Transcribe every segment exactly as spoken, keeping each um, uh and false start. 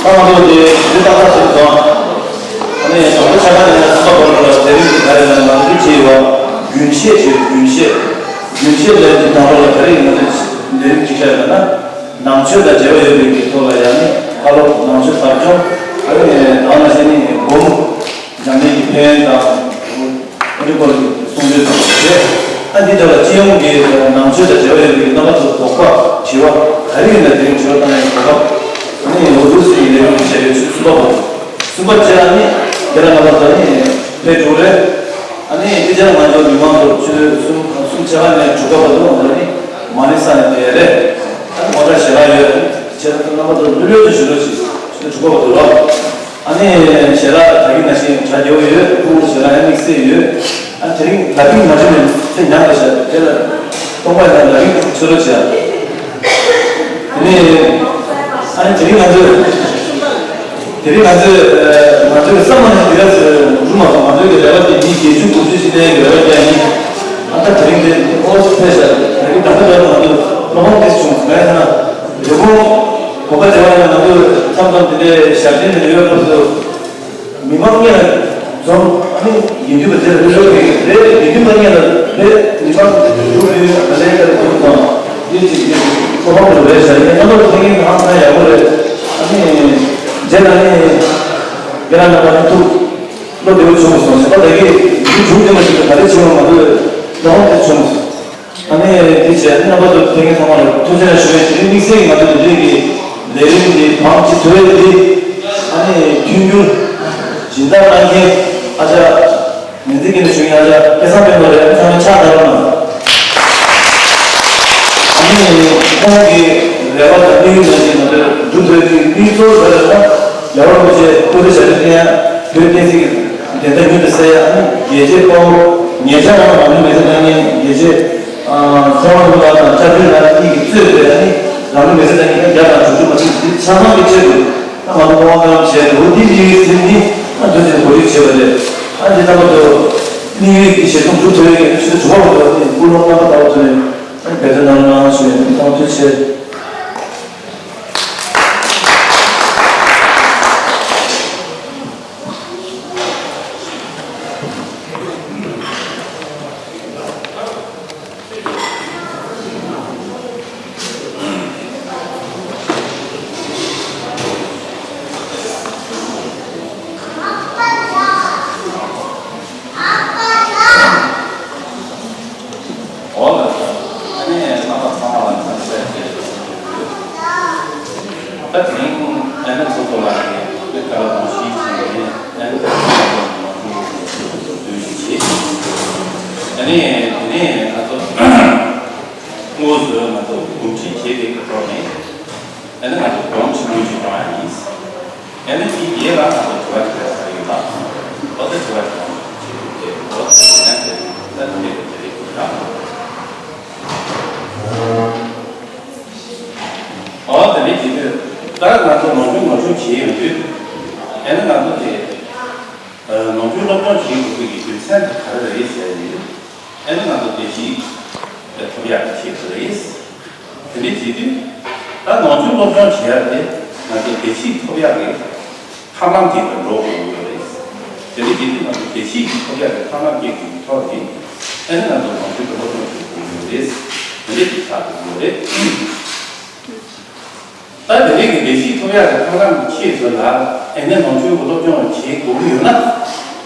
ཨ་ང་ཚོ་དེ་དེ་ཏག་ཏག་བྱེད་སོང་། ཨ་ནི་དང་པོ་ཆ་ཚང་ནས་གསུམ་པ་བར་དུ་ལ་དེ་རིང་གི་ད་རེས་ལ་ནང་འགྲིག་བྱས་ཡོད་པ། རྒྱུན་ཤེས་བྱས། རྒྱུན་ཤེས། རྒྱུན་ཤེས་ལས་ཀྱི་དང་པོ་ལ་ད་རེས་ང་ཚོ་ལས་རིམ་ཅིག་བཤད་ཡོད་ན། ནང་ཆོས་དང་འབྲེལ་བ་ཡོད་པའི་གི་ཐོག་ལ་ཡང་ནི་བཀའ་སློབ་ནང་ཆོས་ཟབ་སྦྱོང་། ཨ་ནི་དང་ནང་བཞིན་ནི་སྒོམ། ཉམས་ལེན་གྱི་ཕན་ཡོན་དང་། ཨ་ནི་སྐོར་གྱི་གསུང་ཆོས་དང་རེད། ཨ་འདི་ལྟར་ལ་སྤྱི་ཡོངས་ཀྱི་ནང་ཆོས་དང་འབྲེལ་བ་ཡོད་པའི་རྣམ་པ་ཚོ་དོགས་པ་དྲི་བ་ག་རེ་ཡིན་ན་དེ་རིང་དྲི་བ་བཏང་ཡག་གོ་སྐབས། ཨ་ནི་འོ་དུ་སི་ཡི་ལས་རིམ་བྱས་ཡོད་ཚུལ་གསུམ་པ་བ། གསུམ་པ་བྱས་ཨ་ནི་རྒན་ལགས་རྣམ་པ་ཚོ་ནི་ཕེབས་འགྲོ་རེད། ཨ་ནི་དེ་རྗེས་ང་ཚོ་མི་མང་ཚོ་ཆུ་ཚོད་གསུམ་གསུམ་ཕྱེད་ཀ་ནས་དྲུག་པ་བར་དུ་ང་ཚོ་ནི་མ་ཎི་བསགས་ནས་བསྡད་རེད། ཨ་ནི་ང་ཚོ་ཞལ་ལག་ཡོད་རེད། ཁྱེད་རང་ཚོ་རྣམ་པ་ཚོ་ལྷོད་ལྷོད་དུ་བཞུགས་རོགས་གྱིས། ཆུ་ཚོད་དྲུག་པ་བར་དུ་རོགས། ཨ་ནི་ཞལ་ལག་ད་གིན་ནང་བཞིན་གྲ་རྒྱས་པོ་ཡོད། ཁོང་ཚོ་ཞལ་ལག་ཡང་དམིགས་བསལ་ཡོད། ཨ་དེ་རིང་ལ་ཕིག་མ་བྱུང་ནས་ཚེ་ཉག་ག་ཤར་དེ་ལ་སྟོང་པ་ཡིན་ན་ལ་ཕིག་ཆུ་རོ་བྱས། དེ་ནས་ཨ་ནི་དེ་རིང་ང་ཚོས་དེ་རིང་ང་ཚོས་ང་ཚོས་བསམ་མ་ནས་དེ་ག་ཚོད་འགྲུབ་མ་སོང་། ང་ཚོའི་གི་རེ་བ་དེ་མི་བརྒྱད་ཅུ་དགུ་བཅུ་ཞིག་ལྡན་གི་རེ་བ་རྒྱག་ཡིན། ཨ་ད་དེ་རིང་དེ་ཨོ་ཕེ་ཤ་དེ་རིང་ད་ལྟ་བར་དུ་ང་ཚོས་སློབ་ཕྲུག་དེ་བྱུང་ང་ཡིན་ན་རེ་སྐོང་གོ་སྐབས་བྱས་པ་ཡིན་ན་ང་ཚོས་མཚམས་མཚམས་དེ་འདྲའི་ཞབས་བརྟན་དེ་འདྲ་ཡོད་སྐབས་སུ། མི་མང་སྔོན་ལ་འཛོམས། ཨ་ནི་དགེ་འདུན་པ་དེ་ལ་རེ་རེ་རེ་རེ་དགེ་འདུན་པ་སྔོན་ལ་རེ་མི་མང་དེ་འགྲོ་རེ་ཨ་ལས་ཀ་འགྲོ་དང་དེ་ཅིག་གི་ཁོ་ཧོང་དུ་རེ་བྱ་ཡིན་ང་ཚོ་དེ་ངའི་ཧང་སང་ཡག་པོ་རེད། ཨ་ནི་རྗེས་ལ་ནི་རྒན་ལགས་རྣམ་པ་ནི་ཐུགས་བློ་བདེ་བོ་བྱུང་སོང་ཟེར་བ་དེ་གི་འདི་བྱུང་དེ་མ་ཞིག་ཏུ་ག་རེ་བྱུང་བ་ང་ཚོས་ལོང་དེ་བྱུང་སོང་། ཨ་ནི་དེ་བྱས་རྣམ་པ་ཚོ་ཕེབས་མཁན་ཚང་མ་ལ་ཐུགས་རྗེ་ཆེ་ཞུ་བའི་དེ་རིང་དམིགས་བསལ་གྱི་ང་ཚོ་འདི་འདྲའི་གི་ལས་རིམ་འདི་བང་ཅི་ཐུབ་པའི་འདི་ཨ་ནི་མཐུན་འགྱུར་སྦྱིན་བདག་གནང་མཁན་ཨ་ཅག་མི་ཚེ་སྐྱིད་ནས་ཞུ་མཁན་ཨ་ཅག་སྐལ་བཟང་སྤེན་པ་རེད། ཚང་མས་ཕྱག་བརྡབ་རོགས་གནང་། ཨ་ནི་ཁོང་གི་རེ་བ་དང་དམིགས་ཡུལ་ནང་བཞིན་ང་ཚོས་འགྲུབ་ཐུབ་པའི་དམིགས་ཚོར་རེ་རེ་དང་རྒྱལ་བ་རིན་པོ་ཆེ་སྐུ་ཚེ་ཞབས་པད་བརྟན་ཡག་བོད་བསྟན་སྲིད་ཀྱི་བདེན་མཐའ་མྱུར་དུ་གསལ་ཡག་ཨ་ནི་རྒྱལ་གཅེས་དཔའ་བོ་ཉེ་ཆར་རང་རང་ལུས་མེ་སྲེག་གནང་མཁན་རྒྱལ་གཅེས། ཚེ་དབང་རིན་པོ་ལགས་དང་བཀྲ་ཤིས་ལགས་གཉིས་ཀྱིས་གཙོས་པའི་ཨ་ནི་རང་ལུས་མེ་སྲེག་གཏང་མཁན་བརྒྱ་དང་དྲུག་ཅུ་མ་ཟིན་འདི་ཆ་ཚང་གི་ཆེད་དུ་ད་ང་ཚོ་སྐུ་དབང་བསྐྱར་ལམ་བྱས་འདུག་འདི་གཉིས་ཀྱི་ཟིན་ནི་ཨ་འདུ་བྱེད་གོ་སྒྲིག་བྱས་པ་རེད། ཨ་འདི་ལྟ་བུ་དུ་དམིགས་ཡུལ་གྱི་ཞལ་འཛོམས་འགྲུབ་ཐུབ་ཡག་གི་ཆེད་དུ་གྲུབ་པ་རེད། ཨ་ནི་ཀུན་སློང་རྣམ་པ་ལྟ་བུ་དུ་ནས་ཨ་ནི་འབད་བརྩོན་གནང་རོགས་གནང་ཞུ་ཡིན། ཐུགས་རྗེ་ཆེ། འོ་ལགས་སོ། ཨ་ནི་རྣམ་པ་ཚང་མ་ལ་འཚམས་འདྲི་ཞུ་རྒྱུ་ཡོད། ད་དེ་རིང་ཨ་ནི་ཚོགས་གཙོ་ལགས་ཀྱིས་དེ་ག་ལ་གོང་ཞུས་བྱས་ནས་ཨ་ནི་ཚོགས་གཙོ་ལགས་ཀྱིས་ང་ཚོ་བསྡུ་ཞིག་བྱས། ཨ་ནི་དེ་ནས་ང་ཚོ་དངོས་སུ་ང་ཚོ་གོ་སྒྲིག་བྱས་པའི་ཐོག་ནས་ཨ་ནི་ང་ཚོ་སྒྲོམ་ཆེན་མོ་ཞིག་བཏང་ཡ་ཡིན། ཨ་ནི་དེའི་རྗེས་ལ་ང་ཚོ་དྲི་བ་དྲི་བ་ཟེར་ཡོད་ལ། འོ་ད་དྲི་བ་དྲི་བ་བྱེད་དུས་དེ་འོ་ད་དེ་ནས་དེ་ད་དེ་འདྲའི་དེ་རེད་ཀྱི་ཡ། འོ་དེ་འདྲའི་བྱེད་དུས་ད་ང་ཚོ་ནོར་འཁྲུལ་ངོ་སྤྲོད་བྱེད་ཡོང་དུས་ཨ་ནི་ང་ཚོ་དེ་ནོར་འཁྲུལ་སློབ་སྦྱོང་བྱེད་དགོས་ཀྱི་རྒྱུ་མཚན་དེ་ག་རེ་རེད་ཟེར་ཡིན། ཨ་ནི་ང་ཚོ་བདེ་སྐྱིད་ཐོབ་ཡག་གི་ཆེད་དུ་རེད། དེ་འདྲའི་བྱེད་དུས་ད་ནང་ཆོས་སློབ་སྦྱོང་བྱེད་ཡག་དེ་ང་ཚོ་བདེ་སྐྱིད་ཐོབ་ཡག་གི་ཐབས་ལམ་དེ་དང་འགྲོ་དགོས་ཀྱི་ཡོད་རེད། དེ་འདྲའི་བྱེད་དུས་ང་ཚོ་བདེ་སྐྱིད་ཀྱི་ཐོབ་ཡག་གི་ཐབས་ལམ་སྐྱེ་དགོས་ཀྱི་ཐོག་ནས་ཨ་ནི་ང་ཚོ་ནང་ཆོས་ཀྱི་སློབ་སྦྱོང་བྱེད་དགོས་ཀྱི་ཡོད་རེད། དེ་འདྲའི་གི་ཆགས་དགོས་ཀྱི་ཡོད་རེད། ད་དེ་རིང་གི་བདེ་སྐྱིད་ཐོབ་ཡག་གི་ཐབས་ལམ་གྱི་ཆེད་དུ་ལ་ཨ་ནི་ནང་ཆོས་ཀྱི་སློབ་སྦྱོང་བྱེད་དགོས་ཀྱི་ཡོད་ན།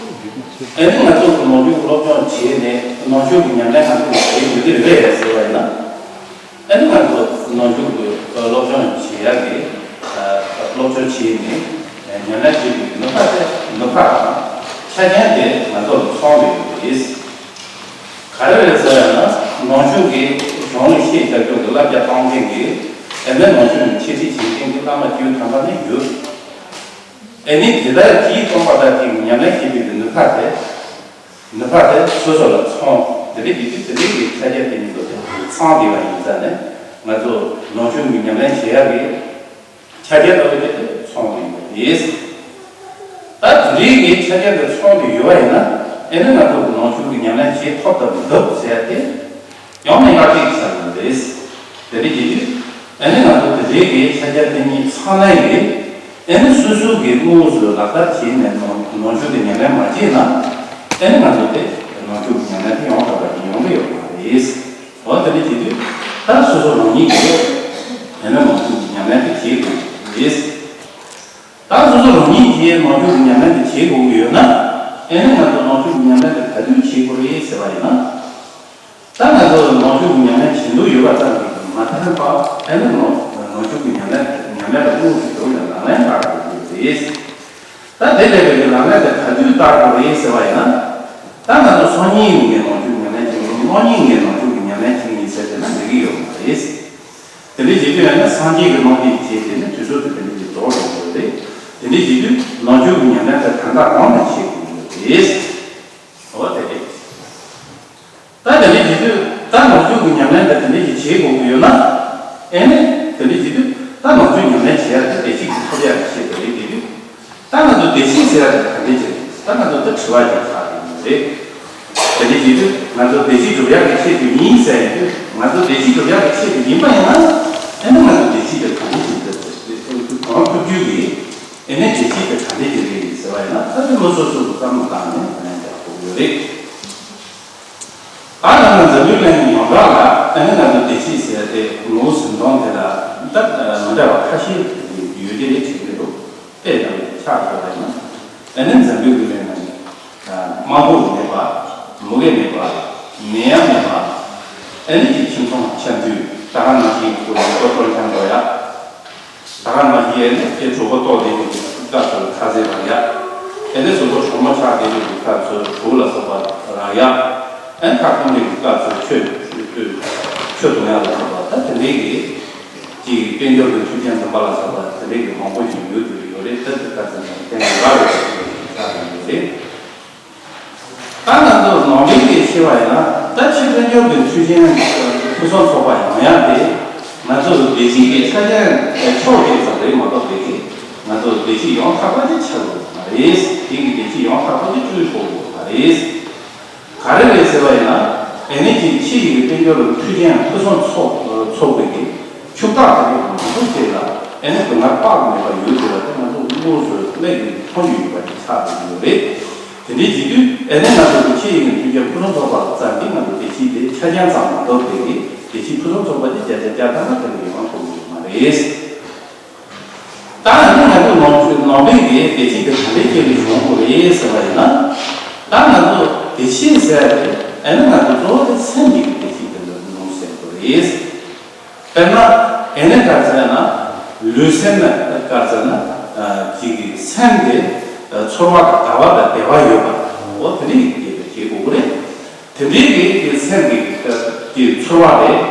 ཨ་ནི་ང་ཚོ་གི་ནང་ཆོས་ཀྱི་སློབ་སྦྱོང་བྱས་ནས་ནང་ཆོས་ཀྱི་ཉམས་ལེན་ང་ཚོ་གི་བྱེད་དགོས་ཀྱི་རེད་ཟེར་བ་ཡིན་ན། ཨ་ནི་ང་ཚོ་ནང་ཆོས་ཀྱི་སློབ་སྦྱོང་བྱེད་ཡག་གི་སློབ་སྦྱོང་བྱས་ནས་ཉམས་ལེན་བྱེད་དགོས་ཀྱི་ནུས་པ་དེ་ནུས་པ་དང་ཆ་རྐྱེན་དེ་ང་ཚོ་ལ་ཚང་དགོས་ཀྱི་རེད། ག་རེ་རེད་ཟེར་ན་ནང་ཆོས་ཀྱི་གཞུང་ལུགས་ཤེས་རྒྱ་སྐྱོང་གི་བསླབ་བྱ་བཏང་མཁན་གྱི་ཨ་ནི་ནང་ཆོས་ཀྱི་འཆད་ཁྲིད་བྱེད་མཁན་གྱི་བླ་མ་རྒྱུན་དམ་པ་ནི་ཡོད། ཨ་ནི་དེ་ལྟར་གྱིས་སྟོང་པ་དག་གིས་ཉམས་ལེན་བྱེད་པའི་ནུས་པ་དེ་ནུས་པ་དེ་སོ་སོ་ལ་ཚང་དེ་འདྲ་ཡིན་དུས་དེ་འདྲའི་གི་ཆ་རྐྱེན་དེ་ཉིད་དུ་ ཚང་བསྡད་པ་ཡིན་ཙང་ནས་ང་ཚོ་ནང་ཆོས་ཀྱི་ཉམས་ལེན་བྱེད་ཡག་གི་ཆ་རྐྱེན་ལྟ་བུ་དེ་ཚང་བསྡད་ཡོད་པ་རེད། ད་དེ་འདྲའི་གི་ཆ་རྐྱེན་དེ་ཚང་བསྡད་ཡོད་པ་ཡིན་ན་ཨེ་ནི་ང་ཚོ་ནང་ཆོས་ཀྱི་ཉམས་ལེན་བྱེད་ཐུབ་དང་མི་ཐུབ་ཟེར་ཡ་དེ་ཡང་ན་ཡར་རྒྱས་ཀྱི་ས་ཡིན་པ་རེད། དེ་འདྲ་བྱེད་དུས་ཨེ་ནི་ང་ཚོ་དེ་འདྲའི་གི་ཆ་རྐྱེན་དེ་གཉིས་ཚང་ན་ཡི་ཨེ་ནི་སོ་སོ་གི་དངོས་སུ་ལག་བསྟར་བྱས་ནས་ནང་ནང་ཆོས་ཀྱི་ཉམས་ལེན་མ་བྱས་ན་ཨེ་ནི་ང་ཚོ་དེ་ནང་ཆོས་ཀྱི་ཉམས་ལེན་དེ་ཡང་དག་པ་ཞིག་ཡོང་གི་ཡོད་མ་རེད། འོ་དེ་འདྲ་བྱེད་དུས་ད་སོ་སོ་རང་ཉིད་ཀྱིས་ཨེ་ནི་ནང་ཆོས་ཀྱི་ཉམས་ལེན་དེ་བྱེད་དགོས་ཀྱི་རེད། ད་སོ་སོ་རང་ཉིད་ཀྱིས་ནང་ཆོས་ཀྱི་ཉམས་ལེན་དེ་བྱེད་དགོས་ཀྱི་ཡོད་ན་ཨེ་ནི་ང་ཚོ་ནང་ཆོས་ཀྱི་ཉམས་ལེན་དེ་ག་དུས་བྱེད་དགོས་རེད་ཟེར་བ་ཡིན་ན། ད་ང་ཚོ་ནང་ཆོས་ཀྱི་ཉམས་ལེན་བྱེད་འདོད་ཡོད་པ་ཙམ་གྱིས་མ་ཐར་པ་ཨེ་ནི་ནང་ནང་ཆོས་ཀྱི་ཉམས་ལེན་ཉམས་ལེན་ལ་དངོས་སུ་གྱུར་ནས་ལག་ལེན་བསྟར་དགོས་ཀྱི་རེད། ད་དེ་ལས་པའི་ལག་ལེན་དེ་ག་དུས་བསྟར་དགོས་རེད་ཟེར་བ་ཡིན་ན། ད་ང་ཚོ་སང་ཉིན་ངས་ནང་ཆོས་ཉམས་ལེན་བྱེད་ཀྱི་ཡིན། གནངས་ཉིན་ངས་ནང་ཆོས་ཀྱི་ཉམས་ལེན་བྱེད་ཀྱི་ཡིན་ཟེར་དེ་ན་འགྲིག་གི་ཡོད་མ་རེད། དེ་འདྲའི་བྱེད་དུས་ཡང་ན་སངས་རྒྱས་ཀྱི་གནང་བྱེད་བྱེད་དེ་ནི་དུས་ཚོད་དེ་དེ་འདྲའི་རྫོགས་འགྲོ་གི་ཡོད་རེད། དེ་འདྲའི་བྱེད་དུས་ནང་ཆོས་ཀྱི་ཉམས་ལེན་དེ་གང་དག་གང་དུ་བྱེད་དགོས་ཀྱི་ཡོད་རེད། འོ་དེ་རེད། ད་དེ་འདྲའི་བྱེད་དུས་ད་ནང་ཆོས་ཀྱི་ཉམས་ལེན་དེ་དེ་འདྲའི་ཞིག་བྱེད་དགོས་ཀྱི་ཡོད་ན། ཨེ་ནི་དེ་འདྲའི་བྱེད་དུས་ད་ནང་ཆོས་ཉམས་ལེན་བྱེད་ཡག་དེ་བདེ་སྐྱིད་ཀྱི་ཐོབ་ཡག་གི་ཆེད་དུ་རེད་དེ་དུས། ད་ང་ཚོ་བདེ་སྐྱིད་ཟེར་ཡག་དེ་ག་འདྲ་ཅིག་རེད། ད་ང་ཚོ་ད་དྲི་བ་ཅིག་ཆགས་ཡོད་རེད། དེ་འདྲའི་བྱེད་དུས་ང་ཚོ་བདེ་སྐྱིད་སྒྲུབ་ཡག་གི་ཆེད་དུ་ཡིན་ཟེར་ཡོང་དུས་ང་ཚོ་བདེ་སྐྱིད་སྒྲུབ་ཡག་གི་ཆེད་དུ་ཡིན་པ་ཡིན་ན། ཨེ་ནི་ང་ཚོ་བདེ་སྐྱིད་དེ་ག་འདྲ་ཅིག་རེད། གང་ཐུབ་རྒྱུ་གི་ཨེ་ནི་བདེ་སྐྱིད་དེ་ག་འདྲ་ཅིག་རེད་ཟེར་བ་ཡིན་ན། ད་དེ་མི་སོ་སོ་གི་བསམ་བློ་བཏང་ནས་ལན་རྒྱག་དགོས་ཡོད་རེད། ད་ནང་ན་འཛམ་བུའི་གླིང་ཡོངས་གྲགས་ལ་ཨ་ནི་ང་ཚོ་བདེ་སྐྱིད་ཟེར་ཏེ་ངོ་བོ་ཟིན་སྟངས་དེ་ལ་ད་མི་འདྲ་བ་ཁ་ཤས་ཡོད་ཀྱི་རེད་དྲན་གྱི་འདུག་དཔེ་དང་ཆ་བཞག་པ་ཡིན་ན་ཨ་ནི་འཛམ་བུའི་གླིང་ན་དམག་འཁྲུག་མེད་པ། མུ་གེ་མེད་པ། ནད་ཡམས་མེད་པ། ཨ་ནི་ཀྱི་ཁྱིམ་ཚང་འཆམ་མཐུན། ད་ག་ནང་བཞིན་ཁོ་ཡི་ཏོག་ཏོག་འཆམ་འགྲོ་ཡ། ད་ག་ནང་བཞིན་ཨེ་ནི་སྐྱེ་གྲོགས་པོ་ཏོག་དེ་གི་སྐབས་སུ་ཁ་ཟས་བར་ཡ། ཨེ་ནི་སོ་སོ་གྲོགས་མོ་ཆགས་དེ་གི་སྐབས་སུ་གྲོགས་ལ་སོགས་པ་རག་ཡ། ཨེ་ཁ་སྐོང་གི་སྐབས་སུ་ཆོས་ཆོས་ཆོས་གཏོང་ཡ་ལ་སོགས་པ་ད་དེ་འདྲའི་གི་ཅིག་དཔལ་འབྱོར་གྱི་མཐུན་རྐྱེན་འཛོམས་པ་ལ་སོགས་པ་དེ་འདྲའི་གི་མང་པོ་ཞིག་ཡོད་དུ་ཡོད་རེད། ད་དེ་ཁ་ཟས་ནང་བསྟན་གྱི་རག་ལས་ཆགས་དེ་ཡོད་རེད། ད་ང་ཚོ་ནང་པའི་གི་ཤེས་པ་ཡིན་ན་ད་ཕྱི་དཔལ་འབྱོར་གྱི་མཐུན་རྐྱེན་ཕུན་སུམ་ཚོགས་པ་ཡོང་ཡ་དེ་ང་ཚོ་བདེ་སྐྱིད་ཀྱི་ཆ་རྐྱེན་ཕྱོགས་གཅིག་ཙམ་རེད་མ་གཏོགས་དེ་གི་ང་ཚོ་བདེ་སྐྱིད་ཡང་དག་པ་ཅིག་ཆགས་དགོས་མ་རེད། དེ་གི་བདེ་སྐྱིད་ཡང་དག་པ་ཅིག་སྤྲོད་དགོས་མ་རེད། ག་རེ་རེད་ཟེར་བ་ཡིན་ན་ཨེ་ནི་ཅིག་ཕྱི་ཡི་དཔལ་འབྱོར་གྱི་མཐུན་རྐྱེན་ཕུན་སུམ་ཚོགས་ཚོགས་པའི་གི་ཕྱུག་བདག་དེ་གི་མང་པོ་ཅིག་ལ་ཨེ་ནི་སྡུག་བསྔལ་དཔག་མེད་པ་ཡོད་དེ་བ་དེ་ང་ཚོ་དངོས་སུ་སྨྲས་ཀྱི་མཐོང་རྒྱུ་ཡོད་པ་ཅིག་ཆགས་ཡོད་རེད། དེ་འདྲའི་བྱེད་དུས་ཨེ་ནི་ང་ཚོ་གི་ཕྱི་ཡི་མཐུན་རྐྱེན་ཕུན་སུམ་ཚོགས་པ་ཙམ་གྱིས་ང་ཚོ་བདེ་སྐྱིད་དེ་ཆ་རྐྱེན་ཙམ་མ་གཏོགས་དེ་གི་བདེ་སྐྱིད་ཕུན་སུམ་ཚོགས་པ་དེ་བརྒྱ་ཆ་བརྒྱ་ཐམ་པ་དེ་ལས་ཡོང་ཐུབ་ཀྱི་ཡོད་མ་རེད། ད་ཨ་ནི་ང་ཚོ་ནང་ཆོས་ནང་པའི་གི་བདེ་སྐྱིད་དེ་ག་འདྲའི་སྐྱེ་རུ་ཡོང་དགོས་རེད་ཟེར་བ་ཡིན་ན། ད་ང་ཚོ་བདེ་སྐྱིད་ཟེར་ཡ་དེ་ཨེ་ནི་ང་ཚོ་གཙོ་བོ་དེ་སེམས་ཀྱི་བདེ་སྐྱིད་དེ་ལ་ནོར་ཟེར་དགོས་རེད། དཔེར་ན། ཨེ་ནི་ག་ཟེར་ན། ལུས་སེམས་ག་ཟེར་ན། ཅིག་གི་སེམས་དེ་ཚོར་བ་དང་དགའ་བ་དང་བདེ་བ་ཡོད་པ། འོ་དེ་འདྲའི་གི་བྱེད་དགོས་རེད། དེ་འདྲའི་གི་གི་སེམས་ཀྱི་གི་ཚོར་བ་རེད།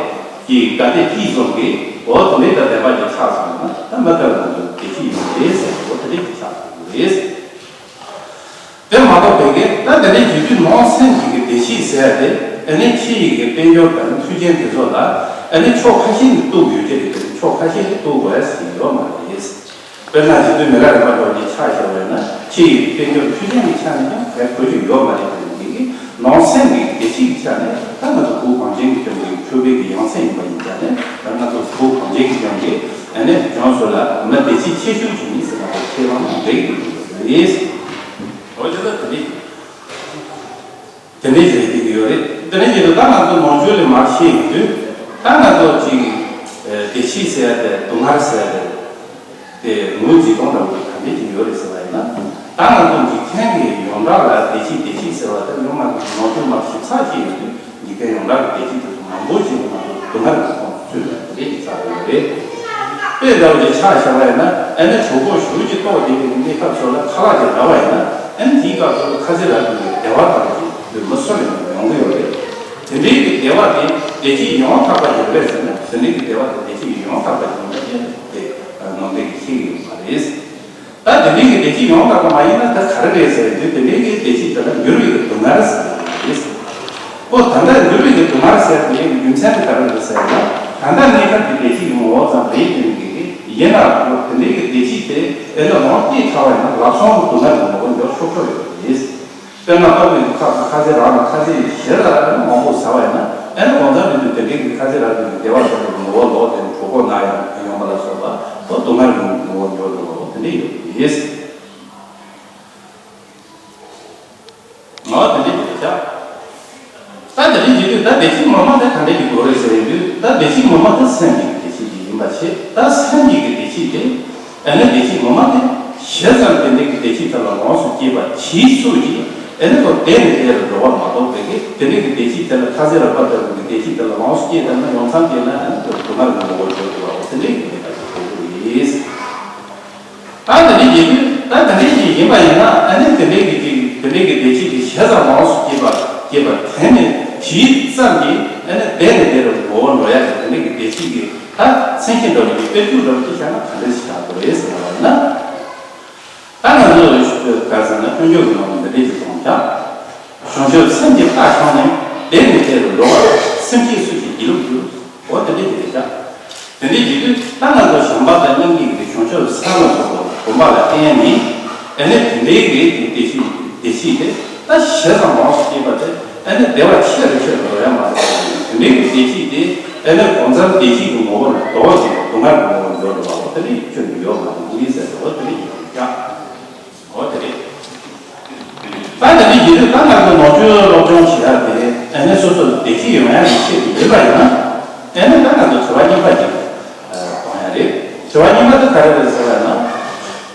གི་དགའ་བདེ་སྐྱིད་གསུམ་གི་འོ་དེ་འདྲའི་དང་བདེ་བ་གི་ཆགས་སོང་ན་ད་མི་ལྟར་ང་ཚོ་བདེ་སྐྱིད་ཡོད་རེད་ཟེར། འོ་དེ་འདྲའི་གི་ཆགས་དགོས་རེད། དེ་མ་གཏོགས་པའི་གི་ད་དེ་འདྲའི་བྱེད་དུས་ནང་སེམས་ཀྱི་གི་བདེ་སྐྱིད་ཟེར་ཡ་དེ་ཨ་ནི་ཕྱི་ཡི་གི་དཔལ་འབྱོར་དང་མཐུན་རྐྱེན་དེ་ཚོ་ལ་ཨ་ནི་ཕྱོགས་ཁ་ཤས་ནས་གཏུག་ཡོད་ཀྱི་རེད། ཕྱོགས་ཁ་ཤས་ནས་གཏུག་དགོས་ཟེར་ཡོད་མ་རེད། དཔེར་ན་རྗེ་བཙུན་མི་ལ་རས་པ་མཆོག་གིས་ཕྱག་བཞེས་པ་ཡིན་ན་ཕྱི་ཡི་དཔལ་འབྱོར་མཐུན་རྐྱེན་གྱི་ཆ་ནས་ཀྱང་གལ་གོ་རྒྱུ་ཡོད་མ་རེད་ཟེར་ནས་ཀྱི་ནང་སེམས་ཀྱི་བདེ་སྐྱིད་ཀྱི་ཆ་ནས་ད་ང་ཚོ་གུས་གངས་ཅན་གྱི་ལྗོངས་ཀྱི་ཆོས་པའི་གི་ཡང་སྲིད་ཡིན་པ་ཡིན་ཙང་ནས་ད་ང་ཚོ་གུས་གངས་ཅན་གྱི་ལྗོངས་ཀྱི་ཨ་ནི་ལྗོངས་སུ་ལ་མི་བདེ་སྐྱིད་ཆེ་ཤོས་བྱུང་ནི་ཟེར་ན་ད་ཁས་བླངས་ན་འགྲིག་གི་རེད། འོ་ཅི་ལ་དེ་འདྲ་དེ་འདྲའི་རེད་བསྡད་ཀྱི་ཡོད་རེད། དེ་འདྲའི་རྗེས་སུ་ད་ང་ཚོ་ནང་ཆོས་ལས་མར་ཤེས་ཡོང་དུས་ད་ང་ཚོ་ཅིག་བདེ་སྐྱིད་ཟེར་ཡ་དེ་སྡུག་བསྔལ་ཟེར་ཡ་དེ་དེ་ངོས་འཛིན་སྟངས་འདྲ་བོ་ག་འདྲ་ཅིག་ཡོད་རེད་ཟེར་བ་ཡིན་ན། ད་ང་ཚོ་འཇིག་རྟེན་གྱི་ཡོངས་གྲགས་ལ་བདེ་སྐྱིད་བདེ་སྐྱིད་ཟེར་བ་དེ་ཡང་ང་ཚོ་ནང་ཆོས་མར་ཞིབ་ཚགས་ཤེས་ཡོང་དུས་འཇིག་རྟེན་ཡོངས་གྲགས་ཀྱི་བདེ་སྐྱིད་དེ་ཚོ་མང་པོ་ཅིག་ང་ཚོ་སྡུག་བསྔལ་གྱི་ཁོངས་སུ་ཚུད་པ་དེ་འདྲ་ཅིག་ཆགས་ཡོད་རེད། དཔེ་འདྲ་བོ་ཅིག་ཆ་བཞག་པ་ཡིན་ན་ཨ་ནི་གྲོགས་པོ་ཞེ་པོ་ཅིག་ལྟོགས་བསྡད་པའི་གནས་སྐབས་སོགས་ལ་ཁ་ལག་ཅིག་རག་པ་ཡིན་ན། ཨ་ནི་དེའི་སྐབས་སུ་ཁ་ཟས་རག་དུས་ཀྱི་བདེ་བ་ལྟ་བུ་ཅིག་མི་སུ་ལ་ཡང་ཡོང་གི་ཡོད་རེད། དེ་འདྲའི་གི་བདེ་བ་དེ་བདེ་སྐྱིད་ཡང་དག་པ་ཡིན་པས་ཟེར་ན་དེ་འདྲའི་གི་བདེ་བ་དེ་བདེ་སྐྱིད་ཡང་དག་པ་ཡིན་པ་དེ་དེ་ནང་པའི་གི་ཤེས་ཀྱི་ཡོད་མ་རེད། ད་དེ་འདྲའི་གི་བདེ་སྐྱིད་ཡང་དག་པ་མ་ཡིན་ན་ད་ག་རེ་རེད་ཟེར་དུས་དེ་འདྲའི་གི་བདེ་སྐྱིད་དེ་ལ་འགྱུར་བའི་གི་སྡུག་བསྔལ་ཟེར་བ་རེད། ཨོ་ད་ལྟ་འགྱུར་བའི་གི་སྡུག་བསྔལ་ཟེར་དེ་གི་རྒྱུ་མཚན་དེ་ག་རེ་རེད། ཡིན་ན་དེ་འདྲའི་གི་བདེ་སྐྱིད་དེ་ཨེ་ནི་ལོངས་སྤྱད་ཚར་བ་ཡིན་ན་ལག་ཟུང་དུ་སྡུག་བསྔལ་གྱི་ངོ་བོ་འགྱུར་ཆོག་ཆོག་ཡོད་པ་རེད། དཔེར་ན་ལྟོ་གོས་ཀྱི་ཁ་ཁ་ཟས་རག་ན་ཁ་ཟས་ཞེ་དྲག་མང་པོ་ཟ་བ་ཡིན་ན་ཨེ་ནི་གང་ཟག་མི་ཚོས་དེ་འདྲའི་གི་ཁ་ཟས་རག་དུས་ཀྱི་བདེ་བ་ཟེར་བའི་ངོ་བོ་ལོག་སྟེ་གྲོད་ཁོག་ན་ཡང་ཡོང་བ་ལ་སོགས་པ་ལོ་སྡུག་བསྔལ་གྱི་ངོ་བོ་འགྱུར་འགྲོ་བ་དེ་འདྲ་ཡོད་པ་རེད། ངོ་དེ་འདྲའི་འདུག་ཅག་ད་དེ་འདྲའི་བྱེད་དུས་ད་བདེ་སྐྱིད་ངོ་མ་དེ་ག་འདྲའི་གི་སྒོ་རེད་ཟེར་ཡོང་དུས་ད་བདེ་སྐྱིད་ངོ་མ་དེ་སེམས་ཀྱི་བདེ་སྐྱིད་ཅིག་ཡིན་པ་བྱས། ད་སེམས་ཀྱི་གི་བདེ་སྐྱིད་དེ་ཨ་ནི་བདེ་སྐྱིད་ངོ་མ་དེ་ཞེ་ཙམ་དེ་འདྲའི་གི་བདེ་སྐྱིད་དེ་ལ་ལོངས་སུ་སྤྱད་པ་གྱིས་སུ་ཡིས་ཨ་ནི་ཁོ་བདེ་ནས་བདེ་རུ་འགྲོ་བ་མ་གཏོགས་པའི་གི་དེ་འདྲའི་གི་བདེ་སྐྱིད་དེ་ལ་ཁ་ཟས་རག་པ་ལྟ་བུའི་གི་བདེ་སྐྱིད་དེ་ལ་ལོངས་སུ་སྤྱད་ཐུབ་ན་ཡོང་མཚམས་དེ་ན་ཨ་ནི་སྡུག་བསྔལ་གྱི་ངོ་བོར་གྱུར་འགྲོ་བ་དེ་འདྲའི་གི་མེད་པ་ཞིག་གོ་དགོས་ཡིན། ད་དེ་འདྲའི་ཡིན་དུས་ད་དེ་འདྲའི་ཞིག་ཡིན་པ་ཡིན་ན་ཨ་ནི་དེ་འདྲའི་གི་ཅིག་དེ་འདྲའི་གི་བདེ་སྐྱིད་ཀྱི་ཞེ་ས་མང་སུ་སྐྱེས་པ་སྐྱེས་པ་དེ་ནི་ཇི་ཙམ་གྱིས་ཨ་ནི་བདེ་ནས་བདེ་རུ་འགྲོ་བ་འགྲོ་ཡ་གི་དེ་འདྲའི་གི་བདེ་སྐྱིད་ཀྱི་ད་མཚན་གཞི་འདྲ་བོ་ཅིག་དཔེར་བརྗོད་འདྲ་བོ་ཅིག་བྱས་ན་ག་འདྲ་ཞིག་བྱ་དགོས་རེད་ཟེར་བ་ཡིན་ན། ད་ང་ཚོ་ག་ཟེར་ན་དཔེར་བརྗོད་ཀྱི་ནང་འདི་འདྲའི་ཅིག་གསུངས་ཀྱང་། བྱང་ཆུབ་སེམས་ཀྱི་རྟ་ཞོན་ནས་བདེ་ནས་བདེ་རུ་འགྲོ་བ་སེམས་བསྐྱེད་སུ་ཞིག་སྒྱིད་ལུག་འགྱུར། འོ་དེ་འདྲའི་ཅིག་རེད་ཀྱང་། དེ་འདྲའི་བྱེད་དུས་ད་ང་ཚོ་བྱམས་པ་དང་སྙིང་རྗེ་གི་བྱང་ཆུབ་སེམས་ལ་སོགས་པ་སྒོམ་པ་ལ་བརྟེན་ནས་ཨ་ནི་དེ་འདྲའི་གི་བདེ་སྐྱིད་བདེ་སྐྱིད་དེ་ད་ཞེ་ས་མང་སུ་སྐྱེས་པ་དེ་ཨ་ནི་བདེ་བ་ཆེ་རུ་ཆེ་རུ་འགྲོ་ཡ་མ་རེད། དེ་འདྲའི་གི་བདེ་སྐྱིད་དེ་ཨ་ནི་གང་འཚམ་བདེ་སྐྱིད་ཀྱི་ངོ་བོ་ལ་དོགས་ཀྱི་སྡུག་བསྔལ་གྱི་ངོ་བོར་འགྱུར་འགྲོ་བ་འོ་དེ་འདྲའི་ཁྱོན་ནས་ཡོད་མ་རེད་ཟེར་འོ་དེ་འདྲའི་ཡིན་ཀྱང་། འོ་དེ་རེད། ད་དེ་འདྲའི་ཡིན་དུས་ད་ང་ཚོ་ནོར་འཁྲུལ་སློབ་སྦྱོང་བྱེད་ཡག་དེ་ཨ་ནི་སོ་སོར་བདེ་སྐྱིད་ཡོང་ཡག་གི་ཆེད་དུ་ཡིན་པ་ཡིན་ན་ཨ་ནི་ད་ང་ཚོ་དྲི་བ་གཉིས་པ་ཅིག་གཏོང་ཡག་རེད། དྲི་བ་གཉིས་པ་དེ་ག་རེ་རེད་ཟེར་བ་ན།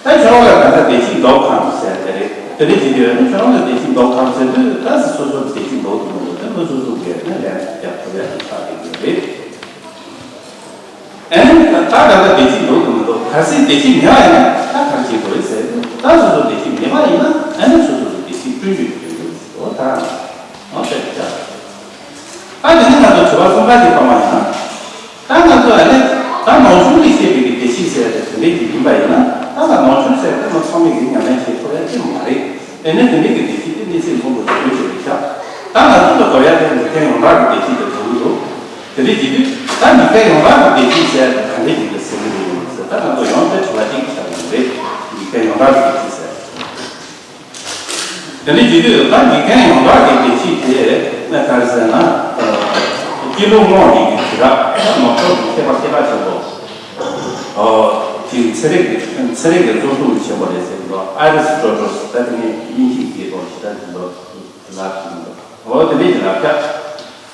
ད་ཁྱོད་རང་ལ་ད་ལྟ་བདེ་སྐྱིད་འདུག་གམ་ཟེར་དེ་རེད། དེ་འདྲའི་བྱེད་དུས་ཨ་ནི་ཁྱོད་རང་ལ་བདེ་སྐྱིད་འདུག་གམ་ཟེར་དུས་ད་སོ་སོར་བདེ་སྐྱིད་འདུག་གི་མི་འདུག་དེ་ནི་སོ་སོ་སྒེར་ནས་ལན་རྒྱག་ཐུབ་ཡག་གི་ཆགས་ཀྱི་ཡོད་རེད། ཨ་ནི་ད་ད་ལྟ་བདེ་སྐྱིད་འདུག་གི་མི་འདུག་གལ་སྲིད་བདེ་སྐྱིད་མེད་པ་ཡིན་ན་ད་ག་རེ་བྱེད་དགོས་རེད་ཟེར་དུས་ད་སོ་སོ་བདེ་སྐྱིད་མེད་པ་ཡིན་ན་ཨ་ནི་སོ་སོ་ལ་བདེ་སྐྱིད་བསྐྲུན་རྒྱུ་ཡོད་འདུག་འོ་ད་འོ་དེ་ལ་ད་ད་དེ་ནས་ང་ཚོ་དྲི་བ་གསུམ་པ་ཞིག་བཏང་བ་ཡིན་ན། ད་ང་ཚོ་ཨ་ནི་ད་ནོར་འཁྲུལ་ལས་སྐྱེས་པའི་གི་བདེ་སྐྱིད་ཟེར་ཡ་དེ་དེ་འདྲའི་ཅིག་ཡིན་པ་ཡིན་ན་ད་ང་ནོར་འཁྲུལ་ཟེར་ཡ་དེ་ང་ཚང་མས་གི་ཉམས་ལེན་བྱེད་ཐུབ་ཡ་ཅིག་མ་རེད། དེ་ནས་དེ་འདྲའི་གི་བདེ་སྐྱིད་དེ་གནས་ཚད་མཐོན་པོ་ཞིག་ཡོད་ཅེས་རེད་ཤག་ད་ང་ཚོ་ལ་དགོས་ཡ་དེ་མི་ཚེ་ཡོངས་གྲགས་ཀྱི་བདེ་སྐྱིད་དེ་དགོས་ཀྱི་འདུག་དེ་འདྲའི་བྱེད་དུས་ད་མི་ཚེ་ཡོངས་གྲགས་ཀྱི་བདེ་སྐྱིད་ཟེར་ཡ་དེ་ག་འདྲའི་ཅིག་གི་ཟེར་གི་རེད་ཡིན་ཟེར་ད་ང་ཚོ་ཡང་དེ་དྲི་བ་གཅིག་ཆགས་ཡོང་གི་རེད། མི་ཚེ་ཡོངས་གྲགས་ཀྱི་བདེ་སྐྱིད་ཟེར། དེ་འདྲའི་བྱེད་དུས་ད་འཇིག་རྟེན་ཡོངས་གྲགས་ཀྱི་བདེ་སྐྱིད་དེ་ནི་ག་རེ་ཟེར་ན། སྐྱེས་ལོ་སྔོན་གྱི་དུས་རབས་ནོར་འཁྲུལ་གྱི་མཁས་པ་སྐད་གྲགས་ཆེན་པོ། ཅིག་ཚན་རིག་གི་ཚན་རིག་གི་རྩོམ་གསུམ་ཆེན་པོ་རེད་ཟེར་གྱི་འདུག་ཨ་རི་སི་ཊོ་ཊལ་ད་དེ་ནི་དབྱིན་ཇིའི་སྐད་ཐོག་ཞེ་དྲག་ཅིག་འདུག་ལབ་ཀྱི་འདུག་འོ་དེ་འདྲའི་ཅིག་ལབ་ཤག་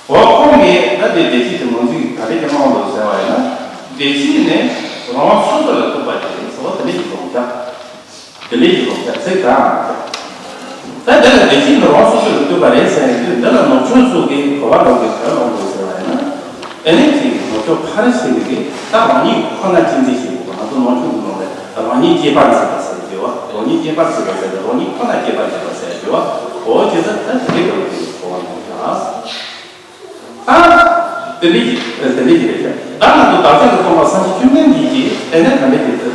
འོ་ཁོང་གིས་ད་དེ་བདེ་སྐྱིད་དེ་ངོས་འཛིན་ག་རེ་བྱས་གནང་འདུག་ཟེར་བ་ཡིན་ན། བདེ་སྐྱིད་ནི་རང་སོ་སོ་ལ་ཐུག་པ་དེ་རེད་ཟེར་བ་དེ་འདྲའི་ཅིག་གསུངས་ཤག་དེ་འདྲའི་ཅིག་ལོག་ཆ་ཚིག་གང་། ད་འདི་ལ་བདེ་སྐྱིད་ནི་རང་སོ་སོ་ལ་ལྟོས་པ་རེད་ཟེར་ཡོང་དུས་འདི་ལ་ནོར་འཁྲུལ་སོགས་ཀྱི་གོ་བ་ལོག་གི་ག་རེ་ལོག་འདུག་ཟེར་བ་ཡིན་ན། ཨེ་ནི་ཅིག་ནོར་འཁྲུལ་ཕར་ཕྱིན་ནས་ཀྱི་ད་རང་ཉིད་ཁོ་ན་གཅེས་འཛིན་བྱེད་དགོས་པ་ང་ཚོ་ནོར་འཁྲུལ་གྱི་ནང་ལ་རང་ཉིད་གཅེས་པར་བྱེད་པ་ཟེར་གྱི་བ་རང་ཉིད་གཅེས་པར་བྱེད་པ་ཟེར་ཏེ་རང་ཉིད་ཁོ་ན་གཅེས་པར་བྱེད་པ་ཟེར་གྱི་བ་འོ་བྱས་ཙང་ད་དེ་འདྲའི་ལོག་གི་གོ་བ་ལོག་ཆ། ད། དེ་འདྲ་ཞིག་དེ་འདྲ་ཞིག་རེད་ཤག་ད་ང་ཚོ་བདག་ཅག་ཏུ་སྟོན་པ་སངས་རྒྱས་བཅོམ་ལྡན་འདས་ཀྱིས་ཨེ་ནས་ག་འདྲ་ཞིག་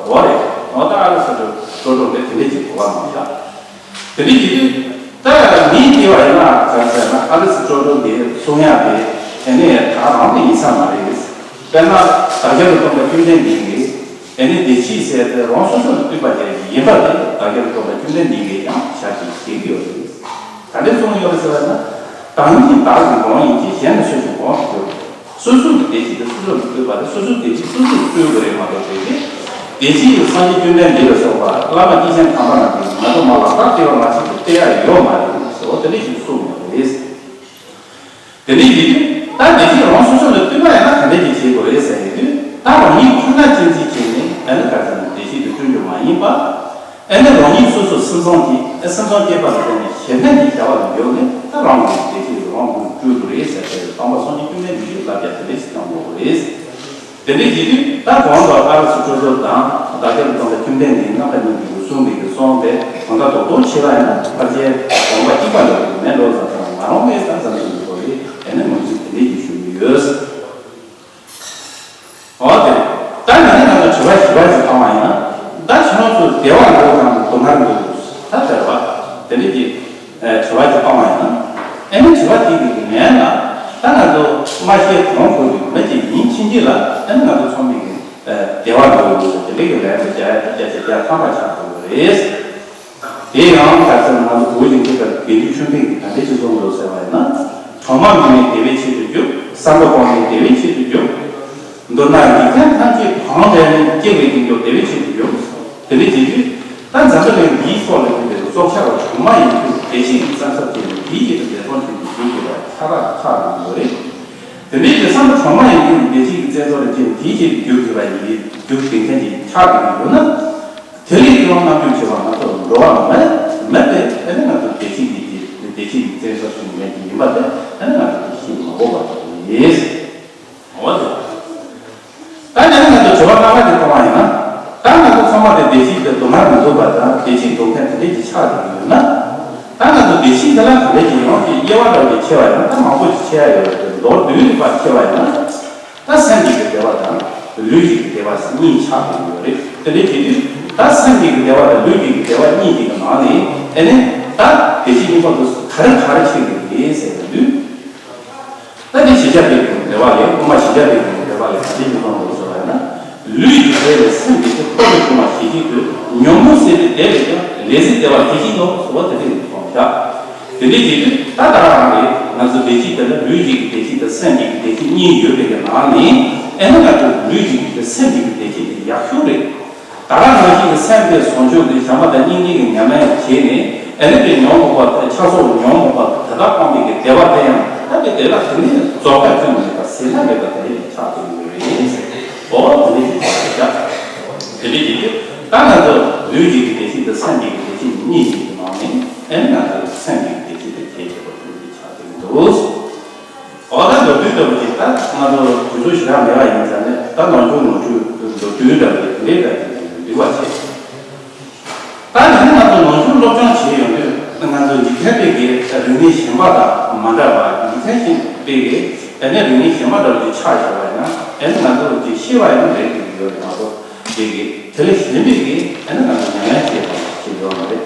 འོ་རེད། འོ་ད་ཨ་རི་སི་ཊོ་ཊལ་འདྲ་དེ་འདྲ་ཞིག་གོ་བ་མ་ཤག་དེ་འདྲ་ཞིག་དུས་ད་མིའི་སྐྱེ་བ་ཡིན་ན་ག་ཟེར་ན་ཨ་རི་སི་ཊོ་ཊལ་གྱིས་གསུང་ཡག་དེ་ཨེ་ནས་ད་རང་དེ་ཡིན་ས་མ་རེད། དཔེར་ན་བདག་ཅག་ཏུ་སྟོན་པ་བཅོམ་ལྡན་འདས་ཀྱིས། ཨེ་ནི་བདེ་སྐྱིད་ཟེར་དེ་རང་སོ་སོ་ལ་ལྟོས་པ་ཅན་ཡིན་པ་དེ་བདག་ཅག་ཏུ་སྟོན་པ་བཅོམ་ལྡན་འདས་ཀྱིས་ཀྱང་ཞལ་གྱིས་བཞེས་ཀྱི་ཡོད་རེད། ག་འདྲ་གསུངས་ཡོད་རེད་ཟེར་བ་ན། བདག་ཉིད་བདག་གི་དགོངས་ཡིན་གྱི་གཞན་ལ་སུ་ཞིག་དགོངས་སུ་གྱུར། སོ་སོ་གི་བདེ་སྐྱིད་དེ་སོ་སོ་ལ་ལྟོས་པ་དེ་སོ་སོའི་བདེ་སྐྱིད་སོ་སོས་རྩོད་དགོས་རེད་མ་གཏོགས་བདེ་སྐྱིད། བདེ་སྐྱིད་ཀྱི་སངས་རྒྱས་བཅོམ་ལྡན་འདས་ལ་སོགས་པ་བླ་མ་སྐྱེས་ཆེན་དམ་པ་རྣམས་ཀྱིས་ང་ཚོ་མ་ལག་བསྟར་བྱས་པ་མ་ཟད་དུ་སྟེར་ཡག་ཡོད་མ་རེད་ཟེར་བ་དེ་འདྲ་ཞིག་གསུངས་ཡོད་རེད། དེ་འདྲའི་ཡིན་དུས་ད་བདེ་སྐྱིད་རང་སོ་སོ་ལ་ལྟོས་པ་ཡིན་ན་ག་འདྲ་ཞིག་བྱེད་དགོས་རེད་ཟེར་ཡོང་དུས་ད་རང་ཉིད་ཁོ་ན་གཅེས་འཛིན་བྱས་ནས་ཨ་ནི་ག་ཟེར་ན་བདེ་སྐྱིད་དེ་བསྐྲུན་རྒྱུ་མ་ཡིན་པ། ཨ་ནི་རང་ཉིད་སོ་སོ་སེམས་བཟང་གྱིས་ཨ་སེམས་བཟང་སྐྱེས་པ་ལ་བརྟེན་ནས་གཞན་ཕན་གྱི་བྱ་བ་ལ་འཇུག་ནས་ད་རང་གི་བདེ་སྐྱིད་རང་གིས་བསྐྲུན་དགོས་རེད་ཟེར་ཏེ་དམ་པ་སངས་རྒྱས་བཅོམ་ལྡན་འདས་ཀྱིས་བསླབ་བྱ་དེ་འདྲ་ཞིག་གནང་དགོས་རེད། དེ་འདྲའི་བྱེད་དུས་ད་གོང་དུ་ཨ་རི་སི་ཊོ་ཊལ་དང་བདག་ཅག་ཏུ་སྟོན་པ་བཅོམ་ལྡན་འདས་རྣམ་པ་གཉིས་ཀྱིས་གསུངས་པའི་གི་གསུང་དེ་དོན་དག་རྡོག་རྡོག་བྱས་པ་ཡིན་ན་ཕལ་ཆེར་དགོངས་པ་གཅིག་པ་འདྲ་བོ་མེད་འགྲོ་བསམ་ཙང་ང་རང་གིས་ད་བསམ་ཚུལ་འདི་ཚོ་ཡིས་ཨེ་ནས་ངོས་འཛིན་དེ་འདྲའི་ཞིག་ཞུ་གི་ཡོད། འོ་དེ། ད་ཡིན་ན་ང་ཚོ་དྲི་བ་བཞི་པ་ཞིག་བཏང་བ་ཡིན་ན། ད་ཁྱེད་རང་ཚོ་བདེ་བ་འདུག་དང་སྡུག་བསྔལ་འདུག་ད་ཟེར་བ། དེ་འདྲའི་གི་དྲི་བ་ཞིག་བཏང་བ་ཡིན་ན། ཨེ་ནི་དྲི་བ་དེ་གི་ངན་ལ། ད་ང་ཚོ་མ་ཤེས་གོང་ཁོ་གི་མི་གཅིག་ཡིན་ཕྱིན་ཆད་ལ་ཨེ་ནི་ང་ཚོ་ཚང་མས་གི་ རྣམ་པ་ཆགས་ཐུབ་ཀྱི་རེད། དེ་ཡང་ཁ་སང་ང་ཚོ་བོད་ཀྱི་འཁྲུག་པའི་དགེ་འདུན་ཆོས་འཕེལ་གྱིས་ག་འདྲས་ཅིག་གསུངས་འདུག་ཟེར་བ་ཡིན་ན། གྲོག་མ་མི་གནས་བདེ་བའི་ཆེད་དུ་རྒྱུག་བསམ་པ་སྤོང་ནས་བདེ་བའི་ཆེད་དུ་རྒྱུག་མདོར་ན་འཇིག་རྟེན་ཐམས་ཅད་གང་བསྒྲལ་ནས་སྐྱེ་བའི་དོན་དུ་བདེ་བའི་ཆེད་དུ་རྒྱུག་དེ་འདྲས་བྱེད་དུས། ད་འཛམ་བུ་གླིང་འདིའི་ཐོག་ལ་ཡོད་པའི་སྲོག་ཆགས་ལ་གྲོག་མ་ཡིན་རྒྱུ་བདེ་སྐྱིད་ཀྱི་བསམ་ཚུལ་དེ་ནི་དེའི་ཆེད་དུ་འབད་བརྩོན་བྱེད་དུ་འཇུག་དགོས་པ་ཁྱབ་པ་ཆགས་ཡོང་གི་ཡོད་རེད། དེ་འདྲའི་བྱས་ཙང་གྲོག་མ་ཡིན་རྒྱུ་བདེ་སྐྱིད་ཀྱི་བཙན་ཚོགས་ལ་བརྟེན་དེའི་ཆེད་དུ་རྒྱུག་དགོས་པ་ཡིན། རྒྱུག་དེ་འཐེན་གྱི་ཆགས་དགོས་ཀྱི་ཡོད་ན། དེ་ལས་ཀྱང་རྣམ་འགྱུར་ཆེ་བ་ང་ཚོར་འགྲོ་བ་མེད་མེད་པས་ཨ་ནི་ང་ཚོ་བདེ་སྐྱིད་ཀྱི་བདེ་སྐྱིད་ཀྱི་བཙན་ས་སུ་མེད་ཀྱི་ཡིན་པ་དེ་ཨ་ནི་ང་ཚོ་ཤེས་མ་དགོས་པ་རེད། འོ་དེ། ད་ནི་ང་ཚོ་དྲི་བ་སྔ་མ་དེ་གཏོང་བ་ཡིན་ན། ད་ང་ཚོ་ཚང་མ་དེ་བདེ་སྐྱིད་དེ་སྡུག་བསྔལ་མི་འདུག་པ་དང་བདེ་སྐྱིད་སྡུག་བསྔལ་དེ་འདྲས་ཀྱི་ཆགས་བསྡད་ཀྱི་ཡོད་ན། ད་ང་ཚོ་བདེ་སྐྱིད་དེ་ལ་ག་འདྲས་ཀྱི་ཡོང་གི་དབྱེ་བ་འདྲ་བའི་ཕྱེ་བ་ཡིན་ན་ད་མང་པོ་ཞིག་ཕྱེ་ཡ་ཡོད་རེད། མདོར་བསྡུས་པ་ཕྱེ་བ་ཡིན་ན། ད་སེམས་ཀྱི་བདེ་བ་དང་ལུས་ཀྱི་བདེ་བ་གཉིས་ཆགས་ཀྱི་ཡོད་རེད། དེ་འདྲ་བྱེད་དུས་ད་སེམས་ཀྱི་བདེ་བ་དང་ལུས་ཀྱི་བདེ་བ་གཉིས་ཀྱི་ནང་ནས་ཨེ་ནས་ད་བདེ་སྐྱིད་གཉིས་པོ་དེ་ག་རེ་ག་རེ་ཆགས་ཀྱི་རེད་ཟེར་བ་དུས། ད་འདི་གཞི་བྱ་བའི་བདེ་བ་ལས་དབུ་མ་གཞི་བྱ་བའི་བདེ་བ་ལས་ག་རེ་ཉིད་སྟོན་དགོས་ཟེར་བ་ཡིན་ན། ལུས་ཀྱི་བདེ་བས་སེམས་ཀྱི་བདེ་ཐོག་ཏུ་བྱུང་བ་ཞི་བྱེད་དུ་ཉོན་མོངས་ཟད་པའི་བདེ་བས་ཀྱང་ལས་ཟད་བདེ་བ་ཞི་བྱེད་ནོ་ཟེར་བ་དེ་འདྲ་ཡིན་གསུངས་བཞག་དེ་འདྲའི་བྱེད་དུས་ད་ལྟ་རང་རེད། ང་ཚོ་བདེ་སྐྱིད་དེ་ལ་ལུས་ཀྱི་བདེ་སྐྱིད་དང་སེམས་ཀྱི་བདེ་སྐྱིད་གཉིས་ཡོད་པའི་ནང་ནས་ཨེ་ན་ང་ཚོ་ལུས་ཀྱི་བདེ་སེམས་ཀྱི་བདེ་སྐྱིད་དེ་ཡག་ཤོས་རེད། ད་ག་ནང་བཞིན་གྱི་སེམས་དེ་བཟང་སྤྱོད་ཀྱི་བྱམས་པ་དང་སྙིང་རྗེ་གི་ཉམས་ལེན་བྱས་ནས་ཨེ་ན་དེ་ཉོན་མོངས་པ་ཆགས་སོགས་ཉོན་མོངས་པ་དེ་དག་སྤངས་པའི་གི་བདེ་བ་དེ་ཡང་ད་དེ་བདེ་བ་དེ་ནི་རྫོགས་པ་ཅུང་མེད་པ་ཟད་མ་མེད་པ་དེ་ཆགས་ཀྱི་ཡོད་རེད། འོ་དེ་ནི་དེ་ཆགས་ཀྱི་བཞག་དེ་འདྲའི་བྱེད་དུས་ད་ང་ཚོ་ལུས་ཀྱི་བདེ་སྐྱིད་དང་སེམས་ཀྱི་བདེ་སྐྱིད་གཉིས་ཀྱི་ནང་ནས་ཨེ་ན་ང་ཚོ་སེམས་ཀྱི་བདེ་སྐྱིད་དེ་གལ་ཆེ་བ་དེ་འདྲ་ཆགས་ཀྱི་འདུག་འོ་ད་མདོར་བསྡུས་ལྟ་བུ་ཅིག་ད་ང་ཚོ་དུས་ཚོད་ཞེ་དྲག་མེད་པ་ཡིན་ཙང་ནས་ད་ནང་ཆོས་ནོར་འཁྲུལ་མདོར་བསྡུས་ལྟ་བུ་ཅིག་འདི་འདྲ་ཅིག་འདུས་པ་བྱས། ད་ཡིན་ན་ང་ཚོ་ནང་ཆོས་སློབ་སྦྱོང་བྱེད་ཡོང་དུས་ང་ཚོ་འཇིག་རྟེན་པའི་གི་རིག་གནས་གཞན་པ་དང་མ་འདྲ་བ། འཇིག་རྟེན་པའི་གི་ཨ་ནི་རིག་གནས་གཞན་པ་འདྲ་བ་ཅིག་ཆགས་བཞག་པ་ཡིན་ན་ཨ་ནི་ང་ཚོ་ཅིག་ཤེས་པ་ཡང་རེད་ཀྱི་ཡོད་རེད་མ་གཏོགས་དེ་གི་དེ་ལས་གཞན་པའི་གི་ཨ་ནི་ང་ཚོ་ཉམས་ལེན་བྱེད་པ་ཅིག་ཡོད་མ་རེད།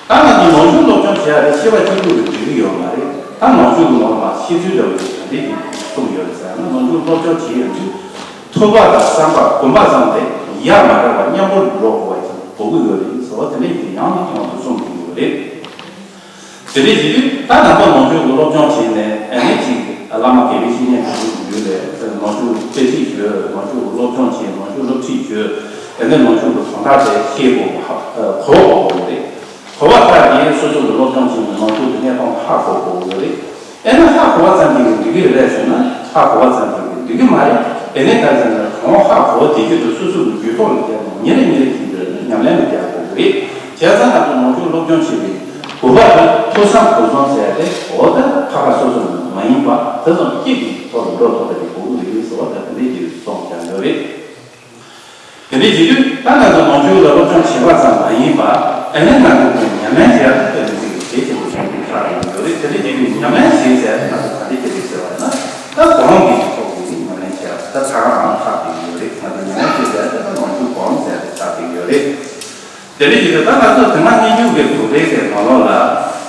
ད་ང་ཚོ་ནང་ཆོས་སློབ་སྦྱོང་བྱེད་ཡ་དེ་ཤེས་པ་གཅིག་པུ་ལ་འགྲིག་གི་ཡོད་མ་རེད། ད་ནང་ཆོས་ཀྱི་ནང་ལ་ཤེས་ཚུལ་འདྲ་བོ་ཞིག་ག་འདྲས་ཀྱི་གསུངས་ཡོད་རེད་ཟེར་ན། ནང་ཆོས་སློབ་སྦྱོང་བྱེད་ཡོང་དུས་ཐོས་པ་དང་བསམ་པ་སྒོམ་པ་ཙམ་ལས་ཡར་མ་བསྒྲགས་པར་མཉམ་པོ་འགྲོ་དགོས་པ་ཞིག་དགོས་ཀྱི་ཡོད་རེད་ཟེར་བ་དེ་འདྲས་ཀྱི་ཡང་ནས་ཡང་དུ་གསུངས་ཀྱི་ཡོད་རེད། དེ་འདྲས་བྱེད་དུས་ད་ནང་པ་ནང་ཆོས་ཀྱི་སློབ་སྦྱོང་བྱས་ནས་ཨ་ནི་ཅིག་བླ་མ་དགེ་བའི་བཤེས་གཉེན་གྱི་ལུགས་ཡོད་ལས་ནང་ཆོས་དཔེ་ཁྲིད་བྱོས། ནང་ཆོས་ཀྱི་སློབ་སྦྱོང་བྱས། ནང་ཆོས་སློབ་ཁྲིད་བྱོས། དེ་ནས་ནང་ཆོས་ཀྱི་དོན་དག་དེ་ཤེས་དགོས་པ་གོ་དགོས་པ་རེད། གོ་བ་ལྟར་གྱིས་སོ་སོ་གི་སློབ་སྦྱོང་བྱས་ནས་ནང་ཆོས་ཀྱི་གནས་སྟངས་ཧ་གོ་དགོས་ཀྱི་རེད། ཨེ་ན་ཧ་གོ་བ་ཙམ་གྱིས་འགྲིག་གི་རེད་ཟེར་ན་ཧ་གོ་བ་ཙམ་གྱིས་འགྲིག་གི་མ་རེད། དེ་ནས་ད་ཟེར་ན་གང་ཧ་གོ་བ་དེ་རྒྱུད་དུ་སོ་སོ་གི་རྒྱུད་ཐོག་ལ་བསྡད་ནས་ཉིན་རེ་ཉིན་རེ་བཞིན་དུ་ཉམས་ལེན་ལ་རྒྱག་དགོས་ཀྱི་རེད། བྱས་ཙང་ང་ཚོ་ནང་ཆོས་སློབ་སྦྱོང་བྱེད་པའི་དགོས་པ་དེ་ཐོས་བསམ་སྒོམ་གསུམ་ཟེར་ཏེ་འོ་ད་ཁ་ཁ་སོ་སོ་མ་ཡིན་པ་དེ་ཙམ་སྐྱིད་ཀྱི་ཐོག་ལ་འགྲོ་ཐུབ་པ་ཞིག་དགོས་ཀྱི་རེད་ཟེར་བ་ད་དེ་འདྲས་ཀྱི་གསུངས་ཀྱང་ཡོད་རེད། དེ་འདྲའི་བྱེད་དུས་ད་ང་ཚོ་ནང་ཆོས་ལ་སློབ་སྦྱོང་བྱེད་པ་ཙམ་མ་ཡིན་པ་ཨ་ནི་ང་ཚོ་ཉམས་ལེན་བྱེད་ཡག་དེ་དཔེ་མི་སྲིད་གལ་ཆེན་པོ་ཞིག་ཆགས་ཡོང་གི་ཡོད་རེད། དེ་འདྲའི་བྱེད་དུས་ཉམས་ལེན་བྱེད་ཟེར་ཡག་དེ་ང་ཚོ་ག་འདྲ་བྱེད་དགོས་ཟེར་བ་ཡིན་ན་ད་སྒོམ་གྱི་ཐོག་གི་ཉམས་ལེན་བྱེད་ཡག་ད་ད་ག་རང་ཆགས་བསྡད་ཀྱི་ཡོད་རེད། ང་ཚོ་ཉམས་ལེན་བྱེད་ཟེར་ཡག་དེ་ད་ནང་ཆོས་སྒོམ་ཟེར་ཡག་དེ་ཆགས་བསྡད་ཀྱི་ཡོད་རེད། དེ་འདྲ་ཞིག་ཏུ་ད་ང་ཚོ་དེ་སྔ་སྙན་བརྒྱུད་ཀྱི་གོ་བདེ་གའི་ནང་ལོགས་ལ་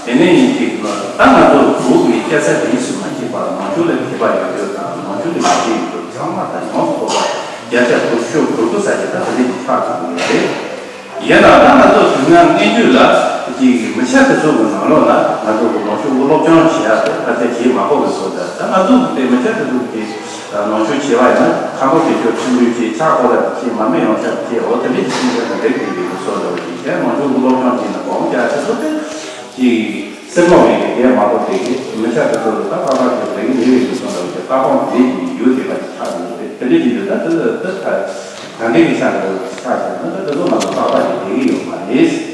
དེ་ནས་ཡིན་གཅིག་ད་ང་ཚོ་བོད་ཀྱི་སྐྱ་སེར་རིས་སུ་མ་ཆད་པར་ནང་ཆོས་ལ་དད་པ་ཡོད་རྒྱུ་དང་ནང་ཆོས་ལ་ཡིད་ཆེས་ཡོད་རྒྱུ་ཚང་མ་ད་ཡོངས་སུ་རྫོགས་པ་བརྒྱ་ཆ་དགུ་བཅུ་གོ་དགུ་ས་ཀྱི་ད་དེ་འདྲ་ཞིག་ཆགས་ཐུབ་ཀྱི་ཡོད་རེད། ཡིན་ནའང་ད་ང་ཚོ་དེ་སྔ་སྙན་བརྒྱུད་ལ་གཅིག་མི་ཆ་དེ་ཚོ་གི་ནང་ལོགས་ལ་ང་ཚོ་གི་ནང་ཆོས་ཀྱི་སློབ་སྦྱོང་བྱེད་ཡག་དེ་ཕལ་ཆེར་བྱེད་མ་དགོས་པའི་བཟོ་འདྲ། ད་ང་ཚོ་གི་དེ་མི་ཆ་དེ་ཚོ་གི་ནང་ཆོས་བྱེད་པ་ཡིན་ན་ཁམས་པ་དེ་ཚོ་ཁྲིམས་ལུགས་ཀྱི་ཕྱག་སྐོར་ལ་བྱེད་མ་མི་ཡོང་ཆ་བྱེད་འོ་དེ་འདྲ་ཞིག་ཤེས་བྱ་དང་འབྲེལ་དེ་ཡོད་པའི་བཟོ་འདྲ་བ་ཞིག་བྱས། ནང་ཆོས་ཀྱི་སློབ་སྦྱོང་བྱེད་ན་གོང་རྒྱ་ཆེ་ཚོ་དེ་གཅིག་སེམས་ཁོང་མེད་ཀྱི་དེ་མ་གཏོགས་དེ་གི་མི་ཆ་དེ་ཚོ་ལ་ད་ཁ་ཁ་ཞིག་རེ་གི་མི་ཡོད་ཀྱི་བཟོ་འདྲ་བ་ཞིག་ལྟ་སྟངས་དེ་ཡོད་དེ་ག་ཆགས་ཡོད་རེད། དེ་འདྲ་ཞིག་ཡོད་ད་དེ་ལ་དེ་ད་ག་འདྲ་གི་ཆགས་ཡོད་ཆགས་ཀྱང་ན་ད་དེ་ཚོ་ང་ཚོ་ཏག་ཏག་ཞིག་བསྡད་ཀྱི་ཡོད་མ་རེད།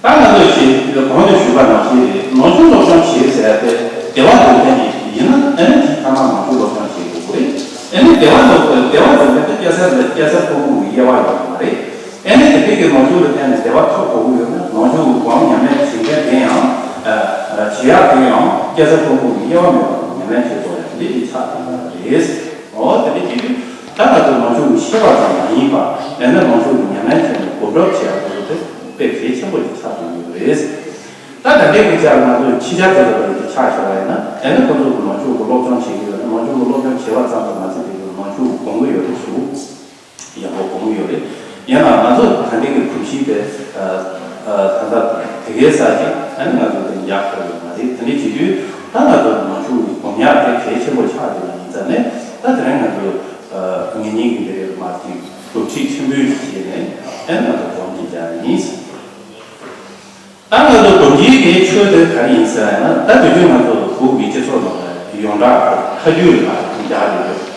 ད་ང་ཚོས་ཞེས་གོང་དུ་ཞུས་པ་ནང་བཞིན་རེད། ནང་ཆོས་སློབ་སྦྱོང་བྱེད་ཟེར་ཏེ་བདེ་བ་འདོད་མཁན་ཞིག་ཡིན་ན་ཨ་ནི་དེ་ཐ་མ་ནང་ཆོས་སློབ་སྦྱོང་བྱེད་དགོས་ཀྱི་རེད། ཨ་ནི་བདེ་བ་འདོད་བདེ་བ་འདོད་མཁན་དེ་སྐྱ་སེར་ལ་སྐྱ་སེར་ཕོ་མོ་གི་དབྱེ་བ་ཡོད་མ་རེད། ཨ་ནི་དེ་འདྲ་གི་ནང་ཆོས་ལ་བརྟེན་ནས་བདེ་བ་ཐོབ་དགོས་ཀྱི་ཡོད་ན་ནང་ཆོས་ཀྱི་སྒོམ་ཉམས་ལེན་བྱེད་མཁན་དེ་ཡང་ཨ་ཨ་བྱེད་ཡག་དེ་ཡང་སྐྱ་སེར་ཕོ་མོ་གི་དབྱེ་བ་མེད་པར་ཉམས་ལེན་བྱེད་དགོས་ཡག་འདི་དེ་ཆགས་ཐུབ་པ་རེད། འོ་དེ་འདྲ་བྱེད་དུས་ད་ང་ཚོ་ནང་ཆོས་ཀྱི་ཤེས་པ་ཙམ་མ་ཡིན་པ་ཨ་ནི་ནང་ཆོས་ཀྱི་ཉམས་ལེན་བྱས་ནས་གོ་སྒྲུབ་བྱེད་ཡག་དེ་ཚོ་དེ་དཔེ་གལ་ཆེན་པོ་ཞིག་ཆགས་ཐུབ་ཀྱི་ཡོད་རེད། ད་ད་ལྟའི་གི་ཆར་ང་ཚོས་ཕྱི་རྒྱལ་དེ་ལ་རེ་ཅིག་ཆ་བཞག་པ་ཡིན་ན་ཨ་ནི་ཁོ་ཚོ་གི་ནང་ཆོས་ཀྱི་སློབ་སྦྱོང་བྱེད་ཀྱི་ཡོད་ན་ནང་ཆོས་ཀྱི་སློབ་སྦྱོང་བྱེད་པ་ཙམ་དུ་མ་ཟད་དེ་གི་ནང་ཆོས་ཀྱི་སྒོམ་གྱི་ཡོད་རེད་ཞུ། ཡག་པོ་སྒོམ་གྱི་ཡོད་རེད། ཡང་ན་ང་ཚོ་ད་ལྟའི་གི་གོམས་གཤིས་དེ་ད་ལྟ་དེ་གའི་ས་ཅིག་ཨ་ནི་ང་ཚོ་དེ་ཡག་པོ་ཡོད་མ་རེད། དེ་འདྲ་བྱེད་དུས་ད་ང་ཚོ་ནང་ཆོས་ཀྱི་སྒོམ་ཡག་དེ་གལ་ཆེན་པོ་ཆགས་ཡོད་པ་ཡིན་ཙང་ནས། ད་དེ་རིང་ང་ཚོ་ངེད་གཉིས་ཀྱི་འདི་རེད་མ་ཅིག་སློབ་ཁྲིད་ཆེན་པོའི་ཞིག་བྱས་ནས་ཨ་ནི་ང་ཚོ་སྒོམ་གྱི་རྒྱག་ཡིན། ད་ང་ཚོ་སྒོམ་གྱི་གི་ཆོས་དེ་ག་རེ་ཡིན་ཟེར་ན། ད་དུས་རྒྱུན་ང་ཚོ་བོད་ཀྱི་སྤྱི་ཚོགས་ནང་ལ་ཡོངས་གྲགས་ཁ་རྒྱུན་ལ་རྒྱག་བསྡད་ཡོད།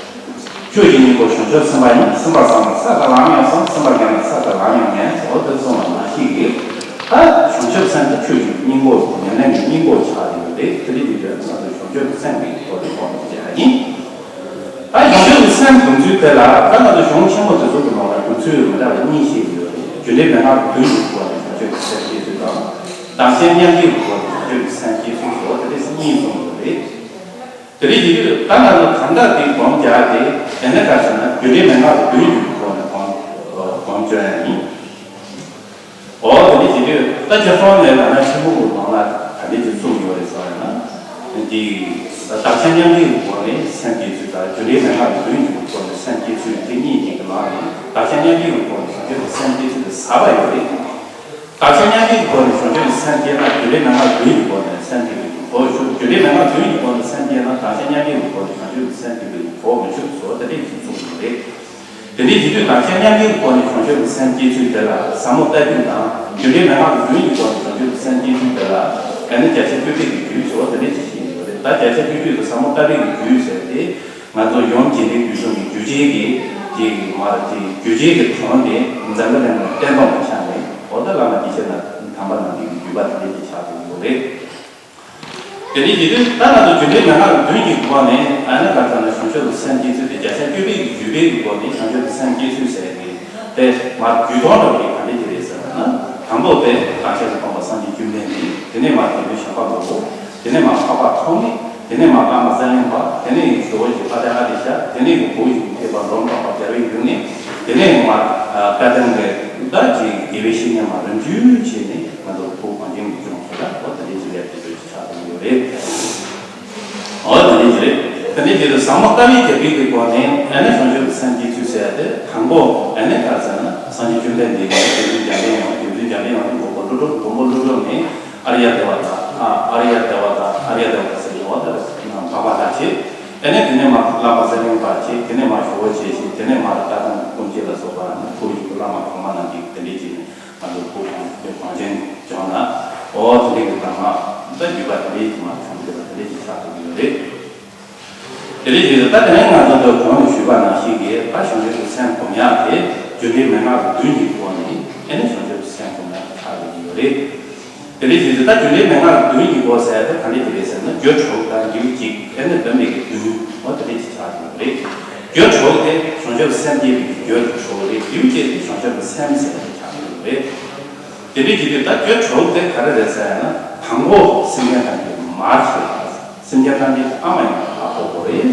ཆོས་ཀྱི་སྙིང་པོ་བྱང་ཆུབ་སེམས་དཔའ་ཡིན། སེམས་པ་བཟང་ན་ས་དང་ལམ་ཡང་བཟང་། སེམས་པ་དགེ་ན་ས་དང་ལམ་ཡང་ངན་ཟེར་བ་དེ་ཚོ་ནང་བཞིན་གྱི། ད་བྱང་ཆུབ་སེམས་དེ་ཆོས་ཀྱི་སྙིང་པོ་ཉམས་ལེན་གྱི་སྙིང་པོ་ཆགས་བསྡད་ཡོད་རེད། དེ་འདྲ་ཡིན་དུས་ང་ཚོ་བྱང་ཆུབ་སེམས་ཀྱི་སྐོར་ལ་སྒོམ་གྱི་རྒྱག་ཡིན། ད་བྱང་ཆུབ་ཀྱི་སེམས་སྒོམ་ཚུལ་དེ་ལ་ད་ང་ཚོ་གཞུང་ཆེན་པོ་དེ་ཚོ་གི་ནང་ལ་སྒོམ་ཚུལ་མི་འདྲ་བ་གཉིས་ཤིག་ཡོད་རེད། རྒྱུ་འབྲས་མན་ངག་བདུན་གྱི་སྒོ་ནས་བྱང་ཆུབ་ཀྱི་སེམས་སྐྱེ་ཚུལ་དང་། བདག་གཞན་མཉམ་བརྗེའི་སྒོ་ནས་བྱང་ཆུབ་ཀྱི་སེམས་སྐྱེ་ཚུལ་ཟེར་བ་དེ་འདྲ་གཉིས་གསུངས་ཡོད་རེད། དེ་འདྲ་ཡིན་དུས་ད་ང་ཚོ་གང་ལྟར་དེ་སྒོམ་རྒྱག་དེ་དེ་ནས་ག་ཟེར་ན་རྒྱུ་འབྲས་མན་ངག་བདུན་གྱི་སྒོ་ནས་སྒོམ་སྒོམ་སྤྱོད་ཡ་ཡིན། འོ་དེ་འདྲ་བྱེད་དུས་ད་རྒྱ་གསུང་ནས་ལབ་ན་ཆེན་པོ་གི་ནང་ལ་ག་འདྲ་ཅིག་གསུངས་ཡོད་རེད་ཟེར་ན། འདི་བདག་གཞན་མཉམ་བརྗེའི་སྒོ་ནས་སེམས་བསྐྱེད་ཚུལ་དང་རྒྱུ་འབྲས་མན་ངག་བདུན་གྱི་སྒོ་ནས་སེམས་བསྐྱེད་ཚུལ་དེ་གཉིས་ཀྱི་ནང་ནས་བདག་གཞན་མཉམ་བརྗེའི་སྒོ་ནས་བྱང་ཆུབ་ཀྱི་སེམས་བསྐྱེད་ཚུལ་དེ་ཟབ་པ་ཡོད་རེད། བདག་གཞན་མཉམ་བརྗེའི་སྒོ་ནས་བྱང་ཆུབ་ཀྱི་སེམས་བསྐྱེད་ན་རྒྱུ་འབྲས་མན་ངག་བདུན་གྱི་སྒོ་ནས་སེམས་བསྐྱེད་པའི་གོ་ཆོད། རྒྱུ་འབྲས་མན་ངག་བདུན་གྱི་སྒོ་ནས་སེམས་བསྐྱེད་ན་བདག་གཞན་མཉམ་བརྗེའི་སྒོ་ནས་བྱང་ཆུབ་ཀྱི་སེམས་བསྐྱེད་པའི་གོ་མི་ཆོད་ཟེར་བ་དེ་འདྲ་ཞིག་གསུངས་ཡོད་རེད། དེ་འདྲའི་བྱེད་དུས་བདག་གཞན་མཉམ་བརྗེའི་སྒོ་ནས་བྱང་ཆུབ་ཀྱི་སེམས་སྐྱེ་ཚུལ་དེ་ལ་ཟབ་མོ་ལྟ་བུ་དང་། རྒྱུ་འབྲས་མན་ངག་བདུན་གྱི་སྒོ་ནས་བྱང་ཆུབ་ཀྱི་སེམས་སྐྱེ་ཚུལ་དེ་ལ་ཨ་ནི་བརྒྱ་ཆ་བཅུ་པའི་གི་རྒྱུད་ཟེར་བ་དེ་འདྲ་ཅིག་བཤད་ཡོད་རེད། ད་བརྒྱ་ཆ་བཅུ་པའི་གི་ཟབ་མོ་ལྟ་བུའི་གི་རྒྱུད་ཟེར་ཏེ། ང་ཚོ་ཡོངས་འཛིན་གྱི་རྒྱུད་གསུམ་གྱི་རྒྱུད་ཆེན་གྱི་གི་མར་གྱི་རྒྱུད་ཆེན་གྱི་དོན་དེ་འཛམ་བུ་གླིང་ལ་བསྟན་པ་མ་ཆགས་ནས། འོ་ད་བླ་མ་དགེ་བཤེས་རྣམས་དམ་པ་རྣམས་ཀྱི་བརྒྱུད་པ་དེ་འདྲ་ཅིག་ཆགས་ཡོད་རེད། དེ་འདྲའི་བྱེད་དུས་ད་ང་ཚོ་རྒྱུ་འབྲས་མན་ངག་བདུན་གྱི་སྒོ་ནས་ཨ་ནི་ག་ཟེར་ན་བྱང་ཆུབ་ཀྱི་སེམས་སྐྱེ་ཚུལ་དེ་བརྒྱ་ཆ་བཅུ་པའི་རྒྱུད་པའི་སྒོ་ནས་བྱང་ཆུབ་ཀྱི་སེམས་སྐྱེ་ཚུལ་ཟེར་གྱི་དེ་མར་རྒྱུད་སྟོང་འདྲ་བོ་ཞིག་ག་འདྲ་ཅིག་རེད་ཟེར་ན། དང་པོ་དེ་བདག་ཅག་ཏུ་ཕོངས་པ་སངས་རྒྱས་བཅོམ་ལྡན་འདས། དེ་ནས་མར་དགེ་འདུན་བྱེ་བ་དྲུག་པོ། དེ་ནས་མར་འཕགས་པ་ཐོགས་མེད། དེ་ནས་མར་བླ་མ་སེང་བློན་པ། དེ་ནས་ཞོ་བོ་ཞིག་ཕ་དེ་ཨ་ཏི་ཤ། དེ་ནས་བུ་ཞིག་ཐེག་པ་འགྲོ་འཕགས་པ་རྒྱལ་བའི་ཡུལ་ནས། དེ་ནས་མར་བཀའ་གདམས་པའི་ད་ཅིག་དགེ་བའི་བཤེས་གཉེན་མར་རིམ་བྱོན་བྱས་ནས་ང་ཚོ་བོད་གངས་ཅན་གྱི་ལྗོངས་སུ་ལ་འོ་དེ་འདྲའི་ཅིག་ལས་དེ་འདྲའི་ཆགས་བསྡད་ཡོད་རེད། འོ་དེ་འདྲའི་ཅིག་རེད། དེ་འདྲའི་ཅིག་རེད། ཟབ་མོ་ལྟ་བའི་རྒྱལ་པོའི་གི་སྒོ་ནས་ཨ་ནི་བྱང་ཆུབ་ཀྱི་སེམས་སྐྱེ་ཚུལ་ཟེར་ཡ་དེ་དང་པོ་ཨ་ནི་ག་ཟེར་ན་སངས་རྒྱས་བཅོམ་ལྡན་འདས་ཀྱི་རྗེ་བཙུན་འཇམ་དཔལ་དབྱངས། རྗེ་བཙུན་འཇམ་དཔལ་དབྱངས་ཀྱི་མགོན་པོ་ཀླུ་སྒྲུབ། མགོན་པོ་ཀླུ་སྒྲུབ་ནས་ཨཱརྱ་དེ་བ་དང་། ཨཱརྱ་དེ་བ་དང་ཨཱརྱ་དེ་བ་ཟེར་ཡོང་བ་དེ་འཕགས་པ་དང་བཅས། དེ་ནས་དེ་ནས་མར་བླ་མ་སེང་བློན་པ་བྱས། དེ་ནས་མར་ཞོ་བོ་བྱས་བྱས། དེ་ནས་མར་བཀའ་གདམས་ཀུན་མཁྱེན་ལ་སོགས་པ་ནི་ཁོ་བོའི་བླ་མ་གོང་མ་རྣམས་ཀྱིས་དེ་འདྲའི་བྱས་ནས་ང་ཚོ་བོད་གངས་ཅན་ལྗོངས་ན་འོ་དེ་འདྲའི་གི་དང་མ་ད་བརྒྱུད་པ་དེ་འདྲའི་གི་མར་བྱུང་ཡོད་པ་དེ་འདྲའི་གི་ཆགས་ཐུབ་ཀྱི་ཡོད་རེད། དེ་འདྲའི་བྱས་ཏེ་ད་དེ་རིང་ང་ཚོ་འདིར་གོང་ནས་ཞུས་པ་ནང་བཞིན་གྱི་ད་བྱང་ཆུབ་ཀྱི་སེམས་སྒོམ་ཡག་དེ་རྒྱུ་འབྲས་མན་ངག་བདུན་གྱི་སྒོ་ནས་ཨེ་ནི་བྱང་ཆུབ་ཀྱི་སེམས་སྒོམ་ཡག་དེ་ཆགས་ཡོད་ཀྱི་ཡོད་རེད། དེ་འདྲའི་བྱས་ཏེ་ད་རྒྱུ་འབྲས་མན་ངག་བདུན་གྱི་སྒོ་ཟེར་ཡག་དེ་ག་འདྲ་ཅིག་རེད་ཟེར་ན། རྒྱུ་དྲུག་དང་ལེའུ་གཅིག་ཨེ་ནི་བདུན་མེད་ཀྱི་བདུན། འོ་དེ་འདྲ་ཅིག་ཆགས་ཡོད་རེད། རྒྱུ་དྲུག་དེ་བྱང་ཆུབ་སེམས་བསྐྱེད་པའི་རྒྱུ་དྲུག་རེད། ལེའུ་གཅིག་དེ་བྱང་ཆུབ་ཀྱི་སེམས་ཟེར་ཡག་དེ་ཆགས་ཡོད་རེད། དེ་འདྲའི་བྱས་ཏེ་ད་རྒྱུ་དྲུག་དེ་ག་རེ་རེད་ཟེར་ན། དང་པོ་སེམས་ཅན་ཐམས་ཅད་མར་ཤེས་པ། སེམས་ཅན་ཐམས་ཅད་ཨ་མ་ཡིན་པ་ཧ་གོ་དགོས་རེད།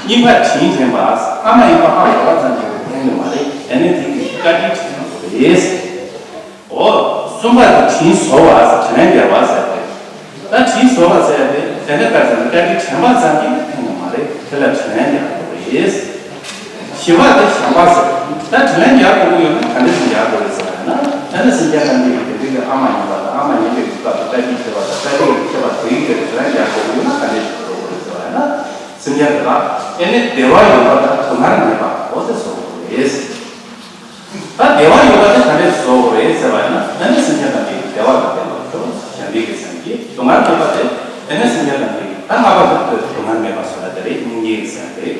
གཉིས་པ་དྲིན་དྲན་པ། ཨ་མ་ཡིན་པ་ཧ་གོ་བ་ཙམ་གྱིས་ཕན་གྱི་མ་རེད། ཨ་ནི་དེ་གི་བཀའ་དྲིན་དྲན་དགོས་རེད། འོ། གསུམ་པ་དེ་དྲིན་གཟོ་བ། དྲིན་ལན་འཇལ་བ་ཟེར་ཏེ། ད་དྲིན་གཟོ་བ་ཟེར་ཏེ་དེ་ནས་ག་ཟེར་ན་བཀའ་དྲིན་དྲན་པ་ཙམ་གྱིས་ཕན་གྱི་མ་རེད། དེ་ལ་དྲིན་ལན་འཇལ་དགོས་རེད། བཞི་པ་དེ་བྱམས་པ་ཟེར། ད་དྲིན་ལན་འཇལ་དགོས་ཀྱི་ཡོད་ན་ག་འདྲ་ཞིག་འཇལ་དགོས་རེད་ཟེར་བ་ཡིན་ན། ཨ་ནི་སེམས་ཅན་ཐམས་ཅད་ཀྱི་དེ་འདྲའི་གི་ཨ་མ་ཡིན་པ་དང་། ཨ་མ་ཡིན་པའི་གི་སྐབས་སུ་བཀའ་དྲིན་ཆེ་བ་དང་། བཀའ་དྲིན་ཆེ་བ་དེ་ཡི་གི་དྲིན་ལན་འཇལ་དགོས་ཀྱི་ཡོད་ན་ག་འདྲ་ཞིག་བཟོ་དགོས་རེད་ཟེར་བ་ཡིན་ན། སེམས་ཅན་དེ་ལ་ཨེ་ནི་བདེ་བ་ཡོད་པ་དང་སྡུག་བསྔལ་མེད་པ་འོ་དེ་བཟོ་དགོས་རེད། ད་བདེ་བ་ཡོད་པ་དེ་ག་འདྲ་བཟོ་དགོས་རེད་ཟེར་བ་ཡིན་ན། ཨེ་ནི་སེམས་ཅན་ཐམས་ཅད་ཀྱི་བདེ་བ་དང་ལྡན་པར་ཤོག། བྱམས་པའི་གི་སེམས་ཀྱིས། སྡུག་བསྔལ་མེད་པ་དེ་ཨེ་ནི་སེམས་ཅན་ཐམས་ཅད་ཀྱི། ད་ལྔ་པ་དེ་སྡུག་བསྔལ་མེད་པ་བཟོ་ཡག་དེ་རེད། སྙིང་རྗེའི་གི་སེམས་རེད།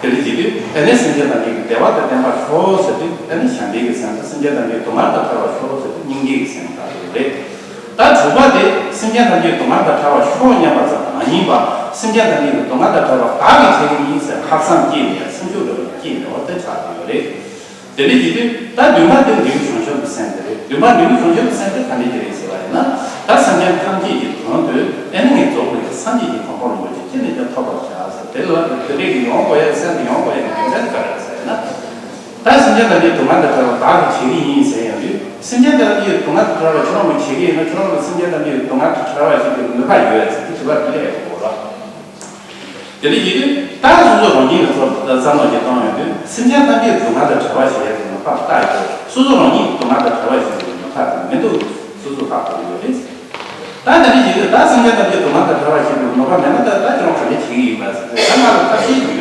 དེ་འདྲ་བྱེད་དུས་ཨེ་ནི་སེམས་ཅན་ཐམས་ཅད་ཀྱི་བདེ་བ་དང་ལྡན་པར་ཤོག་ཟེར་དུས་ཨེ་ནི་བྱམས་པའི་གི་སེམས་དང་། སེམས་ཅན་ཐམས་ཅད་སྡུག་བསྔལ་དང་བྲལ་བར་ཤོག་ཟེར་དུས་སྙིང་རྗེའི་གི་སེམས་ལ་ཡོད་རེད། ད་དྲུག་པ་དེ་སེམས་ཅན་ཐམས་ཅད་སྡུག་བསྔལ་དང་བྲལ་བར་ཤོག་སྙམ་པ་ཙམ་མ་ཡིན་པ། སེམས་ཅན་ཐམས་ཅད་ཀྱི་སྡུག་བསྔལ་དང་བྲལ་བར་བདག་གིས་བྱེད་ཀྱི་ཡིན་ཟེར་ཧ་སང་སྐྱེས་ནས་སེམས་ཤུགས་འདྲ་བོ་སྐྱེས་ནས་འོ་དེ་ཆགས་ཀྱི་ཡོད་རེད། དེ་འདྲ་བྱེད་དུས་ད་བདུན་པ་དེ་འབྲས་བུ་བྱང་ཆུབ་ཀྱི་སེམས་དེ་རེད། བདུན་པ་འབྲས་བུ་བྱང་ཆུབ་ཀྱི་སེམས་དེ་ག་འདྲ་ཅིག་རེད་ཟེར་བ་ཡིན་ན། ད་སེམས་ཅན་ཐམས་ཅད་ཀྱི་དོན་དུ་ཨེ་ནི་ངས་རྫོགས་པའི་སངས་རྒྱས་ཀྱི་གོ་འཕང་རིན་པོ་ཆེ་ཅི་ནས་ཀྱང་ཐོབ་པར་བྱ་ཟེར། དེ་ལ་དེ་འདྲ་གི་ཡོང་དགོས་ཡ་སེམས་དེ་ཡོང་དགོས་ཡ་གི་རྒྱུ་མཚན་ག་རེ་རེད་ཟེར་ན། ད་སེམས་ཅན་ཐམས་ཅད་སྡུག་བསྔལ་དང་བྲལ་བར་བདག་གིས་བྱེད་ཀྱི་ཡིན་ཟེར་ཡོང་དུས། སེམས་ཅན་ཐམས་ཅད་སྡུག་བསྔལ་དང་བྲལ་བར་ཁྱོད་རང་གིས་བྱེད་ཀྱི་ཡིན་ན། ཁྱོད་རང་ལ་སེམས་ཅན་ཐམས་ཅད་སྡུག་བསྔལ་དང་བྲལ་བར་བྱེད་པའི་ནུས་པ་ཡོད་ཟེར་དེ་དྲི་བ་དེ་སླེབས་ཡོང་གི་རེད། དེ་འདྲ་ཡིན་དུས་ད་སོ་སོ་རང་ཉིད་ལ་ཚོར་བསམ་བློ་ཞིག་བཏང་ཡོང་དུས་སེམས་ཅན་ཐམས་ཅད་སྡུག་བསྔལ་དང་བྲལ་བར་བྱེད་ཡ་དེ་ནི་ཕར་བལྟ་ཡོད། སོ་སོ་རང་ཉིད་སྡུག་བསྔལ་དང་བྲལ་བར་བྱེད་ཡ་དེ་ནི་ཕར་དེ་མི་འདུག་སོ་སོ་ཕར་གོ་ཡོད་རེད། ད་དེ་འདྲ་ཡིན་དུས་ད་སེམས་ཅན་ཐམས་ཅད་སྡུག་བསྔལ་དང་བྲལ་བར་བྱེད་དུས་ནོར་བ་མེད་ན་ད་ད་ཁྱེད་རང་ག་རེ་བྱེད་ཀྱི་ཡིན་པ་ཟེར་ཏེ་ད་ང་ལ་ཐབས་ཤེས་ཡོད།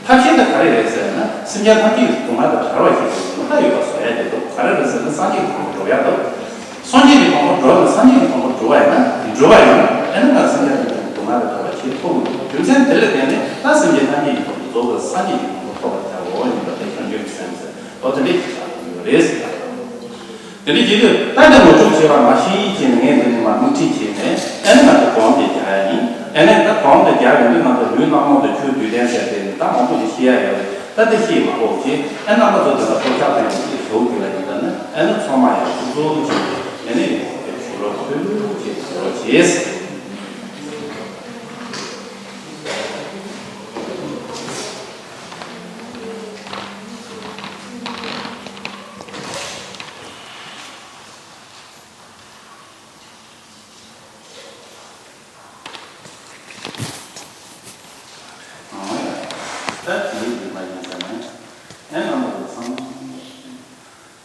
ཐབས་ཤེས་དེ་ག་རེ་རེད་ཟེར་ན་སེམས་ཅན་ཐམས་ཅད་སྡུག་བསྔལ་དང་བྲལ་བར་བྱེད་དུས་ནོར་བ་ཡོད་པ་བཟོ་ཡ་དེ་འདུག་ག་རེ་རེད་ཟེར་ན་སངས་རྒྱས་ཀྱི་གོ་འགྲོ་ཡ་འདུག་སངས་རྒྱས་ཀྱི་གོ་འགྲོ་འགྲོ་ན་སངས་རྒྱས་ཀྱི་གོ་འགྲོ་འགྲོ་བ་ཡིན་ན་འགྲོ་བ་ཡིན་ན་ཨེ་ན་ང་སེམས་ཅན་ཐམས་ཅད་སྡུག་བསྔལ་དང་བྲལ་བར་བྱེད་ཐུབ་ཀྱི་འདུག་རྒྱུ་མཚན་དེ་ལ་བརྟེན་ནས་ད་སེམས་ཅན་ཐམས་ཅད་ཀྱི་གོ་འགྲོ་རྫོགས་པའི་སངས་རྒྱས་ཀྱི་གོ་འགྲོ་ཐོབ་པར་བྱའོ་ཡིན་པ་དེ་སངས་རྒྱས་ཀྱི་སེམས་ཟེར་འོ་དེ་འདྲས་ཀྱི་བྱ་དགོས་ཡོད་རེད་ཟེར། དེ་འདྲའི་རྗེས་ལུས་ད་ལྟ་ངོ་སྤྲོད་བྱས་པ་མ་ཤེས་ཀྱི་ནས་ངས་འདི་ནས་མར་དམིགས་ཁྲིད་བྱས་ནས་ཨ་ནི་ང་ཚོ་གོམ་དེ་རྒྱག་ཡ་ཡིན། ཨ་ནི་ད་གོམ་དེ་རྒྱག་ཡོང་དུས་ང་ཚོ་ལུས་རྣམ་སྣང་དང་ཆོས་བདུད་ལྡན་ཟེར་དེ་ནི་ད་མང་པོ་ཞིག་ཤེས་ཡ་ཡོད་རེད། ད་དེ་ཤེས་མ་ཐུབ་ཅེས་ཨ་རྣམ་པ་ཚོ་དེ་ལ་ཐོག་ཆགས་ཐོན་ཡོང་ཅེས་ཞོག་དེ་ལ་ཡིན་ད་ནི་ཨ་ནི་ཚང་མ་ཡང་ཚུགས་ཚུགས་བྱས་ནས་ཨ་ནི་ཞུ་རོགས་ཐུགས་རྗེ་ཆེ་ཞུ་རོགས་བྱས། ད་དེའི་རིག་པ་ཡིན་ཙང་ནས་ཨེ་རྣམ་པ་ཚོ་ཚང་མ་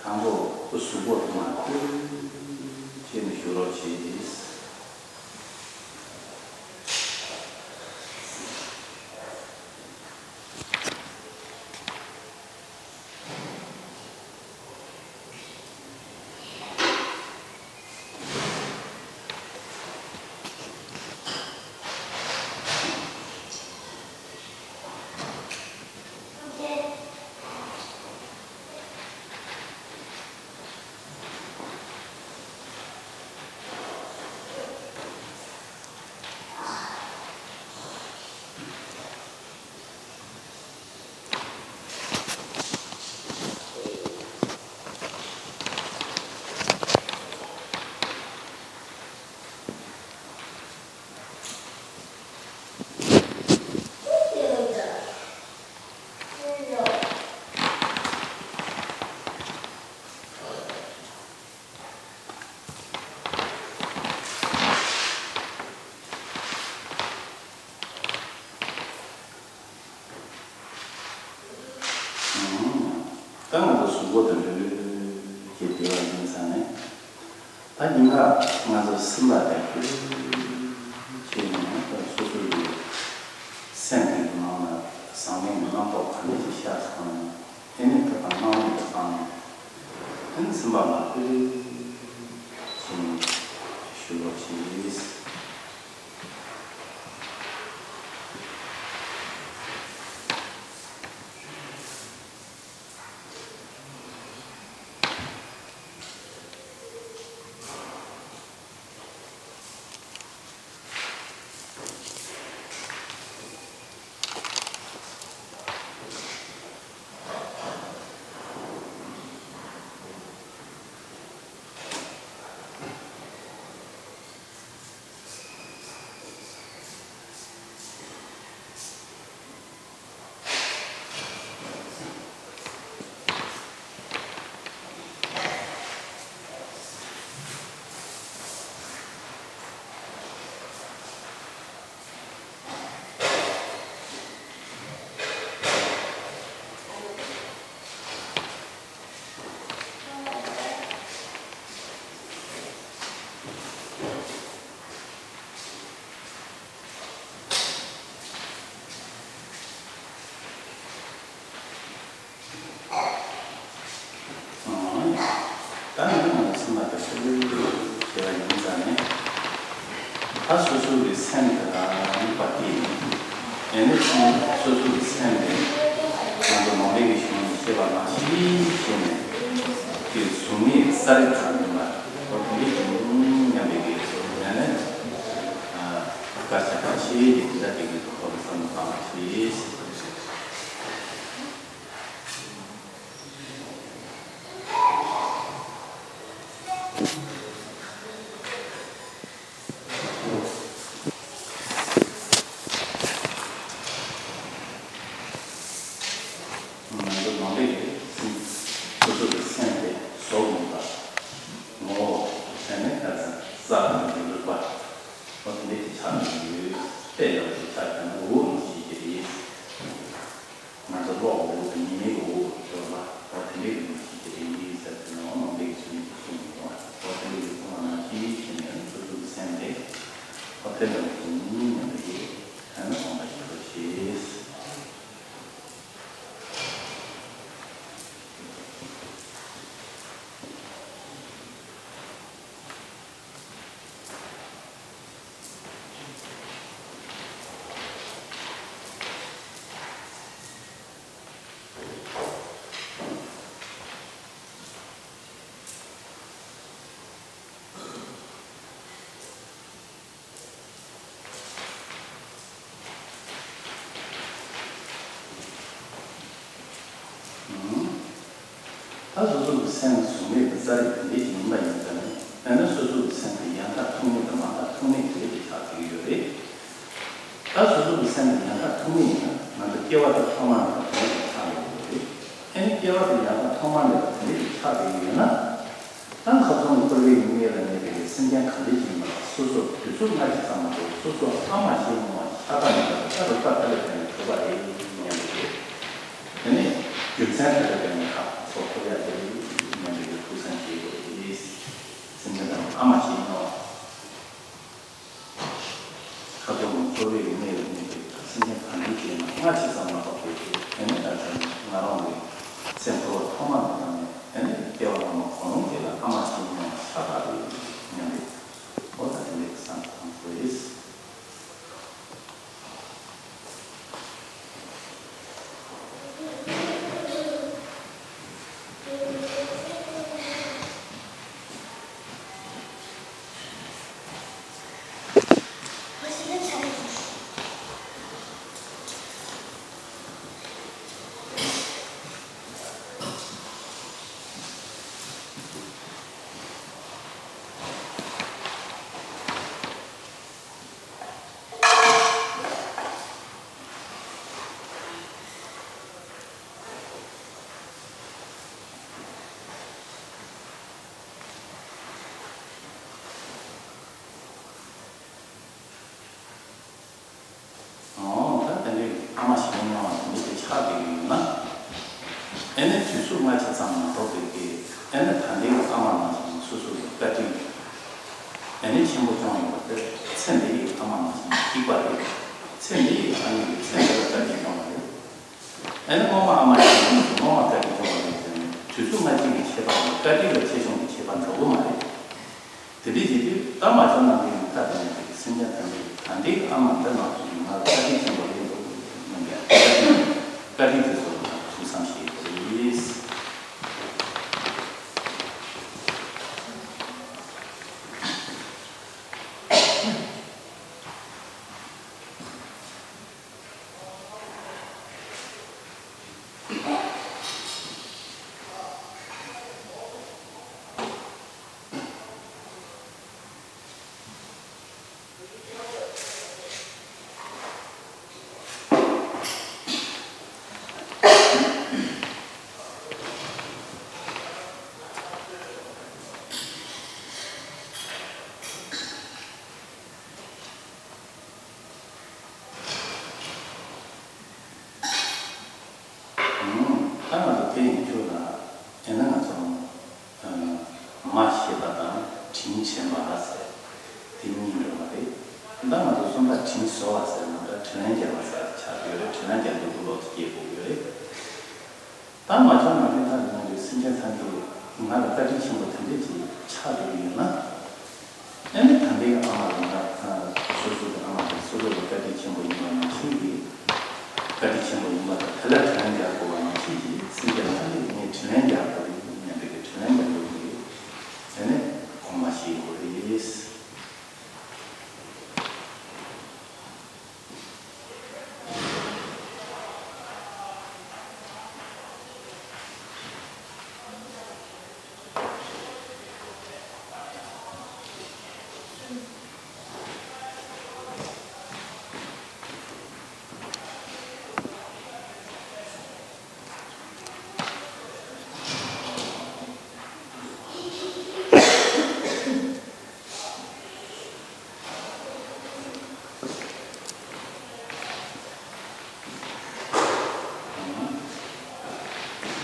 དང་པོ་གཟུགས་པོ་དུ་མ་ཁུར་བྱས་ནས་བཞུགས་རོགས་བྱེད། ད་ང་ཚོ་གཟུགས་པོ་དང་འབྲེལ་བའི་སྐྱེ་བདེ་བ་ཡིན་ཙང་ནས། ད་སྙིང་ཁ་ང་ཚོ་སེམས་ལ་དེ་ཁུར་བྱས་ནས་སོ་སོ་ཡི་སེམས་ཀྱི་ནང་ལ་བཟང་ངན་གྱི་རྣམ་རྟོག་ག་འདྲ་ཞིག་ཤར་སོང་ན་དེ་ནི་ཐོབ་པ་སྣང་བ་དུ་བཏང་ནས་དེ་ནི་སེམས་པ་ལ་ཁུར་བྱས་ནས་ཞུ་རོགས་གྱིས། ད་ནི་ང་ཚོ་མ་དང་ཕྲུ་གུ་ཞེས་པ་ཡིན་ཙང་ནས་ད་སོ་སོ་གི་སེམས་དེ་ལ་དམིགས་པ་དེ་ཡིན། དེ་ནས་སོ་སོ་གི་སེམས་དེ་ང་ཚོ་ནང་པའི་གི་གཞུང་ནས་བཤད་པ་ནང་བཞིན་བྱས་ནས་དེ་གཟུགས་མེད་ས་རི་ཐང་ཡིན་པ་འོ་དེ་འདྲའི་གཞུང་མཉམ་པའི་གི་གཞུང་ནས་ནས་དཀར་ཆ་གང་ཤེས་ཀྱི་དེ་འདྲ་དེ་གི་ཐོག་ལ་བསམ་བློ་བཏང་བ་ཞིག་ང་ཚོ་ནང་པའི་གི་སོ་སོ་གི་སེམས་དེ་བཟོ་དགོས་པ། ངོ་བོ་དེ་ནི་ཁ་ཚ་རྩ་དང་གི་ལུག་པ། ཨོ་དེ་འདྲའི་ཆ་ནས་ཡོད་དཔེ་ཡག་པོ་ཆ་ཀྱང་འུ་མ་ཞིག་ ད་སོ་སོ་གི་སེམས་གཟུགས་མེད་དུ་རྩ་རེད་དེ་འདྲའི་ཅིག་ཡིན་པ་ཡིན་ཙང་ནི། ཨ་ནི་སོ་སོ་གི་སེམས་དེ་ཡང་དག་ཐུག་མེད་དང་མ་དག་ཐུག་མེད་དེ་འདྲའི་ཅིག་ཆགས་བསྡད་ཀྱི་ཡོད་རེད། ད་སོ་སོ་གི་སེམས་དེ་ཡང་དག་ཐུག་མེད་ཡིན་ན་ང་ཚོ་སྐྱེ་བ་དེ་ཐོག་མ་མེད་པ་དེ་འདྲའི་ཅིག་ཆགས་ཡོད་ཀྱི་ཡོད་རེད། ཨ་ནི་སྐྱེ་བ་དེ་ཡང་དག་ཐོག་མ་མེད་པ་དེ་འདྲའི་ཅིག་ཆགས་བསྡད་ཀྱི་ཡོད་ན། ད་ཁ་ཚོན་འཁོར་བའི་གནས་ལ་གནས་པའི་སེམས་ཅན་ག་འདྲ་ཅིག་ཡིན་པ་སོ་སོ་དུས་ཚོད་སྔ་ཕྱི་ཙམ་མ་གཏོགས་སོ་སོ་ཨ་མ་ཞེས་མྱོང་བ་ཤ་སྟག་ཡིན་པ་ད་རིག་པ་ལྟ་བའི་སྒོ་ནས་གྲུབ་པ་རེད་སྙམ་པའི། དེ་ནས་རྒྱུ་མཚན་ལྟ་བུ་དེ་ནི་ཁག་ཚོགས་ཐུབ་ཡ་དེ་རེད་སྙམ་པའི་ཐུགས་བསམ་བཞེས་དགོས་རེད། སེམས་ཅན་དང་ཨ་མ་ཞེས་སྨྲ་བ། ཁ་དོག་ནི་འཁོར་བའི་གནས་ལ་གནས་པའི་སེམས་ཅན་གང་འདུལ་ཅེ་ན་སྔ་ཕྱི་ཙམ་མ་གཏོགས་པའི་དེ་ནི་ད་ལྟ་ང་རང་གི་སེམས་འཁོར་བ་ཐོག་མ་ནས་དང་ནས་དེ་ནི་སྐྱེ་བ་སྔ་མ་གང་རུང་དེ་ལ་ཨ་མ་ཞེས་སྨྲ་བ་ཤ་སྟག་རེད་སྙམ་པའི་འོ་ད་དེ་འདྲའི་བསམ་བཏང་དགོས་རེད། འོ་ད་དེ་འདྲའི་ཨ་མ་ཞེས་སྨྲ་བ་དེ་འདྲའི་དེ་ཆགས་བསྡད་ཀྱི་ཡོད་ན། ཨེ་ནི་དུས་ཚོད་སྔ་ཕྱི་ཙམ་མ་གཏོགས་པའི་གི་ཨེ་ནི་ད་ལྟའི་ཨ་མ་ནང་བཞིན་སོ་སོ་ལ་བཀའ་དྲིན་ཨེ་ནི་ཆེན་པོ་བྱུང་ཡོད་པ་དེ་ཚེ་འདི་ཡི་ཨ་མ་ནང་བཞིན་སྐྱིད་པ་རེད། ཚེ་འདི་ཡི་ཨ་མ་ཡིས་ཚེ་འདི་ལ་བཀའ་དྲིན་བྱུང་བ་རེད། ཨེ་ནི་སྔོན་མ་ཨ་མ་ཞེས་སྔོན་མ་བཀའ་དྲིན་བྱུང་བ་རེད་ཟེར་ནས་དུས་ཚོད་སྔ་ཕྱི་གི་ཁྱད་པར་དང་བཀའ་དྲིན་ལ་ཆེ་ཆུང་གི་ཁྱད་པར་འགྲོ་གི་མ་རེད། དེ་འདྲའི་བྱེད་དུས་ད་མ་བྱུང་ནམ་མཁའི་མཐའ་དང་མཉམ་པའི་སེམས་ཅན་ཐམས་ཅད་ད་ལྟའི་ཨ་མ་འདི་ནང་བཞིན་ང་ལ་བཀའ་དྲིན་ཆེན་པོ་རེད་འདུག་སྙམ་པའི་བཀའ་དྲིན་བཀའ་དྲིན་དེ་ཚོ་ལ་ཐུགས་བསམ་བཞེས་དགོས་རེད། ད་ང་ཚོ་དེ་ཡིན་རྒྱུ་ལ་ཡིན་ན་ང་ཚོ་མ་ཤེས་པ་དང་དྲིན་ཆེན་པ་ཟེར་དེ་གཉིས་འགྲོ་བ་རེད། ད་ང་ཚོ་གསུམ་པ་དྲིན་གཟོ་བ་ཟེར་ན་ད་དྲིན་ལན་འཇལ་བ་ཟེར་ཆགས་ཡོད་རེད། དྲིན་ལན་འཇལ་དུས་ཀྱི་ལོག་ཅིག་སྐྱེ་དགོས་ཡོད་རེད། ད་མ་བྱུང་ན་ནི་ད་ནང་གི་སེམས་ཅན་ཐམས་ཅད་ང་ལ་བཀའ་དྲིན་ཆེན་པོ་དེ་འདྲ་ཅིག་ཆགས་བསྡད་ཀྱི་ཡོད་ན། ཨ་ནི་ད་ལྟའི་ཨ་མ་ལ་ང་སོ་སོ་གི་ཨ་མ་དང་སོ་སོ་ལ་བཀའ་དྲིན་ཆེན་པོ་ཡིན་པ་ནང་བཞིན་གྱི། བཀའ་དྲིན་ཆེན་པོ་ཡིན་པ་དང་དེ་ལ་དྲིན་ལན་འཇལ་དགོས་པ་ནང་བཞིན་གྱི་སེམས་ཅན་ཐམས་ཅད་ངས་དྲིན་ལན་འཇལ་དགོས་རེད་སྙམ་པའི་དྲིན་ལན་འཇལ་དགོས་རེད། དེ་ནས་དགོངས་པ་བཞེས་དགོས་རེད།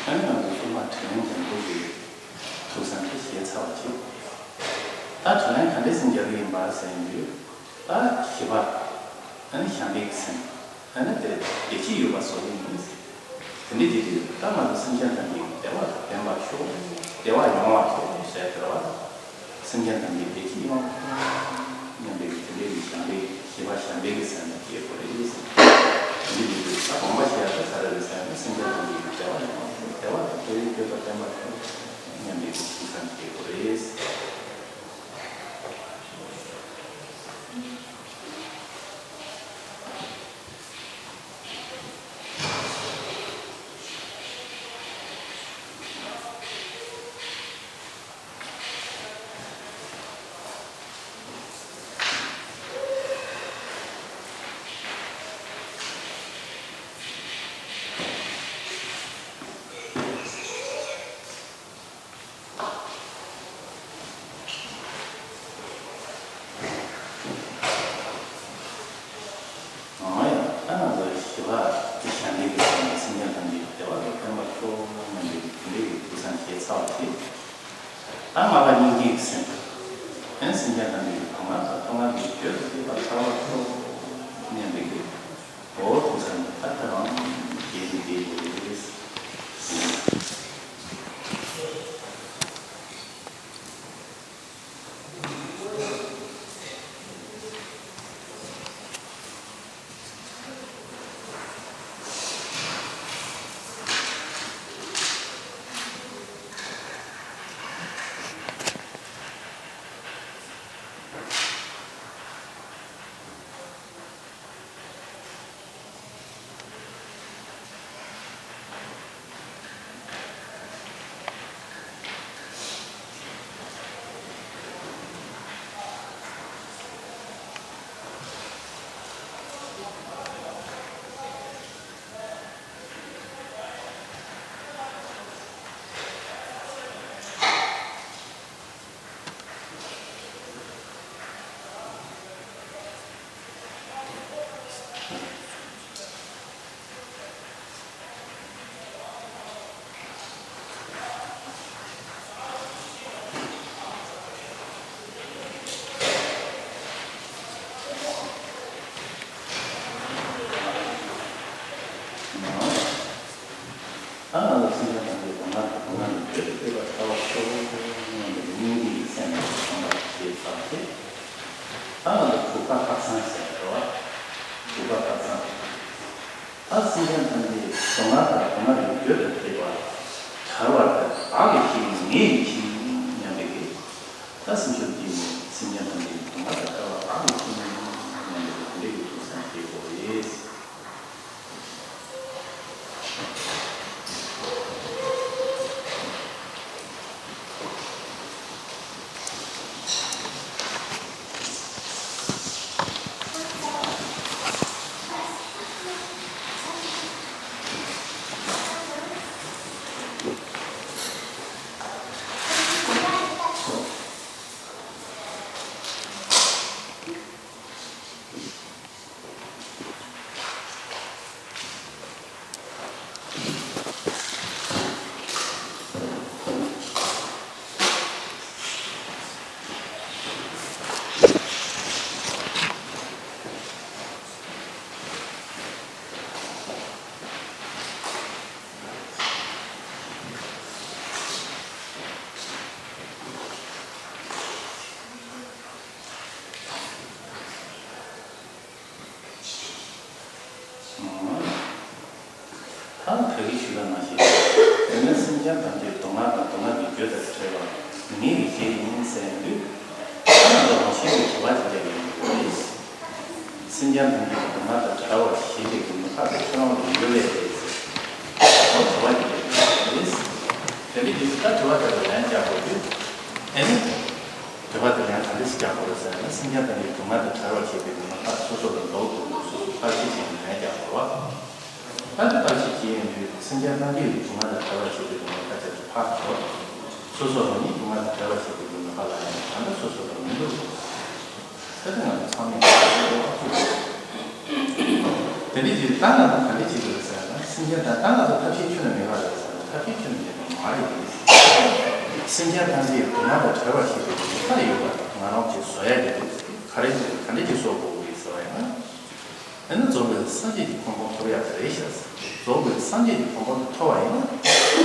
ཨ་ནི་ང་ཚོ་གསུམ་པ་དྲིན་ལན་འཇལ་དགོས་ཀྱི་ཐུགས་བསམ་དེ་བཞེས་ཚར་བ་བྱེད། ད་དྲིན་ལན་ག་འདྲས་སེ་འཇལ་གི་ཡིན་པ་ཟེར་ཡོད། ད་ཞི་བ། ཨ་ནི་བྱམས་པའི་སེམས། ཨ་ནི་དེ་བདེ་སྐྱིད་ཡོད་པ་བཟོ་གི་ཡིན། དེ་འདྲའི་བྱེད་དུས་ད་ང་ཚོ་སེམས་ཅན་ཐམས་ཅད་བདེ་བ་དང་ལྡན་པར་ཤོག་བདེ་བ་ཡོང་བར་ཤོག་ཟེར་ཟེར་བ། སེམས་ཅན་ཐམས་ཅད་བདེ་སྐྱིད་ཡོང་སྙམ་པའི་དེ་འདྲའི་བྱམས་པའི་ཞི་བ་བྱམས་པའི་གི་སེམས་ལ་སྐྱེ་དགོས་རེད། དེ་འདྲའི་བྱེད་དུས་ད་དགོངས་པ་བཞེས་ཡ་ད་ག་རེ་རེད་ཟེར་ན་སེམས་ཅན་ཐམས་ཅད་ཀྱི་བདེ་བ་ཡོང་བར་ཤོག་བདེ་བ་དང་བདེ་བའི་སྤྱོད་པ་བསྟེན་པར་ཤོག་སྙམ་པའི་གི་ཐུགས་བསམ་སྐྱེ་དགོས་རེད། ད་ང་ལ་སྙིང་རྗེའི་སེམས། ཨེ་སེམས་ཅན་ཐམས་ཅད་ཀྱི་སྡུག་བསྔལ་དང་སྡུག་བསྔལ་གྱི་རྒྱུ་དེ་ལ་ཐར་བར་ཤོག་སྙམ་པའི་གི། འོ་ཐུགས་བསམ་ད་ལྟ་རང་བཞེས་ཏེ་བསྡད་དགོས་རེད། ཨ་ང་ལ་སེམས་ཅན་ཐམས་ཅད་སྡུག་བསྔལ་དང་སྡུག་བསྔལ་གྱི་རྒྱུ་དེ་སྟེར་བར་བྱ་བར་ཤོག་སྙམ་པའི་སྙིང་རྗེ་ཡི་སེམས་ལ་བསམ་པ་ཞེས་བཏགས་ཏེ། ཨ་ང་ལ་དྲུག་པ་ཐབ་ཚང་ཟེར་བ། དྲུག་པ་ཐབ་ཚང་། ཨ་སེམས་ཅན་ཐམས་ཅད་སྡུག་བསྔལ་དང་སྡུག་བསྔལ་གྱི་རྒྱུ་དེ་སྟེར་བར་བྱ་བར་བདག་གིས་ཤེས་ངས་ཤེས་སྙམ་པའི་གི། ད་སེམས་ཤུགས་ཀྱིས་ནི་སེམས་ཅན་ཐམས་ཅད་ཀྱི་སྡུག་བསྔལ་དང་བྲལ་བ་བདག་གིས་ཤེས་ནས་སྙམ་པའི་དེ་འདྲ་གི་ཐུགས་བསམ་བཞེས་དགོས་རེད། ད་ག་གི་ཞུས་པ་ནང་བཞིན། དེ་ནས་སེམས་ཅན་ཐམས་ཅད་སྡུག་བསྔལ་དང་སྡུག་བསྔལ་གྱི་རྒྱུ་དང་བྲལ་བ་ངེད་ཀྱིས་ཤེས་ཡིན་ཟེར་དུས། ད་ང་ཚོ་རང་བཞིན་གྱི་དྲི་བ་ཅིག་སླེབས་ཡོང་གི་རེད། སེམས་ཅན་ཐམས་ཅད་སྡུག་བསྔལ་དང་བྲལ་བར་ཤེས་པའི་གི་མི་ཁ་དེ་ཁྱོད་རང་ལ་ཡོད་རེད་དེ་ཟེར། ཨོ་དྲི་བ་ཅིག་སླེབས་ཡོང་གི་རེད། དེ་འདྲ་ཡིན་དུས་ད་དྲི་བ་དེ་ལ་ལན་རྒྱག་དགོས་དུས། ཨེ་ནི། དྲི་བ་དེ་ལན་ག་འདྲ་ཞིག་རྒྱག་དགོས་རེད་ཟེར་ན། སེམས་ཅན་ཐམས་ཅད་སྡུག་བསྔལ་དང་བྲལ་བར་བྱེད་པའི་སྡུག་བསྔལ་ཁ་སོ་སོ་ལ་འདོགས་དགོས་འདུག་སོ་སོ་ཕར་ཕྱིན་བྱས་ནས་ལན་རྒྱག་དགོས་པ། ད་དེ་ཕར་ཕྱིན་བྱས་ཡོང་དུས་སེམས་ཅན་ཐམས་ཅད་ཀྱི་སྡུག་བསྔལ་དང་བྲལ་བར་བྱེད་པའི་སྡུག་བསྔལ་ཁ་ཅིག་ཏུ་ཕར་འདོགས། སོ་སོ་རང་ཉིད་སྡུག་བསྔལ་དང་བྲལ་བར་བྱེད་པའི་སྡུག་བསྔལ་ཁ་ལ་ཡང་ད་ལྟ་སོ་སོ་ལ་མི་འདོད་དགོས། ད་དེ་ང་ཚོ་ཚང་མས་དེ་འདྲ་ཞིག་ཡོད་པ་ཚོ། དེ་འདྲ་ཞིག་ད་ང་ཚོ་ག་འདྲ་བྱེད་དགོས་རེད་ཟེར་ན། སེམས་ཅན་ད་ད་ང་ཚོ་ཐབས་ཤེས་ཁྱོན་ནས་མེད་པ་རེད་ཟེར་ན། ཐབས་ཤེས་ཁྱོན་ནས་མེད་པ་མ་རེད། སེམས་ཅན་ཐམས་ཅད་སྡུག་བསྔལ་དང་བྲལ་བར་བྱེད་པའི་ནུས་པ་ཡོད་པ་ང་རང་ཚོས་བཟོ་ཡ་གི་འདུག་ག་རེ་ག་འདྲ་ཅིག་བཟོ་དགོས་ཀྱི་ཟེར་བ་ཡིན་ན། དེ་ནི་རྫོགས་པའི་སངས་རྒྱས་ཀྱི་གོ་འཕང་ཐོབ་ཡ་དེ་རེད་ཤག་རྫོགས་པའི་སངས་རྒྱས་ཀྱི་གོ་འཕང་དེ་ཐོབ་པ་ཡིན་ན།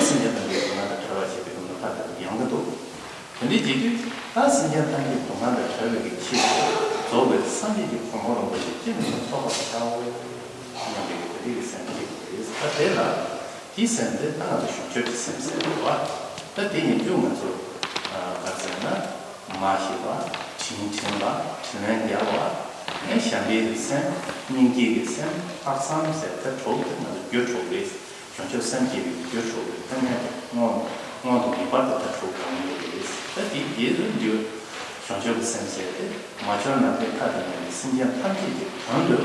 སེམས་ཅན་ཐམས་ཅད་སྡུག་བསྔལ་དང་བྲལ་བར་བྱེད་པའི་ནུས་པ་དེ་ཡོང་གི་འདུག་དེ་འདྲའི་བྱེད་དུས་ད་སེམས་ཅན་ཐམས་ཅད་སྡུག་བསྔལ་ལས་བྲལ་བའི་གི་ཆེད་དུ་རྫོགས་པའི་སངས་རྒྱས་ཀྱི་གོ་འཕང་རིན་པོ་ཆེ་ཅི་ནས་ཀྱང་ཐོབ་པར་བྱའོ་སྙམ་པའི་གི་དེ་རིགས་ཀྱི་སེམས་སྐྱེ་དགོས་རེད། ད་དེ་ལ་དེའི་སེམས་དེ་ད་ང་ཚོ་བྱང་ཆུབ་ཀྱི་སེམས་ཟེར་བ། ད་དེ་ཉིད་དུ་ང་ཚོ་ག་ཟེར་ན། མ་ཤེས་པ། དྲིན་དྲན་པ། དྲིན་ལན་འཇལ་བ། ཞབས་འདྲེན་གྱི་སེམས། སྙིང་རྗེ་གི་སེམས། ལྷག་བསམ་ཟེར་ད་དྲུག་དེ་ང་ཚོ་རྒྱུ་དྲུག་རེད། བྱང་ཆུབ་སེམས་བསྐྱེད་པའི་རྒྱུ་དྲུག་གི་ཐ་སྙད་དེ་སྔོན་སྔོན་དུ་ངེས་པར་དུ་ད་དྲུག་གང་ཡོད་རེད། ད་དེའི་རྗེས་སུ་འདུས། བྱང་ཆུབ་ཀྱི་སེམས་ཟེར་ཏེ། མ་བྱོན་ནམ་མཁའི་མཐའ་དང་མཉམ་པའི་སེམས་ཅན་ཐམས་ཅད་ཀྱི་དོན་དུ་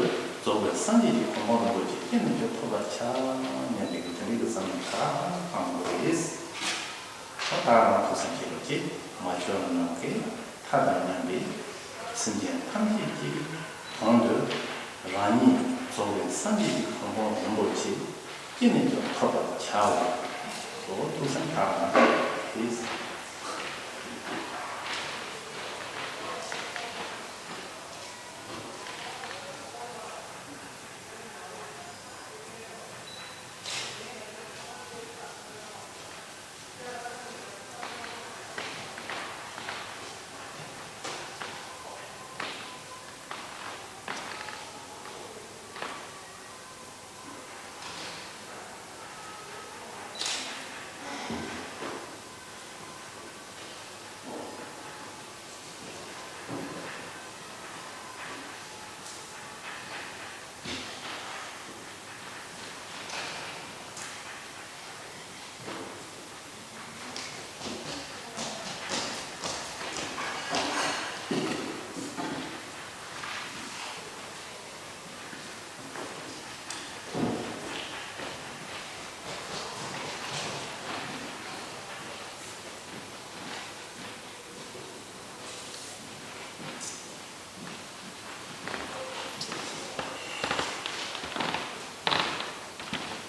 རྫོགས་པའི་སངས་རྒྱས་ཀྱི་གོ་འཕང་རིན་པོ་ཆེ་ཅི་ནས་ཀྱང་ཐོབ་པར་བྱ་སྙམ་པའི་དེ་འདྲའི་བསམ་བློ་ད་རང་བཏང་དགོས་རེད། ད་ད་རང་ཐུགས་བསམ་བཞེས་པ་གཅིག་མ་བྱོན་ནམ་མཁའི་མཐའ་དང་མཉམ་པའི་སེམས་ཅན་ཐམས་ཅད་ཀྱི་དོན་དུ་རང་ཉིད་རྫོགས་པའི་སངས་རྒྱས་ཀྱི་གོ་འཕང་རིན་པོ་ཆེ་ཅི་ནས་ཀྱང་ཐོབ་པར་བྱའོ། ཐུགས་བསམ་བཏང་།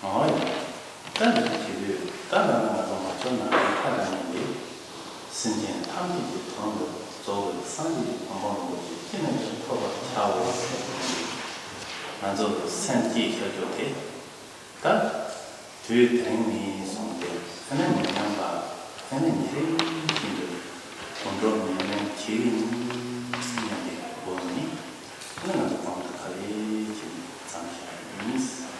འོ་ཡ། ད་འདི་འདྲ་བྱེད་དུས་ད་ལྟ་ང་ཚོ་མ་བྱོན་ན་ཁ་ལ་ཉན་ཏེ། སེམས་ཅན་ཐམས་ཅད་ཀྱི་དོན་དུ་རྫོགས་པའི་སངས་རྒྱས་ཀྱི་གོ་འཕང་རིན་པོ་ཆེ་ཅི་ནས་ཀྱང་ཐོབ་པར་བྱའོ་ཞེས་ང་ཚོ་ལ་སེམས་བསྐྱེད་བྱ་རྒྱུ་དེ། ད་དུས་དེ་རིང་ནས་བཟུང་སྟེ་ཨ་ནི་མི་ཉམས་པ་ཨ་ནི་ཉིན་རེ་བཞིན་དུ་དགོངས་སྒྲུབ་ཉམས་ལེན་བྱེད་ཀྱི་ཡིན་སྙམ་པའི་སྒོ་ནས་ཨ་ནི་ང་ཚོ་གོང་དུ་ག་ལེར་བྱས་ནས་བརྩམས་བཞག་ཡིན།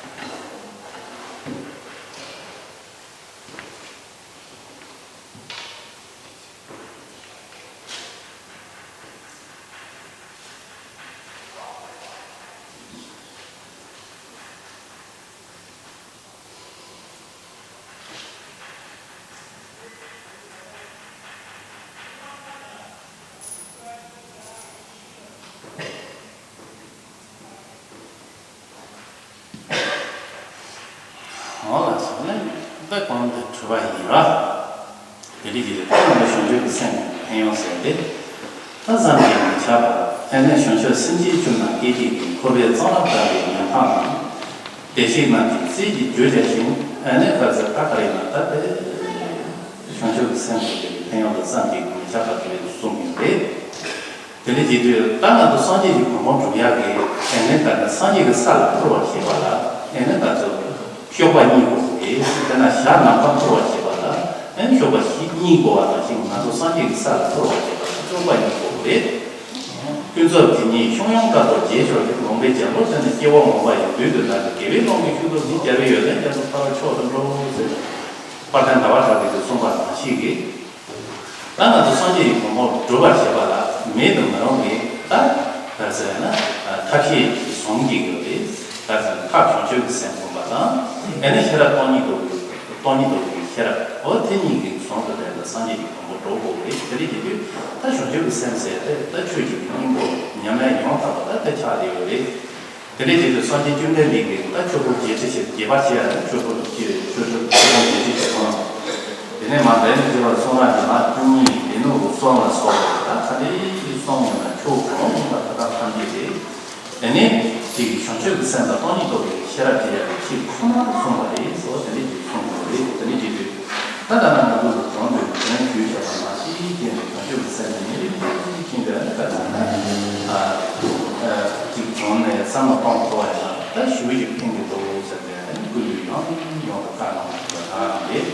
འོ་ལགས་སོ། ནི་དཔེ་གོང་དུ་གྲུབ་པ་ཡིན་ར། དེ་རིགས་ཀྱི་དཔེ་ནང་དུ་བྱང་ཆུབ་ཀྱི་སེམས་ཀྱི་ཕན་ཡོན་ཟེར་ཏེ། ད་བསམ་གྱིས་མི་ཁྱབ་པ་ཨ་ནི་བྱང་ཆུབ་སེམས་ཀྱི་སྐྱོན་དང་སྐད་ཅིག་གིས་འཁོར་བའི་གཙང་སྦྲ་ལྟ་བུའི་ཉམས་ཐག་ནང་། བདེ་གཤེགས་རྣམས་ཀྱི་རྩལ་གྱིས་བསྒྱུར་བྱ་ཞིང་ཨ་ནི་ཁ་ཟེར་ད་ག་རེ་ན་ད་དཔེ་བྱང་ཆུབ་ཀྱི་སེམས་ཀྱི་ཕན་ཡོན་དུ་བསམ་གྱིས་མི་ཁྱབ་པ་དེ་རིགས་གསུངས་ཡོད་པས། དེ་ནི་དེ་དུས་ད་ང་ཚོ་སངས་རྒྱས་ཀྱི་གོ་འཕང་སྒྲུབ་ཡག་གི་ཨེ་ནི་ད་ནི་སངས་རྒྱས་ཀྱི་ས་ལ་འཁོར་བར་བྱེད་པ་ལ་ཨེ་ནི་ང་ཚོ་གཤོག་པ་གཉིས་དགོས་ཀྱི་རེད། དེ་ན་ཞག་ནམ་མཁའ་འཁོར་བར་བྱེད་པ་ལ་ཨེ་ནི་གཤོག་པ་བཞི་གཉིས་དགོས་པ་ནང་བཞིན་ང་ཚོ་སངས་རྒྱས་ཀྱི་ས་ལ་འཁོར་བར་བྱེད་པ་ལ་གཤོག་པ་གཉིས་དགོས་ཀྱི་རེད། ཀུན་རྫོབ་དེ་ཉིད་ཤུགས་ཡངས་དཀའ་ཐུབ་རྗེས་ཆོག་ཅིང་། ལུང་པའི་རྒྱལ་པོ་དེ་ནི་སྐྱེ་བོ་ངོ་མ་ཡི་མདུན་དུ་བདར་ཏེ། དགེ་བའི་སློང་གིས་ཤུགས་ཐུབ་ནི། རྒྱལ་པོའི་ཡོན་ཏན་རྒྱ་མཚོ་ཕ་རོལ་མཆོག་ཏུ་འགྲོ་ཟེར། དཔལ་ལྡན་ཟླ་བ་གྲགས་པས་གསུངས་པ་ནང་བཞིན་གྱིས། ད་ང་ཚོ་སངས་རྒྱས་ཀྱི་གོ་འཕང་སྒྲུབ་པར་བྱེད་པ་ལ་མེད་དུ་མི་རུང་བའི་ད་ག་རེ་ཟེར་ན་ཐབས་ཤེས་ཀྱི་བཟུང་གི་ཡོད་རེད། ག་རེ་ཟེར་ན་ཐབས་བྱང་ཆུབ་ཀྱི་སེམས་བསྒོམ་པ་དང་ཨ་ནི་ཤེས་རབ་སྟོང་ཉིད་རྟོགས་པའི་སྟོང་ཉིད་རྟོགས་པའི་ཤེས་རབ་འོ་དེ་གཉིས་ཀྱི་ཟུང་དུ་ལྡན་པའི་སངས་རྒྱས་ཀྱི་གོ་འཕང་སྒྲུབ་དགོས་རེད། དེ་རེད་དེ་དུས་ད་བྱང་ཆུབ་ཀྱི་སེམས་ཟེར་ཏེ་ད་ཆོས་ཀྱི་སྙིང་པོ་ཉམས་ལེན་ཡོངས་དག་པ་ད་དེ་ཆགས་བསྡད་ཡོད་རེད། དེ་འདྲའི་རྗེས་སུ་སངས་རྒྱས་བཅོམ་ལྡན་འདས་ཀྱིས་ད་ཆོས་སྐོར་བརྒྱད་ཁྲི་བཞི་བརྒྱད་པ་བྱས་ཡང་ཆོས་སྐོར་ཆོས་ཆོས་ཆོས་ཆོས་སྐོར་བརྒྱད་ཁྲི་བཞི་སྟོང་། དེ་ནས་མ་འདས་ནས་བརྩེ་བར་གསུང་རབ་ཀྱི་ལམ་བཅུ་གཉིས་སྡེ་སྣོད་ཀྱི་གསུང་ལ་སོགས་པ་ད་ག་འདྲའི་གསུང་ཡོད་ན་ཆོས་གང་ཡིན་པ་ད་ག་ཐམས་ཅད་དེ། དེ་ནས་དེ་གི་བྱང་ཆུབ་ཀྱི་སེམས་དང་སྟོང་ཉིད་རྟོགས་པའི་ཤེས་རབ་ཀྱི་ཡ་གི་ཆེད་དུ་ཐོག་མར་གསུངས་པ་རེད་ཟེར་བ་དེ་འདྲའི་ཅིག་གསུངས་ཡོད་རེད། དེ་འདྲའི་ཅིག་དུས་ད་ལྟ་ན་ང་ཚོ་ལ་དོན་དུ་དོན་ཞུས་བྱས་པ་མ་ཤེས་ཀྱི་ནས་བྱང་ཆུབ་ཀྱི་སེམས་ནི་ཉིན་རེ་ཉིན་རེ་ཕྱིན་པའི་ཨ་ནི་ག་ཚོད་ན་ཨ་ཨ་ཅིག་བྱུང་ནས་བསམ་བློ་གཏོང་ཐུབ་པ་ཡིན་ན་ད་ཞེ་པོ་ཅིག་ཕན་གྱི་འདུག་ཟེར་ནས་ཨ་ནི་སྐུ་ལུས་ཡང་ཡོང་དུ་བཀའ་གནང་བ་དང་རེད།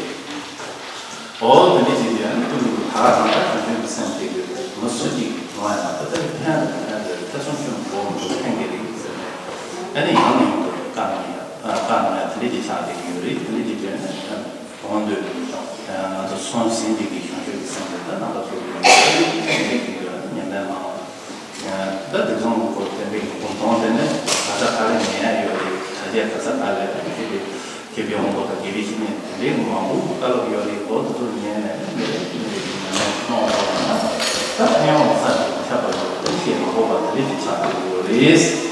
འོ་དེ་འདྲ་བྱས་ཏེ་ཨ་ནི་ཀུན་ཏུ་ད་ག་རང་ད་བྱང་ཆུབ་ཀྱི་སེམས་བསྐྱེད་དགོས་རེད། མི་སུ་གཅིག་གིས་བྱུང་བ་ཡང་ད་ལྟ་ཕན་རེད་ཕན་རེད་ཐེ་ཚོམ་ཆུང་དགོས་མི་འདུག་ཕན་གྱི་རེད་ཟེར་ནས་ཨ་ནི་ཡང་ནས་ཡང་དུ་བཀའ་གནང་ཡ་བཀའ་གནང་ཡ་དེ་འདྲ་ཅིག་ཆགས་བསྡད་ཀྱི་ཡོད་རེད། དེ་འདྲ་ཅིག་བྱས་ནས་དོན་དུ་ང་ཚོ་སོང་ཟིན་བསྡད་ཀྱི་བྱང་ཆུབ་ཀྱི་སེམས་དེ་ད་རྣམ་པ་ཚོ་གི་ཉམས་ལེན་གནང་བ། ད་དེ་ཚོ་ངོ་སྐོར་བསྟན་པའི་སྒོམ་སྟངས་དེ་ནི་ག་ས་ག་ལ་ཉན་ཡ་ཡོད་རེད། ད་ཆ་ག་ས་ག་ལ་ཁྱེད་ཀྱི་མཁས་པའི་དབང་པོ་དང་དགེ་བའི་བཤེས་གཉེན་དེ་འདྲའི་མང་པོ་བཀའ་སློབ་ཡོད་རེད། འོ་དེ་ཚོ་ཉན་ནས་མི་རེ་མི་རེ་གི་ཉམས་ལེན་གནང་བ་ན་ད་ཕན་ཡོན་ས་ཆ་ཁྱབ་པ་ཡོད་རེད། ཤེས་མ་དགོས་པ་དེ་འདྲ་ཅིག་ཆགས་ཀྱི་ཡོད་རེད།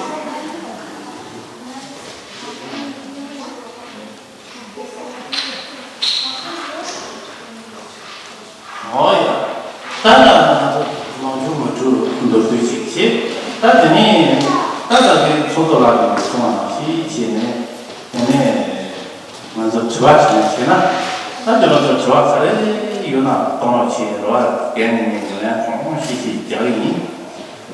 འོ་ཡ། ད་ལྟ་ང་ཚོ་ལོངས་སྤྱོད་མ་གྲུབ་མདོར་བསྡུས་ཤིག་བྱེད། ད་དེ་ནས་ད་ལྟ་དེ་ཚོགས་གཙོ་ལགས་ཀྱིས་གསུངས་པ་ནང་བཞིན་བྱས་ནས་དེ་ནས་ང་ཚོ་དྲི་བ་དྲིས་ལན་བྱས་ན་ད་དེ་ང་ཚོ་དྲི་བ་ག་རེ། ཡོད་ན་གཏོང་རོགས་བྱེད་རོགས། རྒན་ནས་ངས་ལན་ཧང་ཧང་ཞིག་ཞིག་རྒྱག་གི་ཡིན།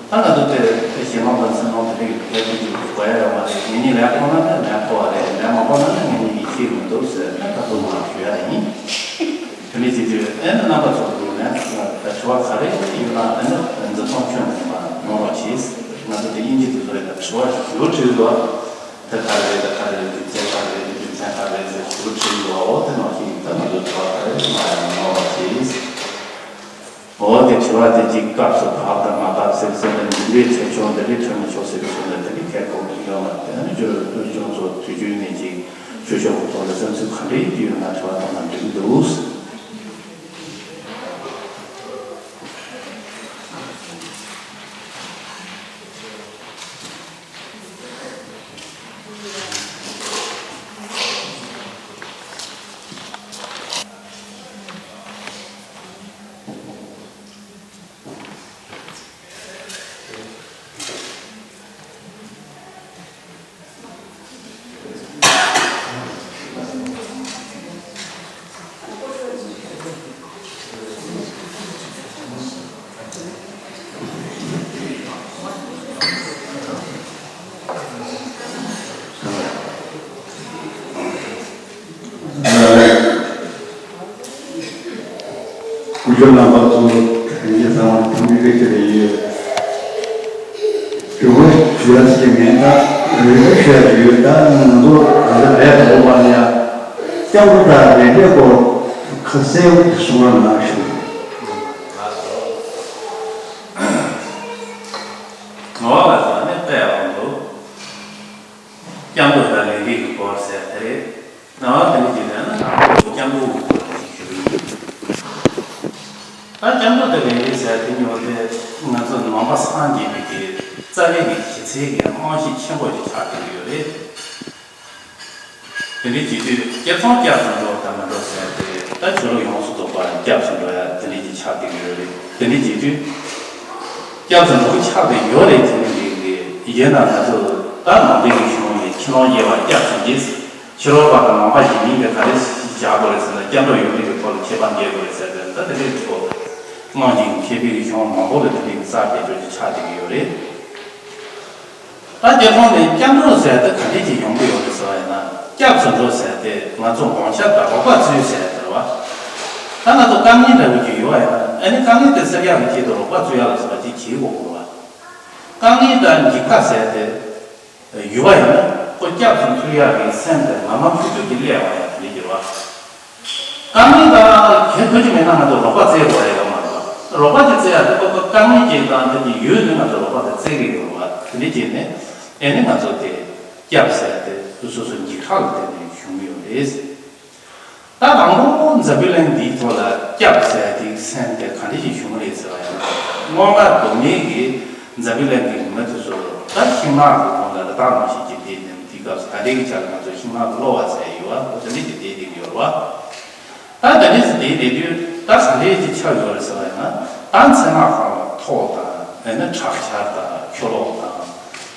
ད་ང་ཚོ་དེ་དེ་ཞེད་སྣང་དང་སེམས་ནང་དེ་རིགས་གལ་ཆེན་ཅིག་དགོས་ཡ་ཡོད་མ་རེད། ངེད་གཉིས་ལན་ཐོབ་ན་ནི་ལན་ཐོབ་པ་རེད། ལན་མ་ཐོབ་ན་ནི་ངེད་གཉིས་ཀྱིས་ཤེས་མི་འདུག་ཟེར་ནས་ད་དུང་མར་ཞུ་ཡ་ཡིན། དེ་འདྲ་བྱེད་དུས་ཨེ་ནི་རྣམ་པ་ཚོ་གི་ལན་དྲི་བ་ག་རེ་ཡོད་ན་ཨེ་ནི་འཛིན་སྐྱོང་ཁྱོན་ནས་མར་གནང་རོགས་གྱིས། ང་ཚོ་དེ་དབྱིན་ཇི་དེ་ཚོ་ཡིན་ན་དྲི་བ་ཞིག་ཡོད་དྲིས་འདུག་དེ་ག་རེ་རེད། ད་ག་རེ་རེད། རྒྱུ་མཚན་ག་རེ་རེད། རྒྱུ་མཚན་ག་རེ་རེད་ཟེར་ཞུ་དྲིས་འདུག་འོ་དེ་ནང་བཞིན་ད་ང་ཚོ་དྲི་བ་ག་རེ་མར་གནང་རོགས་གྱིས། འོ་དེ་དྲི་བ་དེ་གཅིག་སྐབས་སུ་བབས་དང་མ་བབས་ཟེར་ཟེར་ནས་འདི་འདྲའི་ཚེགས་ཆུང་འདི་འདྲའི་འཕྲོད་མི་ཆོག་ཟེར་གྱི་སོང་ནས་དེ་འདྲའི་ཁྱད་ཁོག་ཡོད་མ་རེད། དེ་ནི་ཁྱོད་ཚོ་དུས་རྒྱུན་ཚོ་དུས་རྒྱུན་ནས་ཅིག་ཆོས་ཕྱོགས་ཀྱི་ཐོག་ལ་བསམ་ཚུལ་ག་འདྲའི་ཡོད་ན་དྲི་བ་གཏོང་ན་འགྲིག་གི་འདུག་སྐུ་ཞབས་རྣམ་པ་ཚོ་དྲན་རྒྱུ་ཚང་མ་ཐུགས་རྗེ་ཆེ་ཞུ་ཡ་ཡོད། དྲི་བ་ཞུ་ཡ་ཞིག་མེད་ན་རེ་རེ་ཞུ་ཡ་ཡོད། ད་ང་ཚོ་ད་ལྟ་ལས་དང་པོ་པ་ལ་ཡ་སྐྱབས་འགྲོ་དང་ལས་འབྲས་སྐོར་ཁ་གསལ་པོ་ཞིག་གསུང་རོགས་གནང་ཞུ། ངོ་བ་ལ་ཟ་ནས་དཔེ་འོང་འདུག་སྐྱབས་འགྲོ་དང་ལས་འབྲས་ཀྱི་སྐོར་ཟེར་དེ་རེད། ནང་བ་དེ་འདྲ་ཞིག་ལ་ན་དང་པོ་སྐྱབས་འགྲོ་གི་སྐོར་ཞིག་ཞུ་གི་ཡིན། ད་སྐྱབས་འགྲོ་དང་ལས་འབྲས་ཟེར་དེ་ཉོ་དེ་ང་ཚོ་ནང་པ་སངས་རྒྱས་པའི་གི་རྩ་བའི་གི་གཞི་རྩའི་གི་རྨང་གཞི་ཆེན་པོ་ཞིག་ཆགས་བསྡད་ཀྱི་ཡོད་རེད། དེ་འདྲའི་བྱེད་དུས་སྐྱབས་སོང་སྐྱབས་སུ་འགྲོ་དང་མི་འགྲོ་ཟེར་ཏེ་ད་ཆོས་ལུགས་ཡོངས་སུ་རྫོགས་པ་སྐྱབས་སུ་འགྲོ་ཡ་དེ་འདྲའི་ཅིག་ཆགས་བསྡད་ཀྱི་ཡོད་རེད། དེ་འདྲའི་བྱེད་དུས་སྐྱབས་སུ་འགྲོ་གི་ཆགས་བསྡད་ཡོད་རེད། དེ་འདྲའི་འདི་འདི་ཡིན་ན་ང་ཚོ་ད་ནང་པའི་གི་གཞུང་ནས་ཕྱི་ནང་དབྱེ་བ་སྐྱབས་སུ་མཆི། ཕྱི་རོལ་པ་དང་ནང་པ་ཞིག་ཡིན་པའི་ག་རེ་བྱ་དགོས་རེད་ཟེར་ན་སྐྱབས་འགྲོ་ཡོད་མེད་ཀྱི་ཐོག་ལ་ཁྱད་པར་འགལ་དགོས་རེད་ཟེར་ཏེ་ད་དེ་འདྲའི་ཐོག་སྔོན་གྱི་མཁས་པའི་གི་གཞུང་མང་པོ་ལ་དེ་འདྲའི་གི་རྩ་བེད་སྤྱོད་ཅིག་ཆགས་བསྡད་ཀྱི་ཡོད་རེད། ད་དེ་ཐོག་ནས་སྐྱབས་འགྲོ་ཟེར་དེ་ག་འདྲས་ཅིག་ཡོང་གི་ཡོད་རེད་ཟེར་བ་ཡིན་ན། སྐྱབས་སུ་འགྲོ་ཟེར་དེ་ང་ཚོ་དགོངས་འཆར་དང་རོགས་པ་བཙུགས་ཟེར་ཟེར་བ། ད་ང་ཚོ་དཀའ་ངལ་འདྲ་བོ་ཅིག་ཡོད་པ་ཡིན་ན་ཨ་ནི་དཀའ་ངལ་དེ་སེལ་ཡག་གི་ཆེད་དུ་རོགས་པ་བཙུགས་ཡག་ལ་སོགས་པ་ཅིག་བྱེད་དགོས་དགོས་པ། དཀའ་ངལ་དང་འཇིགས་པ་ཟེར་དེ་ཡོད་པ་ཡིན་ན་ཁོ་སྐྱབས་སུ་འཚོལ་ཡག་གི་སེམས་དེ་ངམ་ངམ་ཤུགས་ཤུགས་ཀྱིས་སླེབས་པ་ཡང་དེ་འདྲས་ཀྱི་རེད་བ། དཀའ་ངལ་དང་གལ་ཐུག་ཅིག་མེད་ན་ང་ཚོ་རོགས་པ་བཙལ་དགོས་ཡ་ཡོད་མ་རེད་པ། རོགས་པ་ཅིག་བཙལ་ཡ་དེ་ཁོ་ཁོ་དཀའ་ངལ་ཅིག་དང་དེ་ཅིག་ཡོད་དུས་ང་ཚོ་རོགས་པ་དེ་བཙལ་གི་ཡོད་རེད་པ། དེ་འདྲ་བྱས་ནས་ཨེ་ནི་ང་ཚོ་དེ་སྐྱབས་ཟེར་དེ་སོ་སོ་འཇིགས་སྐྲག་ལ་བརྟེན་ནས་བྱུང་ཡོད་རེད། ད་དང་པོ་འཛམ་བུ་གླིང་འདིའི་ཐོག་ལ་སྐྱབས་ཟེར་དེའི་སེམས་དེ་ག་འདྲ་ཞིག་བྱུང་རེད་ཟེར་བ་ཡིན་ན། སྔོན་མ་མདོ་སྨད་ཀྱི་འཛམ་བུ་གླིང་གི་མི་དེ་ཚོ་ད་ཤིང་ནགས་ཀྱི་སྒང་ལ་རི་དྭགས་ནང་བཞིན་གྱི་བསྡད་ནས་དེའི་སྐབས་སུ་ད་ལྟའི་གི་ཆ་ལ་ང་ཚོ་ཤིང་ནགས་ཀྱི་གློ་བ་ཟེར་ཡོད་པ་འོ་དེ་འདྲ་ཞིག་བསྡད་བསྡད་ཀྱི་ཡོད་རེད་པ། ད་དེ་འདྲ་ཞིག་བསྡད་བསྡད་དུས་ད་ག་འདྲ་ཞིག་ཆགས་ཡོད་རེད་ཟེར་བ་ཡིན་ན། ད་མཚན་ནག་སྒང་ལ་ཐོག་དང་ཨེ་ནི་དྲག་ཆར་དང་ཆུ་ལོག་དང་།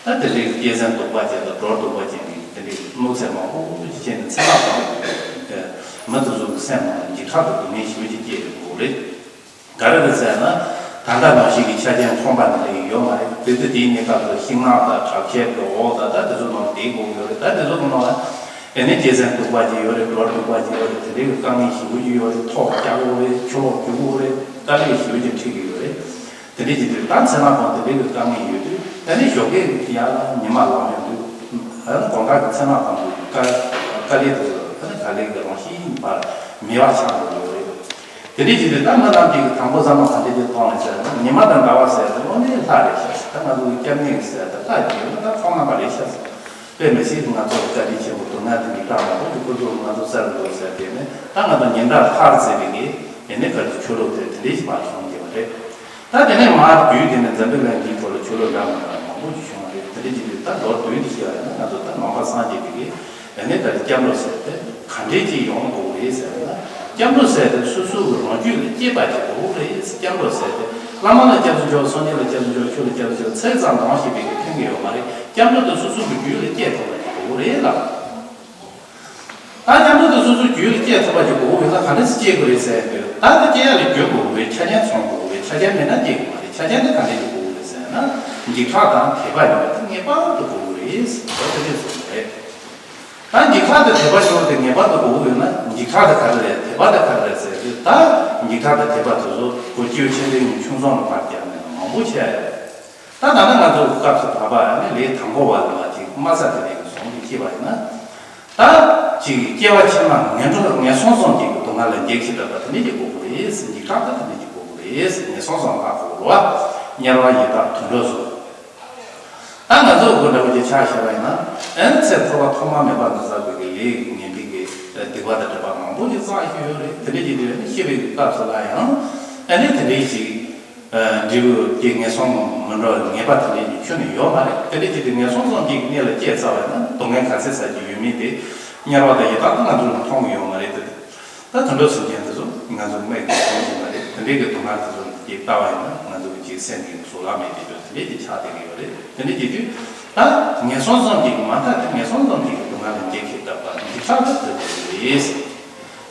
ད་དེ་འདྲའི་གི་སྐྱེ་ཚན་གདུག་པ་ཅན་དང་འགྲོ་གདུག་པ་ཅན་གྱི་དེ་འདྲའི་གནོད་འཚེ་མང་པོ་ཞིག་བྱས་ནས་མཚན་ནག་སྒང་ལ་མི་དེ་ཚོ་གི་སེམས་ནང་ལ་འཇིགས་སྐྲག་དང་སྡུག་བསྔལ་ཞེ་པོ་ཅིག་སྐྱེས་ཡོང་གི་རེད། ག་རེ་རེད་ཟེར་ན། ད་ལྟ་ནང་བཞིན་གྱི་ཆ་རྐྱེན་ཚང་པ་འདི་འདྲ་ཡོད་མ་རེད། དེ་དུས་དེའི་གནས་སྐབས་སུ་ཤིང་ནགས་དང་དྲག་ཆར་གྱི་འོག་དང་ད་དེ་ཚོ་ནང་ལ་བསྡད་དགོས་ཀྱི་ཡོད་རེད། ད་དེ་ཚོ་གི་ནང་ལ་ཨེ་ནི་སྐྱེ་ཚན་གདུག་པ་ཅིག་ཡོད་རེད། འགྲོ་གདུག་པ་ཅིག་ཡོད་རེད། དེ་འདྲའི་གི་དཀའ་ངལ་ཞེ་པོ་ཅིག་ཡོད་རེད། ཐོག་རྒྱག་དགོས་རེད། ཆུ་ལོག་རྒྱུག་དགོས་རེད། དཀའ་ལས་ཞེ་པོ་ཅིག་འཕྲད་ཀྱི་ཡོད་རེད། དེ་འདྲའི་ཅིག་དུས་ད་མཚན་ནག་སྒང་དེ་འདྲའི་གི་དཀའ་ངལ་ཡོད་དུས་ཨ་ནི་ཞོགས་ཀས་ཡར་ཉི་མ་ལངས་ཡོང་དུས་ཨ་ནི་དགོང་དག་གི་མཚན་ནག་སྒང་གི་དཀའ་དཀའ་ལས་དེ་ཚོ་ཨ་ནི་ག་ལེ་གི་རང་བཞིན་པར་མེད་པ་ཆགས་འགྲོ་གི་ཡོད་རེད། དེ་འདྲའི་ཅིག་དུས་ད་མི་རྣམས་ཀྱིས་དང་པོ་བསམ་བློ་ག་འདྲ་ཅིག་གཏོང་རེད་ཟེར་ན་ཉི་མ་དང་ཟླ་བ་ཟེར་དེ་དངོས་གནས་ལྷ་རེད་ཤག་ད་ང་ཚོ་གི་སྐྱབས་གནས་ཟེར་ད་ལྷ་ཅིག་ཡོད་ན་ད་ཁོང་རྣམ་པ་རེད་ཤག་དཔེ་མི་སྲིད་ང་ཚོ་བཀའ་དྲིན་ཆེན་པོ་སྡུག་བསྔལ་དེ་འདྲའི་དྲག་མང་པོ་ཞིག་ཁོ་ཚོ་ང་ཚོ་སེལ་འགྲོ་ཟེར་དེ་ནས་ད་ང་ཚོ་ཉི་ཟླ་ལྷར་བརྩེ་བའི་གི་ཡེ་ནས་ག་ཚོད་ཆོས་ལུགས་དེ་དེ་འདྲའི་ཞིག་མར་བྱུང་བསྡད་པ་རེད། ད་དེ་ནས་མར་བརྒྱུད་དེ་ནས་འཛམ་བུ་གླིང་འདིའི་ཐོག་ལ་ཆོས་ལུགས་འདྲ་མི་འདྲ་མང་པོ་ཞིག་བྱུང་བ་རེད། དེ་འདྲའི་ཅིག་དུས་ད་ལོ་བདུན་དེ་ཞིག་ཡིན་ན་ང་ཚོ་ད་ནང་པ་སངས་རྒྱས་པའི་གི་ཡེ་ནས་ག་ཚོད་སྐྱབས་འགྲོ་ཟེར་དེ་ག་འདྲའི་ཅིག་ཡོང་དགོས་རེད་ཟེར་ན། སྐྱབས་འགྲོ་ཟེར་དེ་སོ་སོ་གི་རང་རྒྱུད་ལ་སྐྱེས་པ་ཅིག་དགོས་རེད། སྐྱབས་འགྲོ་ཟེར་དེ་བླ་མ་ལ་སྐྱབས་སུ་མཆིའོ། སངས་རྒྱས་ལ་སྐྱབས་སུ་མཆིའོ། ཆོས་ལ་སྐྱབས་སུ་མཆིའོ་ཚིག་ཙམ་འདོན་ཞེས་པའི་གི་ཕན་གི་ཡོད་མ་རེད། སྐྱབས་འགྲོ་དེ་སོ་སོ་གི་རྒྱུད་ལ་སྐྱེས་ཐུབ་པ་ཅིག་དགོས་རེད་ལ། ད་སྐྱབས་འགྲོ་དེ་སོ་སོའི་རྒྱུད་ལ་སྐྱེས་ཐུབ་པ་ཅིག་དགོས་པ་ཡིན་ན་ག་འདྲ་སེ་སྐྱེ་དགོས་རེད་ཟེར་དུས། ད་འདི་སྐྱེ་ཡག་ལ་འགྱོད་དགོས་ཀྱི་རེད། ཆ་རྐྱེན་ཚང་དགོས་ཀྱི་རེད། ཆ་རྐྱེན་མེད་ན་སྐྱེ་གི་མ་རེད། ཆ་རྐྱེན་དེ་ག་འདྲ་ཞིག་དགོས་ཀྱི་རེད་ཟེར་ན། འཇིགས་སྐྲག་དང་དད་པ་གཉིས་པོ་དེ་ངེས་པར་དུ་དགོས་ཀྱི་རེད་ཟེར་བ་དེ་འདྲས་གསུངས་པ་རེད། ད་འཇིགས་སྐྲག་དང་དད་པ་ཞེས་པ་དེ་ངེས་པར་དུ་དགོས་ཀྱི་ཡོད་ན། འཇིགས་སྐྲག་དེ་ག་རེ་རེད། དད་པ་དེ་ག་རེ་རེད་ཟེར་དུས། ད་འཇིགས་སྐྲག་དང་དད་པ་དེ་ཚོ་གོ་སྐྱེ་བོ་ཆེ་འབྲིང་ཆུང་གསུམ་ལ་ཕར་བརྒྱབ་ནས་མང་པོ་བྱས་ཡོད་རེད། ད་ད་ནི་ང་ཚོ་སྐབས་སུ་བབ་པ་ནི་ལས་དང་པོ་བ་ལ་ཅིག་དམའ་ས་དེ་རིགས་ཀྱི་བཟུང་སྟེ་ཤེས་པ་ཡིན་ན། ད་ཅིག་སྐྱེ་བ་ཕྱི་མ་ངན་འགྲོ་ངན་སོང་གསུམ་གྱི་སྡུག་བསྔལ་ལ་འཇིགས་ཤིང་སྐྲག་པ་དེ་འདྲས་ཅིག་དགོས་ཀྱི་རེད། འཇིགས་སྐྲག་དེ་དེ་འདྲས་ཅིག་དགོས་ཀྱི་རེད། ངན་སོང་གསུམ་ལ་དགོས་རེད་བ། དམྱལ་བ་ཡི་དྭགས་དུད་འགྲོ་གསུམ། ད་ང་ཚོ་གི་འདྲ་བོ་ཅིག་ཆ་བཞག་པ་ཡིན་ན། ཨེ་ནི་ཚེ་འཁོར་བ་ཐོག་མ་མེད་པ་ནས་བསགས་པའི་གི་ལས་ངན་པའི་གི་སྡིག་པ་དང་བྲལ་བ་མང་པོ་ཅིག་བསགས་ཡོད་རེད། དེ་འདྲས་ཅིག་དུས་ནི་ཤི་བའི་གི་སྐབས་སུ་ལ་ཡང་ཨེ་ནི་དེ་འདྲས་ཅིག་འབྲས་བུ་དེ་ངན་སོང་མི་འགྲོ་བའི་ངེས་པ་དེ་འདྲས་ཅིག་ཁྱོན་ནས་ཡོད་མ་རེད། དེ་འདྲས་ཅིག་དུས་ངན་སོང་གསུམ་གྱི་གནས་ལ་སྐྱེས་ཚར་བ་ཡིན་ན། སྡུག་བསྔལ་ག་ཚད་བསགས་ཀྱི་ཡོད་མེད་དེ་དམྱལ་བ་དང་ཡི་དྭགས་དེ་ང་ཚོ་ལ་མཐོང་གི་ཡོད་མ་རེད་དེ། ད་དུད་འགྲོ་སེམས་ཅན་དེ་ཚོ་ང་ཚོ་སྨྲས་ཀྱི་མཐོང་གི་མ་རེད། དེ་འདྲའི་གི་སྡུག་བསྔལ་དེ་ཚོ་ཅིག་ལྟ་བ་ཡིན་ན། ང་ཚོ་གི་ཅིག་སེམས་ཀྱི་གཟུགས་ལ་མེད་དེ་ཚོ་དེ་འདྲའི་ཅིག་ཆགས་བསྡད་ཀྱི་ཡོད་རེད། དེ་འདྲའི་ཅིག་དུས་ད་ངན་སོང་གསུམ་གྱི་མ་མཐའ་དེ་ངན་སོང་གསུམ་གྱི་སྡུག་བསྔལ་ལ་འཇིགས་ཤིང་སྐྲག་པ་འཇིགས་སྐྲག་ཏུ་འགྲོ་གི་རེད།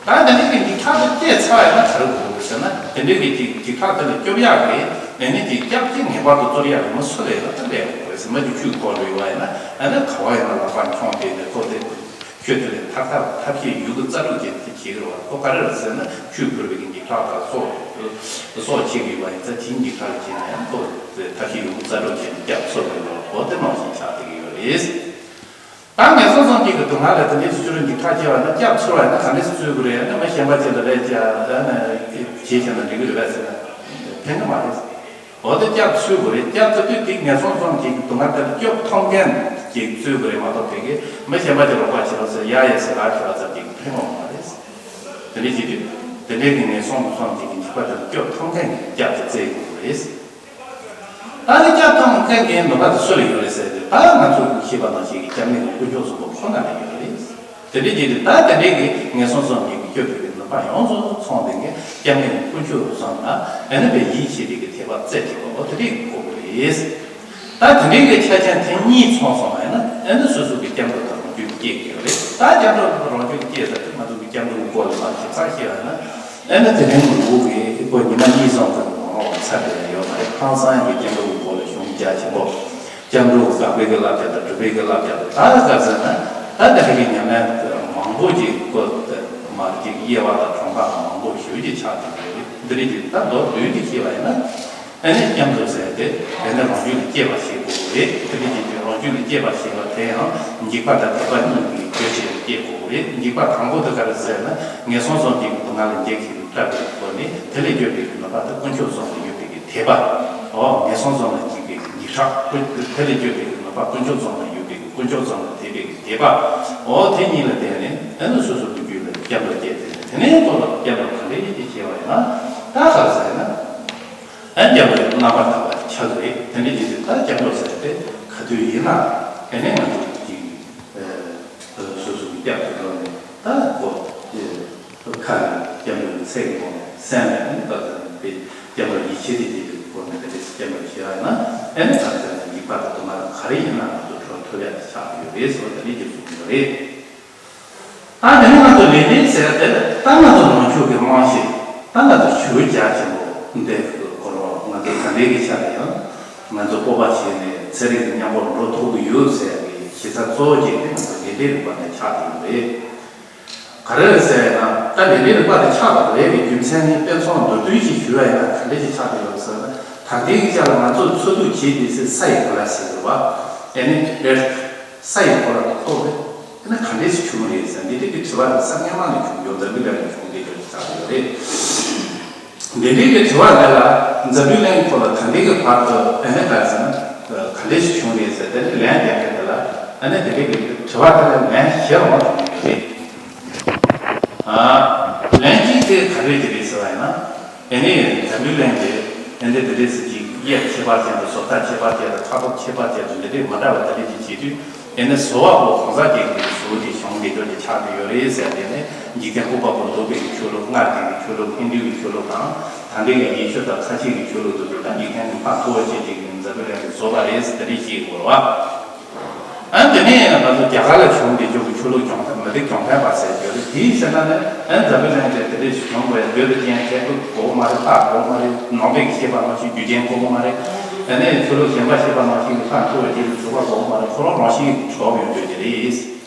ད་དེ་འདྲའི་གི་འཇིགས་སྐྲག་དེ་སྐྱེས་ཚར་བ་ཡིན་ན་ག་རེ་དགོས་ཀྱི་ཟེར་ན། དེ་འདྲའི་གི་ཅིག་འཇིགས་སྐྲག་དེ་ལ་སྐྱོབ་ཡག་གི་ཨེ་ནི་ཅིག་སྐྱབས་ཅིག་ངེས་པར་དུ་གཏོད་ཡག་གི་མི་སུ་ལ་ཡིན་ན་ད་ལས་དགོས་རེད་ཟེར། མ་གཅིག་ཆུའི་འཁོར་ལོ་ཡོད་པ་ཡིན་ན། ཨ་ནི་ག་བ་ཡིན་ན་ལག་པ་མཆོངས་བསྡད་ནས་ཁོ་དེ། ཁྱོད་དེ་ལས་ཐར་ཐབས་ཐབས་ཤེས་ཡོད་རྒུ་རྩལ་སྤྲུགས་བྱས་ཏེ་བྱེད་ཀྱི་རེད་བ། ཁོ་ག་རེ་རེད་ཟེར་ན། ཆུས་ཁུར་བའི་གི་འཇིགས་སྐྲག་དང་སྲོག་སྲོག་ཆད་ཀྱི་ཡོད་པ་ཡིན་ཙང་། དེའི་འཇིགས་སྐྲག་ལ་བྱས་ན་ཡང་ཁོ་ཐབས་ཤེས་ཡོད་རྒུ་རྩལ་སྤྲུགས་བྱས་ཏེ་སྐྱབས་འཚོལ་བའི་ལོ་འོ་དེ་ནང་བཞིན་ཆགས་བསྡད་ཀྱི་ཡོད་རེད། ད་ངན་སོང་གསུམ་གྱི་གི་སྡུག་བསྔལ་ལ་དེ་འདྲའི་སྤྱི་རོ་འཇིགས་སྐྲག་སྐྱེ་བ་ན། སྐྱབས་འཚོལ་བ་ཡིན་ན་ག་འདྲས་སེ་འཚོལ་དགོས་རེད། ཨ་ནི་མི་གཞན་པ་ཅིག་ལ་ལས་ཀྱང་ཨ་ནི་བྱེད་བྱས་ན་འགྲིག་གི་རེད་པས་ཟེར་ན་ཕན་གི་མ་རེད། འོ་དེ་སྐྱབས་འཚོལ་དགོས་རེད། སྐྱབས་འཚོལ་དུས་དེ་ངན་སོང་གསུམ་གྱི་སྡུག་བསྔལ་དེ་ལ་སྐྱོབ་ཐུབ་མཁན་ཅིག་འཚོལ་དགོས་རེད་མ་གཏོགས། དེ་གི་མི་གཞན་པ་ཅིག་རོགས་པ་བྱེད་རོགས་ཟེར་ཡ་ཡ་ཟེར་ལབ་བྱས་པ་ཙམ་གྱིས་ཕན་ཐོགས་མ་རེད། དེ་འདྲ་བྱེད་དུས་དེ་འདྲའི་གི་ངན་སོང་གསུམ་གྱི་འཇིགས་པ་དེ་ལ་སྐྱོབ་ཐུབ་མཁན་གྱི་སྐྱབས་དེ་བཙལ་དགོས་རེད། ད་ནི་སྐྱབས་ཐུབ་མཁན་གྱི་ནུས་པ་དེ་སུ་ལ་ཡོད་རེད་ཟེར་དུས། ད་ང་ཚོ་གིས་ཤེས་པ་ནང་བཞིན་གྱི་སྐྱབས་གནས་ཀྱི་དཀོན་མཆོག་གསུམ་པོ་ཁོ་ན་ལ་ཡོད་རེད། དེ་འདྲའི་རྗེས་དུ་ད་དེ་འདྲའི་གི་ངན་སོང་གསུམ་གྱི་སྐྱོབ་པའི་གི་ནུས་པ་ཡོངས་སུ་ཚང་བའི་གི་སྐྱབས་གནས་དཀོན་མཆོག་གསུམ་ལ་ཨ་ནི་དཔེ་ཡིད་ཆེས་པའི་གི་དད་པ་རྩེ་གཅིག་པ་འོ་དེ་འདྲའི་གི་དགོས་ཀྱི་རེད། ད་དེ་འདྲའི་གི་ཆ་རྐྱེན་དེ་གཉིས་ཚང་སོང་བ་ཡིན་ན། ཨ་ནི་སོ་སོ་གི་སྐྱབས་འགྲོ་དང་རང་རྒྱུད་ཀྱི་སྐྱེ་གི་རེད། ད་སྐྱབས་འགྲོ་རང་རྒྱུད་ཀྱི་སྐྱེ་ཟེར་དུས་ང་ཚོ་གི་སྐྱབས་འགྲོ་གི་སྐོར་ལ་མར་ཞིབ་ཚགས་ཤེས་པ་ཡིན་ན། ཨ་ནི་དེ་རིང་གི་འུ་གི་ཁོ་ཉི་མ་གཉིས་ཙམ་དུ་མང་བ་ཚར་དེ་ཡང་ཡོད་མ་རེད། ཧང་སང་གི་སྐྱབས་འགྲོ་གི་སྐོར་ལ་གཞུང་རྒྱ་ཆེན་པོ། སྐྱབས་འགྲོ་དགག་པའི་གི་བསླབ་བྱ་དང་སྒྲུབ་པའི་གི་བསླབ་བྱ་དང་། ད་ག་ཟེར་ན་ད་དེ་རིང་གི་ཉམས་ལེན་མང་པོ་ཅིག་སྐོར་དེ་མར་ཅིག་དབྱེ་བ་དང་གྲངས་ཀ་མང་པོ་ཞེ་ཅིག་ཆགས་ཀྱི་ཡོད་རེད། འདི་རིགས་ཀྱི་ད་མདོར་བསྡུས་ཀྱིས་བཤད་པ་ཡིན་ན། ཨ་ནི་སྐྱབས་འགྲོ་ཟེར་དེ་དེ་ནི་རང་རྒྱུད་ལ་སྐྱེས་པ་ཞིག་དགོས་ཀྱི་རེད། དེ་འདྲ་བྱེད་དུས་རང་རྒྱུད་ལ་སྐྱེས་པ་ཞེས་པ་དེ་ཡང་འཇིགས་པ་དང་དད་པ་གཉིས་ཀྱི་རྒྱུ་བྱས་ནས་སྐྱེ་དགོས་ཀྱི་རེད། འཇིགས་པ་དང་པོ་དེ་ག་རེ་ཟེར་ན། ངན་སོང་གསུམ་གྱི་སྡུག་བསྔལ་ལ་འཇིགས་ཤིང་སྐྲག་པའི་སྒོ་ནས་དེ་ལས་སྐྱོབ་པའི་ནུས་པ་དེ་དཀོན་མཆོག་གསུམ་ལ་ཡོད་པའི་གི་དད་པ། འོ་ངན་སོང་གསུམ་ལ་འཇིགས་པའི་གི་འཇིགས་སྐྲག་དེ་ལས་སྐྱོབ་པའི་ནུས་པ་དཀོན་མཆོག་གསུམ་ལ་ཡོད་པའི་གི་དཀོན་མཆོག་གསུམ་ལ་དད་པའི་གི་དད་པ། འོ་དེ་གཉིས་ལ་བརྟེན་ནས་ཨ་ནི་སོ་སོ་གི་རྒྱུད་ལ་སྐྱབས་འགྲོ་སྐྱེས་ཏེ། དེ་ནས་ཁོ་ལ་སྐྱབས་འགྲོ་ག་འདྲ་ཞིག་བྱས་པ་ཡིན་ན། ད་ག་རེ་ཟེར་ན། ཨ་ནི་སྐྱབས་འགྲོ་རྣམ་པར་དག་པ་ཆགས་ཀྱི་རེད། དེ་འདྲ་ཡིན་དུས་ད་སྐྱབས་འགྲོ་ཟེར་དེ་ག་དུས་ཡིན་ན་ཨ་ནི་ང་ཚོ་གཅིག་སོ་སོ་གི་སྐྱབས་སུ་འགྲོ་ནས། ད་ཁོ་ཁ་ནས་སྐྱབས་འགྲོ་གི་ཚིག་གི་སྒོ་ནས་གསན་ནས། ཨ་ནི་ད་ལྟ་དེ་སྐྱབས་འགྲོ་ཡིད་ཆེས་དེ་བྱེད་པའི་སྒོ་ནས་དེ་འདྲ་སྐྱབས་འགྲོ་བྱས་པ་ཡིན་ན། ཨ་ནི་ད་ལྟ་ནས་འཇིགས་པ་དང་སྡུག་བསྔལ་ག་རེ་ཡིན་ན་ང་ཚོ་གྲོལ་ཐུབ་ཡག་ཆགས་ཀྱི་ཡོད་རེད་ཟེར་བ་དེ་འདྲ་ཞིག་གསུངས་ཡོད་རེད། ད་དེ་ནས་ང་ཚོ་ལས་འབྲས་ཟེར་དེ། ད་ང་ཚོ་ནང་ཆོས་ཀྱི་རྨང་གཞི། ད་ང་ཚོ་ཆོས་རྒྱ་ཆེན་པོ་འདི་གི་སྐོར་ལ་ང་ཚོ་ག་འདྲའི་གི་ཆ་ནས་ཡང་ང་ཚོ་སྤོབས་པ་བྱས་ནས་ཚན་རིག་གི་མཉམ་པོར་འགྲོ་ཐུབ་ཀྱི་ཡོད་ཟེར་ཡག་གི་གཞི་རྩ་གཙོ་བོ་གཅིག་དེ་ང་ཚོ་ལས་འབྲས་རིག་པ་ནས་ཆགས་ཀྱི་ཡོད་རེད། ག་རེ་རེད་ཟེར་ན། ད་ལས་འབྲས་རིག་པ་དེ་ཆགས་པ་རེད་པའི་རྒྱུ་མཚན་ནི། དཔེ་མཚོན་མདོར་བསྡུས་ཤིག་ཞུ་བ་ཡིན་ན་ག་འདྲ་ཞིག་ཆགས་ཀྱི་ཡོད་ཟེར་ན། ད་ལྟའི་གི་ཆ་ལ་ང་ཚོས་འཚོ་སྡོད་བྱེད་བསྡད་སའི་ས་ཡི་གོ་ལ་ཟེར་གྱི་རེད་པ། ཨ་ནི་ཨེར་ཐི། ས་ཡི་གོ་ལ་ཐོག་རེད། ཨ་ནི་ག་འདྲས་སེ་བྱུང་རེད་ཟེར། འདི་འདྲའི་གི་དྲི་བ་དེ་སང་སྔོན་མ་ནས་བྱུང་ཡོད། འཛམ་བུའི་གླིང་ནས་བྱུང་བསྡད་ཡོད་ཆགས་ཀྱི་ཡོད་རེད། འདི་འདྲའི་གི་དྲི་བ་དེ་ལ་འཛམ་བུའི་གླིང་ཐོག་ལ་ད་ལྟའི་གི་བར་དུ་ཨ་ནི་ག་རེ་ཟེར་ན། ག་འདྲས་སེ་བྱུང་རེད་ཟེར་དེ་ནི་ལན་རྒྱག་མཁན་དེ་ལ། ཨ་ནི་འདི་འདྲའི་གི་དྲི་བ་དེ་ལ་ལན་བཞི་འོང་བྱུང་ཡོད་རེད། ཨ། ལན་གཅིག་དེ་ག་རེ་ཅིག་རེད་ཟེར་བ་ཡིན་ན། ཨ་ནི་འཛམ་བུའི་གླིང་དེ་ཨ་ནི་འདི་འདྲས་སེ་ཅིག་དབྱིབས་ཁྱད་པར་ཅན་དང་། བཟོ་ལྟ་ཁྱད་པར་ཅན་དང་། ཕྲ་ཕུང་ཁྱད་པར་ཅན་དང་། འདི་འདྲས་མ་འདྲ་བ་དེ་འདྲས་ཅིག་བྱེད་དུས། ཨ་ནི་བཟོ་བ་པོ་གང་ཟག་ཅིག་གི་བཟོ་བོ་དེ་བྱུང་བསྡད་རྒྱུ་དེ་ཆགས་བསྡད་ཡོད་རེད་ཟེར། དེ་ནས་འཇིག་རྟེན་ཀུན་དཔལ་པོ་རྫོགས་པའི་གི་ཆོས་ལུགས། སྔར་དེ་གི་ཆོས་ལུགས། ཧིན་དུའི་གི་ཆོས་ལུགས་དང་། ད་ལྟའི་གི་ཡེ་ཤུ་དང་ཁ་ཆེ་གི་ཆོས་ལུགས་དེ་ཚོ། ད་འཇིག་རྟེན་གི་ཕར་ཚུར་བ་ཅན་ཅིག་གི་འཛམ་བུའི་གླིང་གི་བཟོ་བ་རེད་ཟེར་དེ་འདྲས་བཤད་ཀྱི་ཡོད་རེད་པ། ཨ་དེ་ནས་ང་ཚོ་རྒྱ་གར་ལ་བྱུང་བའི་ཆོས་ཀྱི་ཆོས་ལུགས་གྱོང་མི་རིགས་གྱོང་ཕན་པ་ཟེར་གྱི་ཡོད་རེད། དེའི་ཕྱིར་ན་ནི་ཨ་འཛམ་བུ་གླིང་དེ་དེ་འདྲས་ཤིག་བྱུང་དགོས་ཡ། བོད་དུ་རྐྱེན་ཁྱད་དུ་དགོས་མ་རེད། ལྟ་དགོས་མ་རེད། ནང་པའི་གི་བཤད་པ་ནང་བཞིན་རྒྱུ་རྐྱེན་དགོས་མ་རེད། དེ་ནས་ཆོས་ལུགས་གཞན་པ་བཤད་པ་ནང་བཞིན་གི་ལྷ་འཁྲུལ་བའི་རྗེས་སུ་འཇུག་པ་དགོས་མ་རེད། ཁོ་རང་རང་བཞིན་གྱིས་གྲུབ་ཡོང་རྒྱུ་དེ་རེད།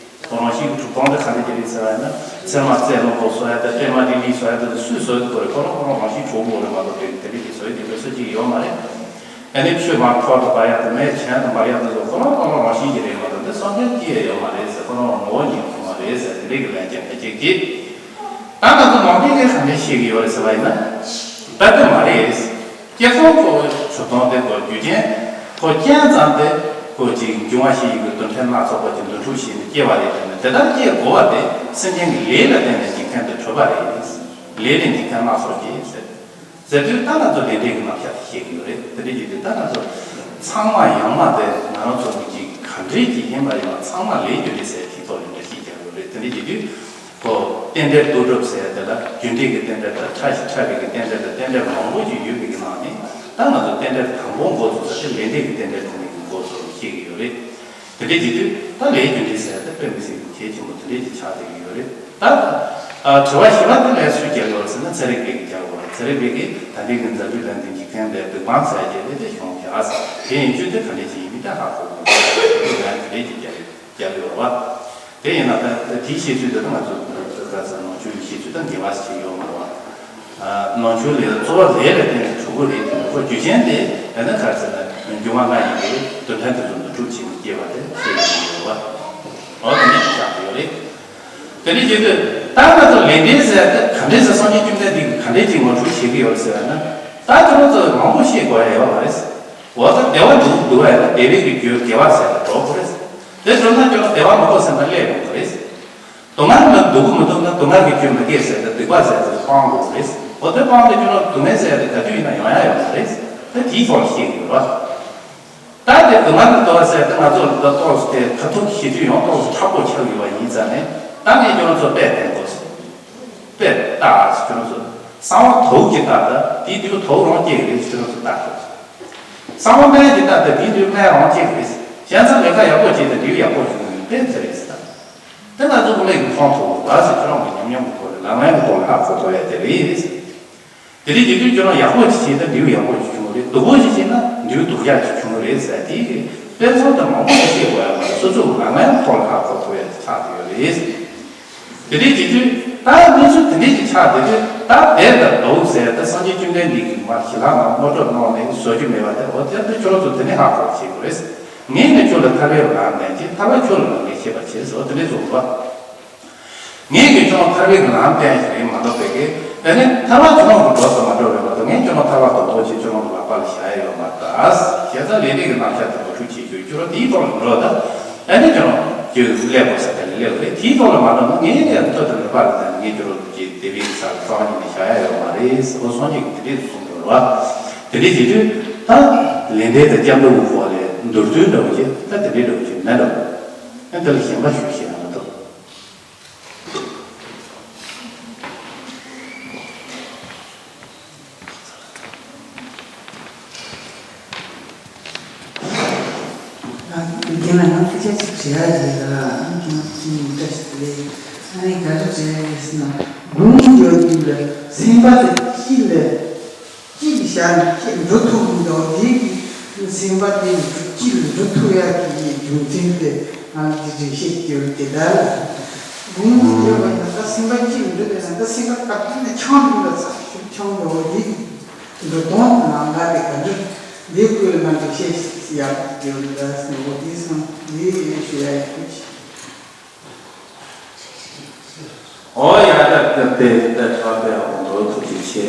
ཁོ་རང་བཞིན་གྱིས་གྲུབ་སྟངས་དེ་ག་འདྲ་ཅིག་རེད་ཟེར་བ་ཡིན་ན། ཚེར་མ་རྩེ་རླུང་པོ་བཟོ་ཡ་དང་སྲན་མ་རིལ་ལི་བཟོ་ཡ་དེ་ཚོ་སུས་བཟོ་ཡ་དེ་ཚོ་རེད། ཁོ་རང་ཁོ་རང་རང་བཞིན་གྲུབ་ཡོང་རེད་མ་གཏོགས་དེ་དེ་འདྲ་ཅིག་བཟོ་ཡ་དེ་འདྲ་སུ་གཅིག་ཡོད་མ་རེད། ཨ་ནི་ཆོས་མར་ཐོག་ཏུ་འབར་ཡག་དང་མེ་གྱེན་དུ་འབར་ཡག་དེ་ཚོ་ཁོ་རང་ཁོ་རང་རང་བཞིན་གྱིས་རེད་མ་གཏོགས་དེ་སངས་རྒྱས་ཀྱིས་ཡོད་མ་རེད་ཟེར། ཁོ་རང་ངོ་བོ་ཉིད་ཐོག་མ་རེད་ཟེར། དེ་འདྲའི་གི་ལན་རྐྱང་ག་ཅིག་གིས། ད་ང་ཚོ་ནང་པའི་གི་ག་འདྲ་བཤད་ཀྱི་ཡོད་རེད་ཟེར་བ་ཡིན་ན། ད་དེ་མ་རེད། སྐྱེ་སོང་ཁོ་གྲུབ་སྟངས་དེ་ཁོ་རྒྱུ་རྐྱེན་ཁོ་རྐྱེན་ཙམ་དེ་ཁོ་ཅིག་འབྱུང་བ་ཞིག་ཡིན་གྱི་རྡུལ་ཕྲན་སྣ་ཚོགས་པ་ཅིག་འདུ་འཁྲུག་བྱས་ནས་སྐྱེ་བ་རེད། དེ་ནི་དེ་ལྟར་སྐྱེ་དགོས་པ་དེ་སེམས་ཅན་གྱི་ལས་ལ་བརྟེན་ནས་འཇིག་རྟེན་དུ་གྲུབ་པ་རེད། ལས་ལས་འཇིག་རྟེན་སྣ་ཚོགས་སྐྱེ་ཟེར། ཟེར་དུས་ད་ང་ཚོ་དེ་འདྲའི་གི་རྣམ་གཞག་དེ་བཤད་ཀྱི་ཡོད་རེད། དེ་འདྲ་ཡིན་དུས་ད་ང་ཚོ་ཚང་མ་ཡང་མ་དེ་ང་རང་ཚོ་གི་ཅིག་ག་འདྲའི་ཅིག་ཡིན་པ་ཡིན་པ་ཚང་མ་ལས་རྒྱུ་འབྲས་ཟེར་དེའི་ཐོག་ལ་འགྲེལ་བཤད་རྒྱག་གི་ཡོད་རེད། དེ་འདྲ་ཡིན་དུས་ཁོ་རྟེན་འབྲེལ་ལྟོ་གྲུབ་ཟེར་དེ་ལ་རྒྱུ་འབྲས་ཀྱི་རྟེན་འབྲེལ་དང་ཕྲ་ཞིང་ཕྲ་བའི་གི་རྟེན་འབྲེལ་དང་རྟེན་འབྲེལ་མང་པོ་ཅིག་ཡོད་པའི་གི་ནང་ནས་ད་ང་ཚོ་རྟེན་འབྲེལ་དང་པོ་འགོ་ཚུགས་ས་དེ་ལས་འབྲས་ཀྱི་རྟེན་འབྲེལ་དེ་འདྲའི་གི་འགོ་ཚུགས་བཤད་ཀྱི་ཡོད་རེད། དེ་འདྲའི་བྱེད་དུས་ད་ལས་རྒྱུ་འབྲས་ཟེར་ཡ་དེ་དཔེ་མི་སྲིད་གལ་ཆེན་པོ་དེ་འདྲའི་ཅིག་ཆགས་བསྡད་ཀྱི་ཡོད་རེད། ད་ཨ་དྲི་བ་བཞི་པ་དེ་ལ་སུས་རྒྱག་ཡོད་ཟེར་ན་ཚན་རིག་པས་རྒྱག་ཡོད་རེད། ཚན་རིག་པས་ཀྱིས་ད་ལྟའི་གི་འཛམ་བུའི་གླིང་འདི་འཇིག་རྟེན་འདིར་སྡུག་སྤང་ཟེར་ཡ་དེ་དེ་བྱུང་བྱས་ཟེར། དེ་ཡིན་རྒྱུ་དེ་ག་འདྲ་ཅིག་ཡིན་མིན་དེ་ཧ་གོ་དགོས་ཀྱི་རེད། དེ་འདྲའི་ཅིག་རྒྱག་རྒྱག་ཡོད་རེད་བ། དེ་ཡིན་ན་ད་དེའི་བཤད་ཚུལ་དེ་ད་ང་ཚོ་ག་ཟེར་ནང་ཆོས་ཀྱི་བཤད་ཚུལ་དང་འགལ་བ་ཞིག་ཡོད་མ་རེད་བ། ནང་ཆོས་ལས་གཙོ་བོ་ལས་ལ་བརྟེན་ནས་གྲུབ་ཀྱི་རེད་དེ། ཁོ་རྒྱུ་རྐྱེན་དེ་ཡང་ན་ག་རེ་ཟེར་ན་འབྱུང་བ་ལྔ་ཡི་གེ་རྡུལ་ཕྲན་དེ་ཚོ་འདུ་འཁྲུག་བྱས་ནས་སྐྱེ་བ་དེ་ཤེས་ཀྱི་ཡོད་པ། འོ་དེ་འདྲ་ཞིག་ཆགས་ཀྱི་ཡོད་རེད། དེ་འདྲ་བྱེད་དུས་ད་ང་ཚོ་ལས་འབྲས་ཟེར་ཡ་དེ་ག་འདྲས་ཟེར། སངས་རྒྱས་བཅོམ་ལྡན་འདས་ཀྱིས་ག་འདྲས་ཀྱིས་ངོ་སྤྲོད་བྱེད་ཀྱི་ཡོད་ཟེར་ཡ་ན། ད་ཁྱོད་རང་ཚོ་མང་པོ་ཤེས་དགོས་ཡ་ཡོད་མ་རེད། འོ་ད་བདེ་བ་འདུག་འདུག་ཡ་ན་བདེ་བའི་གི་རྒྱུ་དགེ་བ་ཟེར་ཡ་འགྲོ་དགོས་རེད། དེ་འགྲོ་ན་ཁྱོད་རང་བདེ་བ་མི་དགོས་ཟེར་ན་སླེབས་ཡོང་གི་རེད། སྡུག་བསྔལ་ལ་འདུག་གི་མི་འདུག་ན་སྡུག་བསྔལ་གྱི་རྒྱུ་མི་དགེ་ཟེར་ཏེ་སྡིག་པ་ཟེར་ཏེ་སྤང་དགོས་རེད། འོ་དེ་སྤངས་ཏེ་ཁྱོད་རང་སྡུག་བསྔལ་ཟེར་ཏེ་ག་དུས་ཡིན་ན་ཡོང་ཡ་ཡོད་མ་རེད། ད་དེའི་ཐོག་ལ་ཤེས་དགོས་རེད། ད་དེ་སྡུག་བསྔལ་གྱི་འདུག་ཟེར་ཏེ་ང་ཚོ་ལ་ད་ཏོག་ཙམ་དེ་ཁ་ཐུག་གི་ཤེས་རྒྱུ་ཡོང་ཏོག་ཙམ་ཁག་པོ་ཆགས་ཡོད་པ་ཡིན་ཙང་ནས། ད་ངས་ཁྱོད་རང་ཚོ་དཔེ་བསྟན་དགོས། དཔེ་ལྟ་ཨ་ཁྱོད་རང་ཚོ། གསང་བ་དུག་གི་ལྟ་ད་དེའི་དུས་དུག་རང་སྐྱེ་གི་རེད། ཁྱོད་རང་ཚོ་ལྟ་དགོས། གསང་བ་སྨན་གྱི་ལྟ་ད་དེའི་དུས་སྨན་རང་སྐྱེ་གི་རེད། བྱས་ཙང་ལས་ཀ་ཡག་པོ་བྱས་ཏེ་འབྲས་བུ་ཡག་པོ་བྱུང་ཡོད་པས་དེ་རེད་ཟེར། ད་དེ་ང་ཚོ་ཀུན་ལེགས་ཀྱི་མཐོང་ཐུབ་པ་ཟེར། ཁྱོད་རང་གི་ཉམས་མྱོང་གི་ཐོག་ནས་ལག་ལེན་གྱི་ཐོག་ནས་ཧ་གོ་ཐུབ་ཡ་དེ་རེད་ཟེར། དེ་རིང་རྒྱལ་ཁབ་ཁྱོད་རང་ཡག་པོ་ཞིག་བྱས་ན་འབྲས་བུ་ཡག་པོ་ཞིག་བྱུང་གི་རེད། སྡུག་པོ་ཞིག་བྱས་ན་འབྲས་བུ་སྡུག་ཅག་ཞིག་བྱུང་གི་རེད་ཟེར། དེ་དཔེ་མཚོན་དུ་མང་པོ་ཞིག་བཤད་དགོས་ཡ་མ་རེད། སོ་སོ་གི་ལག་ལེན་ཐོག་ལ་ཧ་གོ་ཐུབ་ཡ་དེ་ཆགས་བསྡད་ཡོད་རེད། དེ་རིང་རྒྱལ་ཁབ་ད་གནས་ཚུལ་དེ་འདྲས་ཀྱི་ཆགས་བསྡད་དུས། ད་བདེ་དང་སྡུག་ཟེར་ད་སངས་རྒྱས་བཅོམ་ལྡན་འདས་ཀྱིས་མར་ཞི་ལྷག་ངང་དངོས་གྲུབ་གནང་ནས་བཟོ་རྒྱུ་མེད་པ་དེ། འོ་དེ་ད་ཁྱོད་རང་ཚོ་དེ་ནས་ཧ་གོ་བྱེད་དགོས་རེད། ངས་ནི་ཁྱོད་ལ་ཐར་པའི་ལམ་བསྟན་གྱིས་ཐར་པ་ཁྱོད་ལ་ངས་བཤད་པར་བྱེད་ཟེར། འོ་དེ་འདྲས་གསུངས་པ། ངས་ཀྱང་ཁྱོད་ལ་ཐར་པའི་ལམ་བསྟན་ཞིག་རེད་མ་གཏོགས་པའི་གི། དེ་ནི་ཐར་པ་ཁྱོད་རང་གི་འགྲོ་ས་མ་འགྲོ་བས་མ་གཏོགས། ངས་ཁྱོད་རང་ཐར་པ་དང་པོ་ཆེ་ཁྱོད་རང་གི་ལག་པ་ལ་བཞག་ཡ་ཡོད་མ་རེད། བྱས་ཙང་ལས་འབྲས་ཀྱི་རྣམ་གཞག་དེ་ངོ་སྤྲོད་བྱེད་རྒྱུ། ཁྱོད་རང་དེའི་ཐོག་ལ་འགྲོ་ད། ཨ་ནི་ཁྱོད་རང་ཁྱོད་སླེབས་དགོས་ས་དེ་ལ་སླེབས་རེད། དེའི་ཐོག་ལ་མ་འགྲོ་ན་ངས་ནི་ཐོག་དེ་མེད་པ་ལ་བསྡད་ནས་ངས་ཁྱོད་རང་གི་དེ་བའི་ས་ལ་རྩ་བ་ཉིད་ནས་བཞག་ཡ་ཡོད་མ་རེད་ཟེར། ཁོ་སངས་རྒྱས་ཀྱིས་དེ་འདྲས་གསུངས་ཡོད་རེད་བ། དེ་འདྲས་བྱེད་དུས་ད་ལས་འབྲས་དང་སྐྱབས་འགྲོ་གི་སྐོར་ལ་མདོར་བསྡུས་འདྲ་བོ་ཅིག་ད་དེ་འདྲས་འདྲ་བོ་ཅིག་མེད་འགྲོ། ཨ་དེ་ལ་གཞན་པ་ཞུ་ཤེས་ཡ་མ་གཏོགས། རྒན་ལགས་ང་སྐད་ཆ་ཅིག་དྲི་ཡ་ཡོད་ལ། རྒན་ལགས་ཅིག་བཀྲ་ཤིས་བདེ་ལེགས། ཨ་ནི་ག་རེ་དྲི་ཡ་ཡོད་ཟེར་ན། དགུང་ལོ་རྒྱུ་ལ་སེམས་པ་དེ་སྐྱིད་ལ། གཅིག་བཞག་ནས་གཅིག་འགྲོ་ཐུབ་མི་འདུག་དེ་གི་སེམས་པ་དེ་གཅིག་འགྲོ་ཐུབ་ཡག་གི་རྒྱུ་མཚན་དེ་ང་ཚོས་འགྲེལ་བཤད་སྐྱོན་དེ་ལྟར་ལ། དགུང་ལོ་བསྐྱལ་བ་ཡིན་ན་ད་སེམས་པ་གཅིག་འགྲོ་བསྡད་ན་ད་སེམས་པ་སྐབས་དེ་ནས་ཆང་འདུག་ལ་ཚ་ཞིག་ཆང་འདུག་དེ་གི་འགྲོ་སྟངས་དང་ལམ་ཁ་དེ་ག་འདྲ་དེ་སྐོར་ལ་ང་འགྲེལ་བཤད་ཡག་པོ་སྐྱོན་དེ་ལྟར་སེམས་པ་དེ་སོང་དེ་ཞུ་ཡག་ཡོད། ཨོ་ཡ་ད་ད་དེ་ད་ཆོག་པའི་འོང་དོ་ཐུགས་རྗེ་ཆེ།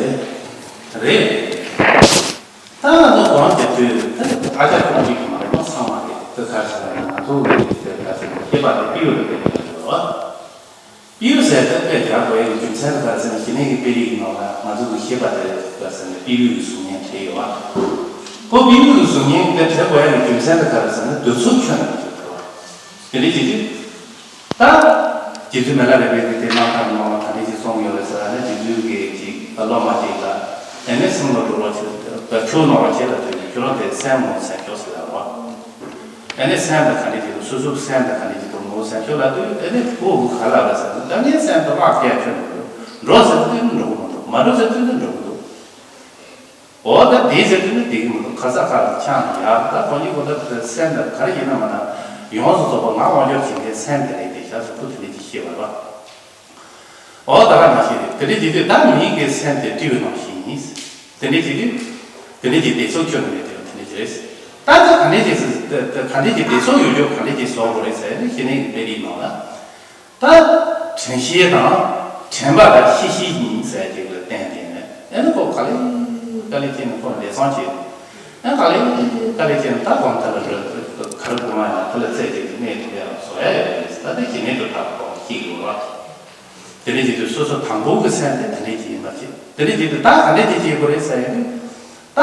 རེད། ད་ང་ཚོ་གོང་དེ་དུས་ད་ཨ་ཅག་ཁོང་གཅིག་མ་རེད་མ་ཚང་མ་རེད། ད་ག་རེ་ཟེར་ན་ང་ཚོ་འོས་ཀྱི་དེ་ག་ཟེར་ན་ཤེས་པ་དེ་པི་ཡུ་རེད་པས་ཡོད་རེད་བ། པི་ཡུ་ཟེར་ད་དཔེ་རྒྱག་དགོས་ཡ་གི་རྒྱུ་མཚན་དེ་ག་ཟེར་ན་ཞི་གནས་ཀྱི་དཔེ་རིས་ཀྱི་ནང་ལ་ང་ཚོ་གི་ཤེས་པ་དེ་ག་ཟེར་ན་པི་ཡུ་གི་གཟུགས་བརྙན་བྲིས་ཡོད་བ། ཁོ་པི་ཡུ་གི་གཟུགས་བརྙན་དེ་བྲིས་དགོས་ཡ་གི་རྒྱུ་མཚན་དེ་ག་རེ་ཟེར་ན་དུས་ཚོད་ཁྱོན་ནས་བྲིས་ཡོད་རེད་བ། དེ་འདྲ་བྱེད་དུས། ད། རྗེ་བཙུན་མི་ལ་རས་པས་དེ་དེ་རྣམ་ཐར་ནང་ལ་ག་འདྲ་ཞིག་གསུངས་ཡོད་རེད་ཟེར་ན། རྗེ་བཙུན་གྱིས་ཅིག་སློབ་མ་ཅིག་ལ་ཨེ་ནས་སེམས་ལ་འགྲོ་རོགས་བྱེད། ཆོས་གནང་རོགས་བྱེད་ལ་དུས་ནས་ཁྱོད་རང་དེ་སེམས་ངོ་སེམས་སྐྱོ་ཟེར་ལ་རོགས། ཨ་ནི་སེམས་དང་ག་འདྲ་བྱེད་འདུག་སོ་སོའི་སེམས་དང་ག་འདྲ་བྱེད་འདུག་མོ་སེམས་ཁྱོད་ལ་ལྟོས། ཨ་ནི་ཁོ་བོ་ག་ལ་རེད་ཟེར་ན། ད་ངའི་སེམས་དང་བག་སྐྱེལ་ཁྱོད་འགྲོ་འགྲོ་ཟེར་དུས་ནི་འགྲོ་གི་མི་འདུག་མ་འགྲོ་ཟེར་དུས་ནི་འགྲོ་གི་འདུག་འོ་ད་དེ་ཟེར་དུས་ནི་དེ་གི་མི་འདུག་ག་ས་ག་ལ་ཆགས་ནས་ཡར་ད་ཁོ་གཉིས་ཁོ་ད་སེམས་དང་ག་རེ་ཡིན་ན་མ་ན་ཡོངས་སུ་རྫོགས་པ་ང་དབང་སྒྱུར་བྱེད་མཁན་སེམས་དེ་རེད། དེ་ཤ་ཟ་ཁུ་དེ་ནས་ཅི་ཤེས་པ་རེད། འོ་ད་ག་ནང་བཞིན་རེད། དེ་འདྲ་བྱེད་དུས་ད་མིའི་གི་སེམས་དེ་བཀྲུས་པ་ནང་བཞིན་ཡིན། དེ་འདྲ་བྱེད་དུས་དེ་འདྲ་བྱེད་དེ་ཚོ་ཁྱོད་ནས་དེ་དེ་འདྲ་བྱེད་རེད། ད་ད་ག་འདྲ་བྱེད་ཟེར། ད་ག་འདྲ་བྱེད་དེ་ཚོ་ཡོད་རྒྱུ་ག་འདྲ་བྱེད་བཟོ་དགོས་རེད་ཟེར་ནས་ཤེས་ནས་དཔེ་རིགས་ནང་ལ། ད་དྲན་ཤེས་དང་དྲན་པ་དང་ཤེས་ཤེས་ཡིན་ཟེར་ཅིག་ལ་བརྟེན་ཏེ་ནས་ཨེ་ནི་ཁོ་ག་ལེ་ག་ལེ་བྱས་ནས་ཁོ་ལས་བསམ་བྱས་ནས་ཨེ་ག་ལེ་ག་ལེ་བྱས་ནས་ད་གོང་ཐད་ལ་རེད། ག་རེ་དགོས་མ་ཡིན་ན་དེ་ལ་རྩེ་གཅིག་གི་གནས་དེ་ཡང་བཟོ་ཡ་ཡོད་རེད། ད་དེ་ཇི་སྙེད་དུ་ད་གོང་ཤེས་དགོས་ར། དེ་འདྲ་བྱེད་དུས་སོ་སོ་དང་པོ་གི་སེམས་དེ་དེ་འདྲ་ཅིག་ཡིན་པ་ཅིག་དེ་འདྲ་བྱེད་དུས་ད་ག་འདྲ་ཅིག་བྱེད་དགོས་རེད་ཟེར་ཡོང་དུས། ད་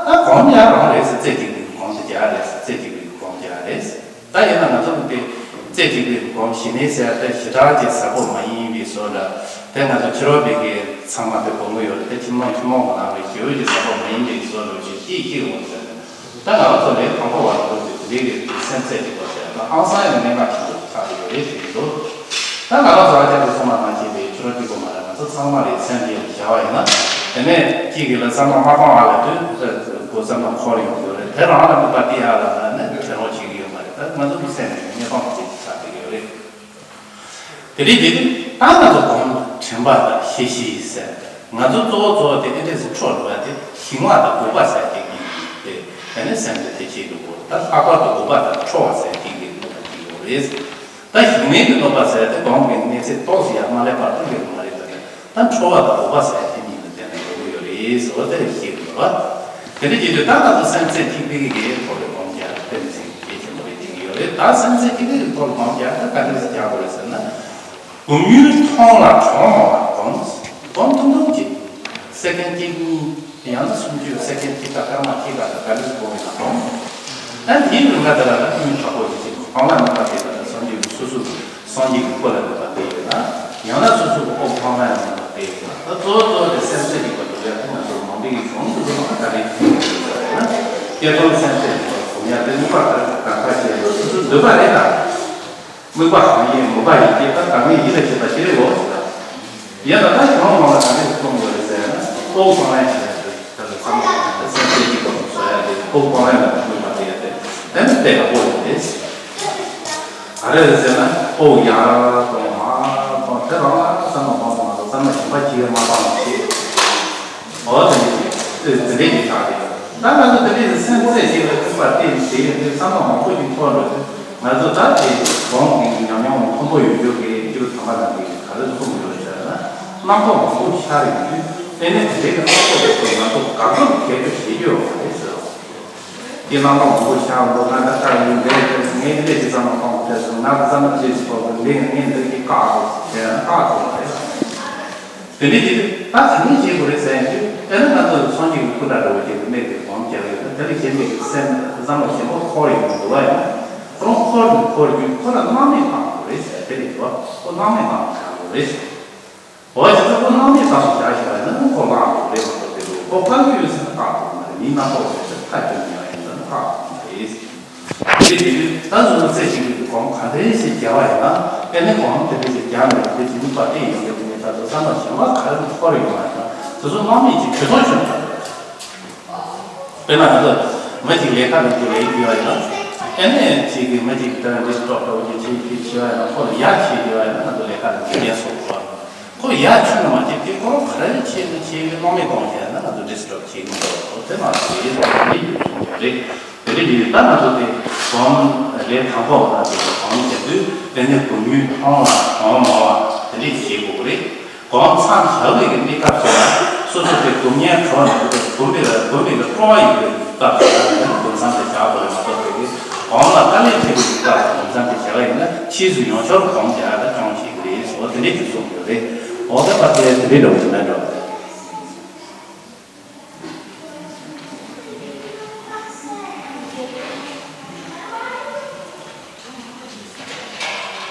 ད་གོང་ཡང་རང་རེད་ཟེར། རྩེ་གཅིག་པའི་གོང་དེ་རྒྱག་རེད་ཟེར། རྩེ་གཅིག་པའི་གོང་རྒྱག་རེད་ཟེར། ད་ཡིན་ན་ང་ཚོ་གི་དེ་རྩེ་གཅིག་པའི་གོང་ཞི་གནས་ཟེར་ཏེ་ཞེ་དྲག་ཅིག་ཟབ་པོ་མ་ཡིན་པའི་བཟོ་འདྲ། དེ་ང་ཚོ་ཕྱི་རོལ་པའི་གི་ཚང་མ་དེ་གོ་གི་ཡོད་རེད། དེ་ཐུན་མོང་ཐུན་མོང་གི་ནང་ལ་ཞེ་པོ་ཅིག་ཟབ་པོ་མ་ཡིན་པའི་བཟོ་འདྲ་ཅིག་ཅིག་ཅིག་འོང་ཟེར། ད་ང་རང་ཚོ་ལས་དང་པོ་བར་དུ་དེ་དེ་རིགས་ཀྱི་སེམས་རྩེ་གཅིག་པ་ཟེར་ན་ཧང་སང་ཡང་གནད་འགག་ཆེན་པོ་ཆགས་ཀྱི་ཡོད་རེད་ཟེར་གྱི་འདུག་ད་ང་རང་ཚོ་ཨ་ཅག་གི་སེམས་པ་ནང་བཞིན་པའི་ཕྱི་རོལ་གཅིག་པོ་མ་རེད། ང་ཚོ་ཚང་མ་རེད། སེམས་ཅན་བྱ་བ་ཡིན་ན། དེ་ནས་གཅིག་གིས་ལ་བསམ་བློ་མ་གཏོང་ཨ་ལ་དུས་སྒོ་བསམ་བློ་འཁོར་ཡོང་གི་རེད། དེ་རང་ལ་དམིགས་པ་གཏད་ཨ་ལ་ན་ནི་དྲན་རོགས་བྱེད་ཀྱི་ཡོད་མ་རེད། ད་ང་ཚོ་གི་སེམས་ནས་གནས་སྟངས་དེ་ཆགས་བསྡད་ཀྱི་ཡོད་རེད། དེ་རིང་དེ་ནི་ད་ང་ཚོ་གོང་དྲན་པ་དང་ཤེས་བཞིན་ཟེར། ང་ཚོ་གཙོ་བོ་གཙོ་བོ་དེ་ཨེ་འདྲས་སུ་འཕྲོ་འགྲོ་བ་དེ་ཞི་བ་དང་སྒོམ་པ་ཟེར་གྱི་ཡིན་ཏེ། དེ་ནས་སེམས་དེ་དེ་བྱེད་དགོས། ད་ལྷག་པར་དུ་སྒོམ་པ་དང་འཕྲོ་བ་ཟེར་གྱི་ཡིན་ནོ་གཅིག་ཡོད་རེད། ད་ཞི་གནས་ཀྱི་སྣོད་པ་ཟེར་དེ་གོང་གི་གནས་ཚད་ཏོག་ཙམ་ཡང་མ་སླེབས་བར་དུ་སླེབས་མ་རེད། ད་ད་འཕྲོ་བ་དང་སྒོམ་པ་ཟེར་དེ་གཉིས་ལ་བརྟེན་ནས་ཡོང་གི་ཡོད་རེད་ཟེར་བ་དེ་ལ་ཤེས་དགོས་པ། དེ་འདྲ་བྱེད་དུས་ད་ང་ཚོ་སེམས་རྩེ་གཅིག་པའི་གི་ཐོག་ལ་སྒོམ་རྒྱག་དཔེ་མཚན་གལ་ཆེན་པོ་རེད་བྱེད་ཀྱི་ཡོད་རེད། ད་སེམས་རྩེ་གཅིག་པའི་གི་ཐོག་ལ་སྒོམ་རྒྱག་ད་ག་འདྲ་ཞིག་རྒྱག་དགོས་རེད་ཟེར་ན། སྒོམ་ཡུན་ཐུང་ལ་གྲོགས་མང་བ་སྒོམ། སྒོམ་ཐུང་ཐུང་གཅིག་སེ་ཀན་གཅིག་གཉིས། ཡང་ན་སུམ་ཅུ། སེ་ཀན་གཅིག་དང་སྐར་མ་གཅིག་དང་ག་འདྲ་སྒོམ་ཡིན་ན་སྒོམ། ད་དེའི་རིང་ལ་དེ་ལ་ད་སྙིང་ཐག་པོ་ཞིག་བྱེད་དགོས། གང་ལ་དམིགས་པ་དེ་ལ་ད་སངས་རྒྱས་ཀྱི་སོ་སོ་སངས་རྒྱས་ཀྱི་སྐུ་ལ་དམིགས་པ་དེ་ཡོད་ན། ཡང་ན་སོ་སོ་གི་དབུགས་ཐོག་མ་ལ་དམིགས་པ་དེ་ཡོད་ན། ད་གཙོ་བོ་གཙོ་བོ་དེ་སེམས་རྩེ་གཅིག་པ་སྒྲུབ་ཡ་དེ་ང་ཚོ་མང་པོ་ཡིན། གཞུང་དུ་སོང་ན་ག་རེ་ཡིན་ཟེར་ན། སྐྱེ་ཚོམ་སེམས་རྩེ་གཅིག་པ་སྒོམ་ཡ་དེ་དམིགས་པ་ལྟར་གང་ག་བྱས་ན་སོ་སོའི་འདོད་པ་རེད་ད། དམིགས་པ་གང་ཡིན་མུན་པ་ཡིན་གྱི། ད་གང་ཡིན་ཡིད་ལ་བྱེད་པ་ཅི་རིགས་འོ་ཟེར། ཡིན་ན་ད་གཞུང་ནང་ལ་ག་འདྲས་གསུངས་ཡོད་རེད་ཟེར་ན། དབུགས་ཐོག་མ་ལ་བྱེད་ཡ་དེ། ད་ལྟ་བསམ་བློ་བཏང་ནས་སེམས་རྩེ་གཅིག་པ་བཟོ་ཡ་དེ། དབུགས་ཐོག་མ་ལ་དམིགས་པ་དེ་ཡ་དེ། དེ་ནི་དཔེ་ཡག་པོ་ཡིན་ཏེ། ག་རེ་རེད་ཟེར་ན། དབུགས་ཡར་གཏོང་མར་གཏོང་། དེ་རང་ལ་བསམ་བློ་གཏོང་དགོས་མ་གཏོགས་བསམ་བློ་གཞན་པ་ཅི་ཡང་མ་བཏང་བ་ཞིག་འོ་དེ་འདྲ་ཞིག་དེ་འདྲ་ཞིག་ཆགས་ཀྱི་ཡོད། ད་ང་ཚོ་དེ་འདྲ་ཞིག་སེམས་རྩེ་གཅིག་ལ་དམིགས་པ་གཏད་བྱས་ཡོད་དུས་བསམ་བློ་མང་པོ་ཞིག་འཁོར་འགྲོ་དུས། ང་ཚོ་ད་དེ་གོང་གི་ཉམས་མྱོང་མཐོན་པོ་ཡོད་རྒྱུ་གི་སྐྱེས་བུ་དམ་པ་རྣམས་ཀྱིས་ག་རེ་གསུངས་ཡོད་ཟེར་ན། རྣམ་རྟོག་མང་པོ་ཤར་ཡོང་དུས་ཨེ་ནས་དེ་འདྲའི་རྣམ་རྟོག་དེ་ཚོ་ང་ཚོ་དགག་སྒྲུབ་བྱེད་རྒྱུ་བྱེད་རྒྱུ་ཡོད་མ་རེད་ཟེར་བ། དེ་རྣམ་རྟོག་མང་པོ་ཤར་འགྲོ། ང་ད་ལྟ་ཡིན་འདྲ་ཟེར། ངས་འདི་འདྲ་ཞིག་བསམ་བློ་གཏོང་དགོས་ཟེར། ང་ད་བསམ་བློ་ཅི་ཞིག་གཏོང་དགོས། འདི་ཡང་ངས་འདི་ཞིག་བཀག་དགོས་ཟེར་ན་བཀག་ཐུབ་མ་རེད། དེ་འདྲ་བྱེད་དུས་ད་ག་ནས་བྱེད་དགོས་རེད་ཟེར་ཡོང་དུས། དཔེར་ན་ང་ཚོ་སངས་རྒྱས་ཀྱི་སྐུ་འདྲ་འདྲ་བོ་ཅིག་གི་གནས་དེ་སྒོམ་རྒྱག་ཡོད་ན། དེ་ལས་གཞན་པའི་སེམས་བསམ་བློ་གཞན་པ་འཁོར་ཡོང་གི་འདུག་བ། ཡིན་ན་ཁོ་རང་འཁོར་དུ་འཁོར་རྒྱུ་ཁོ་ལ་སྣང་མེད་བཏང་དགོས་རེད་ཟེར། དེ་རེད་བ། ཁོ་སྣང་མེད་བཏང་བཞག་དགོས་རེད། འོ་ཅི་ཙམ་ཁོ་སྣང་མེད་བཏང་བཞག་བཞག་ཡིན་ན་ཁོ་ལངས་དགོས་རེད་མ་གཏོགས། དེ་རུ་ཁོ་བཀག་རྒྱུ་ཡོད་ཟེར་ན་བཀག་ཐུབ་མ་རེད། མིའི་རྣམ་རྟོག་ཟེར་ཚེ་ཐག་གཅོད་མི་ཡོང་ཡིན་ཟེར་ན་བཀག་ཐུབ་མ་རེད། དེ་དེ་དུས་ད་གཟུགས་རྩེ་གཅིག་པའི་སྒོམ་ག་འདྲ་ཞིག་རྒྱག་པ་ཡིན་ན། ཨེ་ནི་སྒོམ་དེ་འདྲ་ཞིག་རྒྱག་མི་རུང་དེ་ཅི་ནུས་པ་སྟེ་ཡོང་གི་དེ་ནི་ད་དུང་བསམ་པ་གཞན་པ་ག་རེ་འཁོར་ཡོང་བ་ཡིན་ན་དེ་ཚོ་སྣང་མེད་ཀྱི་གྲོས་ཚོགས་ཆེན་པོ་དཔེར་ན་ང་ཚོ་མི་གཅིག་ལས་ཀ་ལས་རྒྱུ་ལས་རྒྱུ་བ་ཡིན་ན། ཨེ་ནི་གཅིག་གིས་མི་གཅིག་གི་ད་ཌི་སི་ཊརབ་འདྲ་བོ་ཅིག་བྱེད་བྱེད་བྱེད་བ་ཡིན་ན། ཁོ་ལ་ཡ་བྱེད་རྒྱུ་བ་ཡིན་ན་ང་ཚོ་ལས་ཀ་ལས་རྒྱུ་ལས་སོགས་པ། ཁོ་ཡ་ཁྱོན་ནས་མ་བྱེད་དེ་ཁོ་རང་ག་རེ་བྱེད་ན་བྱེད་ཀྱི་སྣང་མེད་གཏོང་བྱས་ན་ང་ཚོ་ཌི་སི་ཊརབ་བྱེད་ཀྱི་མི་འདུག་དེ་མ་ཟད་ཡིན་ཟེར་ནས་ཡིན་གསུངས་ཡོད་རེད། དེ་འདྲ་ཡིན་ད་ང་ཚོ་དེ་སྒོམ་ལས་དང་པོ་ང་ཚོ་སྒོམ་བྱེད་དུས་དེ་ནས་སྒོམ་ཡུན་ཐུང་བ་གྲོགས་མང་བ་དེ་འདྲས་བྱེད་དགོས་ཀྱི་རེད། སྒོམ་མཚམས་བཞག་པའི་གི་གནས་སྐབས་སུ་ཡང་སོ་སོ་དེ་སྒོམ་ཉན་གྲོགས་ནས་སྒོམ་པའི་ལ་སྒོམ་པའི་གི་སྤྲོ་བ་ཡོད་པའི་སྐབས་སུ་ཡང་དེ་ནས་སྒོམ་མཚམས་དེ་བཞག་དགོས་རེད་མ་གཏོགས། དེ་གི་སྒོམ་ལ་དཀའ་ལས་འཕྲད་པའི་གི་སྐབས་སུ་སྒོམ་མཚམས་དེ་བཞག་ཡིན་ན་ཕྱིས་སུ་ཡོང་ཆོག་སྒོམ་རྒྱག་ཡ་ལ་སྐྱོན་ཞིག་རེད་ཟེར་བ་དེ་འདྲས་ཀྱི་གསུངས་ཡོད་རེད། འོ་ད་པ་དེ་དེ་འདྲས་འདྲ་བོ་ཞིག་མེད་འགྲོ།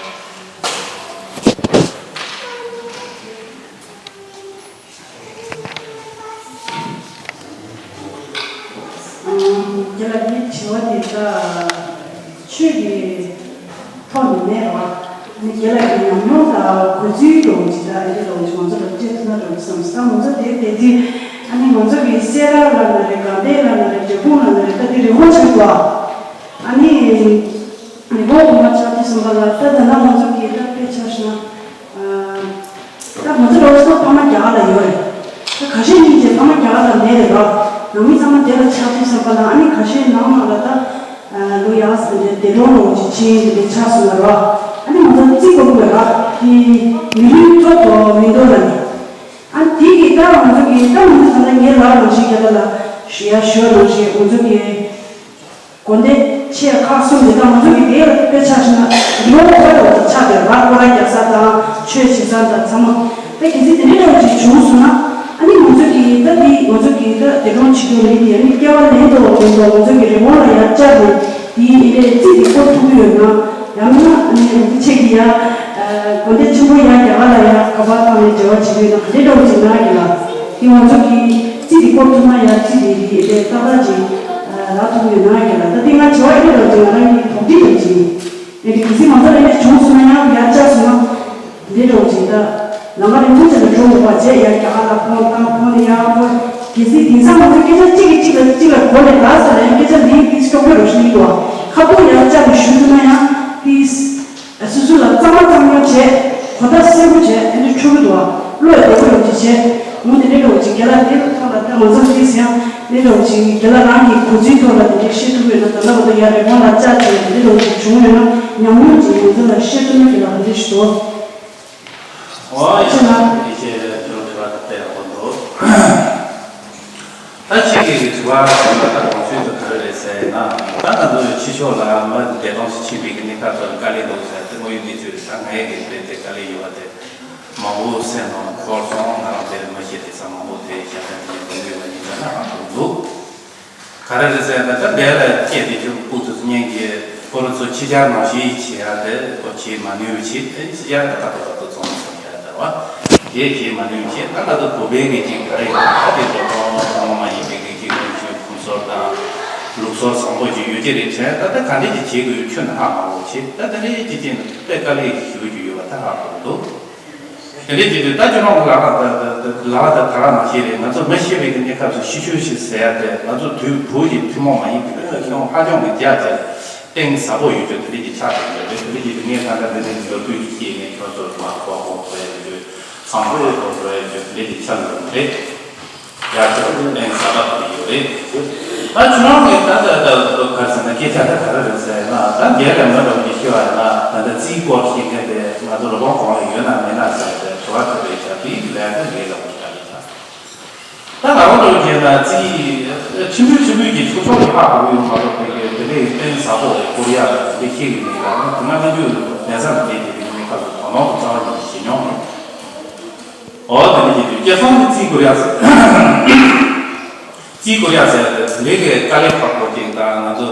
དེ་ལ་ངའི་དྲི་བ་དེ་ད། ཆོས་ཀྱི་ཐོག་ནས་མེད་པ། ནི་དགེ་ལགས་ཀྱི་ཉམས་མྱོང་དང་གོ་ཚུལ་འདྲ་བོ་ཅིག་དང་འདི་འདྲ་བོ་ཅིག་ང་ཚོ་ལ་སྤྲད་ཐུབ་ན་འདྲ་བོ་བསམ། ད་ང་ཚོ་དེ་དེ་དུས་ཨ་ནི་ང་ཚོ་གི་སེ་ར་ལབ་ན་རེད། དགའ་ལྡན་ལབ་ན་རེད། འབྲས་སྤུངས་ལབ་ན་རེད། ད་དེ་རི་བོ་ཆེན་པོ། ཨ་ནི་རི་བོ་གོང་མ་ཆགས་དུས་ཙམ་པ་ལ་ད་ད་ལྟ་ང་ཚོ་གི་ད་དཔེ་ཆ་བཞག་ན། ད་ང་ཚོ་རོགས་ཚོ་ཕ་མ་རྒྱ་གར་ལ་ཡོད་རེད། ད་ཁ་ཤས་གཉིས་ཀྱི་ཕ་མ་རྒྱ་གར་ལ་མེད་རེད་བ། ནང་མི་ཚང་མ་དེ་ལ་ཆགས་དུས་ཙམ་པ་ལ་ཨ་ནི་ཁ་ཤས་ནང་ནང་ལ་ད་ལོ་ཡག་ཟིན་རེད། དེ་གྲོང་ལོ་ཅིག་ཆེན་དེ་འདྲ་ཆགས་སོང་ལ་ར། ཨ་ནི་ང་ཚོ་རྩིས་དགོས་ཀྱི་རེད་བ། དེ་མི་ལུས་ཐོབ་དོ་མི་འདོད་ལ་ནི། ཨ་དེ་གི་ད་ང་ཚོ་གི་ད་ང་ཚོ་ད་ལྟ་ངའི་ལག་ནང་བཞིན་རྒྱ་གར་ལ་ཞུ་ཡ་ཞུ་ཡ་ནང་བཞིན་ང་ཚོ་གི་དགོན་སྡེ་ཆེ་ཁག་གསུམ་རེད། ད་ང་ཚོ་གི་དེ་ལ་དཔེ་ཆ་བཞག་ན་ལོ་འཁོར་བ་ཆགས་བསྡད་ར། སྐོར་ར་རྒྱག་ས་དང་ཆོས་བྱེད་ས་དང་ཚང་མ། ད་གལ་སྲིད་དེ་འདྲའི་འདྲ་བོ་ཅིག་བྱུང་སོང་ན་ཨ་ནི་ང་ཚོ་གི་ད་དེ་ང་ཚོ་གི་ད་སྡེ་གྲོང་བྱེད་རྒྱུ་མེད་དེ། ཨ་ནི་སྐྱེ་བ་ལེན་དོ་ལེན་དོ་ང་ཚོ་གི་རི་བོང་ལ་ཡར་བཅར་ནས་དེའི་ཨེ་འདྲའི་རྩིས་དེ་སྐོར་ཐུབ་ཀྱི་ཡོད་ན། ཡང་ན་ཨ་ནི་ང་ཚོ་ཆེ་གི་ཡ་དགོན་སྡེ་ཆེན་པོ་ཡ་རྒྱ་གར་ལ་ཡ་ག་པར་བཏང་ནས་འབྲེལ་བ་བྱེད་ཀྱི་ཡོད་ན་ག་འདྲའི་འདྲ་བོ་ཅིག་ན་གི་ལ། དེ་ང་ཚོ་གི་རྩིས་དེ་སྐོར་ཐུབ་ན་ཡ་རྩིས་དེ་དེ་ཨེ་འདྲའི་ཏག་ཏག་ཅིག་རག་ཐུབ་ཀྱི་ཡོད་ན་གི་ལ། ད་དེ་ང་བྱ་བ་ཨེ་འདྲ་འདྲ་བོ་ཅིག་ང་རང་གི་དོགས་འདྲི་འདྲ་བོ་ཅིག་ཡིན། ཨེ་འདྲ་གལ་སྲིད་ང་ཚོ་ལ་ཨེ་འདྲ་བྱུང་སོང་ན་ཡང་ཡར་བཅར་སོང་ན་འདི་འདྲ་བོ་ཅིག་ད་ལམ་ཁ་རིང་པོ་ཅིག་ལ་འགྲོ་དགོས་པ་བྱས། ཡར་རྒྱ་གར་ལ་ཕོན་བཏང་ཕོན་ཡར་ཕོན། གལ་སྲིད་དེང་སང་ང་ཚོ་སྐད་ཆ་གཅིག་གིས་གཅིག་ལ་གཅིག་ལ་གོ་ནས་ད་ཟེར་ན་ཡང་སྐད་ཆ་འདི་ཏིས་སྐྱོ་པོ་རུ་ཤི་འདུག་བ། ཁ་ཐུག་ཡར་བཅར་ནས་ཞུ་ཐུབ་ན་ཡང་ཏིས། སོ་སོ་ལ་གཙང་མ་གཙང་མ་བྱས། གོ་བརྡ་གསལ་པོ་བྱས། ཨེ་འདྲ་འཕྲོད་ཀྱི་འདུག་བ། བློ་ཡི་བདེ་པོ་ཡོང་ཅིག་བྱས། འོ་དེ་འདྲའི་འདྲ་བོ་ཅིག་རྒན་ལགས་དེ་ལ་ཐོག་ལ་ད་ང་ཚོ་ཏིས་ཡང་དེ་འདྲ་བོ་ཅིག་རྒན་ལགས་རང་གི་གོ་ཚུལ་ཐོག་ལ་དེ་འདྲའི་བཤད་ཐུབ་ཡོད་ན། ད་ལྟ་བར་དུ་ཡར་རི་བོང་ལ་བཅར་བྱས་དེ་འདྲ་བོ་ཅིག་བྱུང་ཡོད་ན་ཉམས་མྱོང་ཅིག་ང་ཚོ་ལ་བཤད་ཐུབ་ན་དེ་ལ་ག་འདྲ་ཞིག་འདུག་ཨོ་ཡ། ཡེ་ཤེས་ལ་ཁྱོད་དྲི་བ་དེ་ཡག་པོ་འདུག་ད་ཁྱེད་ཀྱི་དྲི་བ་ཟེར་བ་ད་གོང་ཚུལ་དུ་ག་རེ་རེད་ཟེར་ན། ད་ང་ཚོ་ཕྱི་ཕྱོགས་ལ་མི་བདེ་སྟོང་ཞིག་ཕྱིན་པའི་གནས་སྐབས་སུ་དཀའ་ལས་འདུག་ཟེར་དེ་དངོས་ཡོད་གནས་ཚུལ་རེད། ད་ང་ཡི་གི་དེ་དེ་དཀའ་ལས་ཡོད་པ་དེ་མང་པོ་སེམས་ནང་འཁོར་སོང་། ང་རང་དེར་མི་ཤེས་དེ་ཚང་མང་པོ་དེ་ཞབས་བརྟན་དེ་དགོས་ཡོད་པ་ཡིན་ཙང་ན་ཧ་གོ་འདུག་ག་རེ་རེད་ཟེར་ན། ད་འདས་ལ་སྐྱེས་དེ་ཚོ་སྤུ་གུ་ཚོ་སྙིང་གི་ཁོ་རང་ཚོ་ཕྱི་འཆར་ནང་བཞིན་བྱེད་ཡ་དེ་ཁོ་བྱེད་མ་ནུས་བྱེད་དེ་ཡ་ད་ད་ད་ད་ཚོང་ཚོང་ཡ་ད་བ་དེ་བྱེད་མ་ནུས་བྱེད། ད་ད་ད་བོད་པའི་གི་ཅིག་ག་རེ་ཡོད་ད་དེ་ཚོ་ཁོང་ཁོང་མ་ཡིན་པའི་གི་ཅིག་ཀུན་སྤྱོད་ཁོམ་སོར་དང་ལུགས་སྲོལ་བཟང་པོ་ཅིག་ཡོད་ཀྱི་རེད་དྲན། ད་ད་ག་འདྲ་ཅིག་བྱེད་དགོས་ཁྱོན་ནས་ཧ་མ་གོ་བྱེད། ད་ད་འདྲ་ཅིག་ཅིག་དཔེ་དཀའ་ལས་ཞུ་རྒྱུ་ཡོད་པ་ད་ཧ་གོ་འདུག་དེ་འདྲའི་བྱེད་དུས་ད་ཁྱོད་རང་ལ་ལ་ད་ད་ད་ལ་ད་ད་ར་མ་ཤེས་རེད། ང་ཚོ་མི་ཤེས་པའི་གི་གནས་སྐབས་སུ་ཤི་ཤུལ་ཞིག་ཟེར་ཡ་དེ་ང་ཚོ་དུས་བོད་ཀྱི་ཐུན་མོང་མ་ཡིན་པའི་གི་ཁྱོད་ཧ་ཅང་གི་རྒྱ་ཆེ་གཏིང་ཟབ་པོ་ཡོད་རྒྱུ་དེ་འདྲའི་གི་ཆགས་བསྡད་ཡོད་རེད། དེ་འདྲའི་བྱེད་དུས་ངས་ད་ལྟ་འདི་འདྲའི་གི་ལོ་རྒྱུས་ཀྱི་སྐྱེས་ནས་ཁྱོད་ཚོར་མ་གོ་གོ་གོ་ཡ་ཡོད་རྒྱུ་ཚང་མ་གོ་གོ་ཡ་ཡོད་རྒྱུ་དེ་འདྲའི་གི་ཆགས་ཡོད་རེད། ཡར་ཕྱོགས་ཀྱི་གཏིང་ཟབ་པ་དེ་ཡོད་རེད། ད་ཁྱོད་རང་གིས་ད་ལྟ་ད་ལྟ་ག་རེ་ཟེར་ན་སྐད་ཆ་ད་ག་རེ་རེད་ཟེར་ན། ད་འདས་ལ་མི་འདྲ་བོ་ཞིག་ཤི་བ་ཡིན་ན་ད་ལྟ་རྩིས་སྐོར་ཤེས་མཁན་དེ་ང་ཚོ་ལོ་གང་གོང་ལ་ཡོད་ན་མེད་ན་ཟེར་ཏེ་དྲི་བ་དེ་རེད་ཤག་དེའི་ལན་དེ་ངས་ལབ་དགོས་ཤག་རེད་ཤག་ད་ང་རང་འདྲ་བོ་བྱས་ན་རྩིས་ཆེན་པོའི་ཆེན་པོའི་གི་ཆོག་ཆོག་གི་ཧ་གོ་གི་ཡོད་མ་གཏོགས་དེ་གི་དེ་འདྲའི་གཏིང་ཟབ་པོ་སྐོར་ཡ་དེ་འདྲ་ཤེས་གི་མེད་ལ། ང་ཚོ་ང་ཚོ་རྒྱུ་ལ་གདན་ས་ལ་བསྡད་དེ་དེ་ནས་ཁ་ལ་དོ་སྣང་དུ་རྩ་བ་ཉིད་ནས་བྱེད་མྱོང་མེད། འོ་དེ་ནི་ཡིན་དུས་སྐལ་བཟང་གི་རྩིས་སྐོར་ཡག་ཟེར། རྩིས་སྐོར་ཡག་ཟེར་དེ་ལས་ཀའི་དཀའ་ལས་ཁག་པོ་ཅིག་དང་། ང་ཚོ་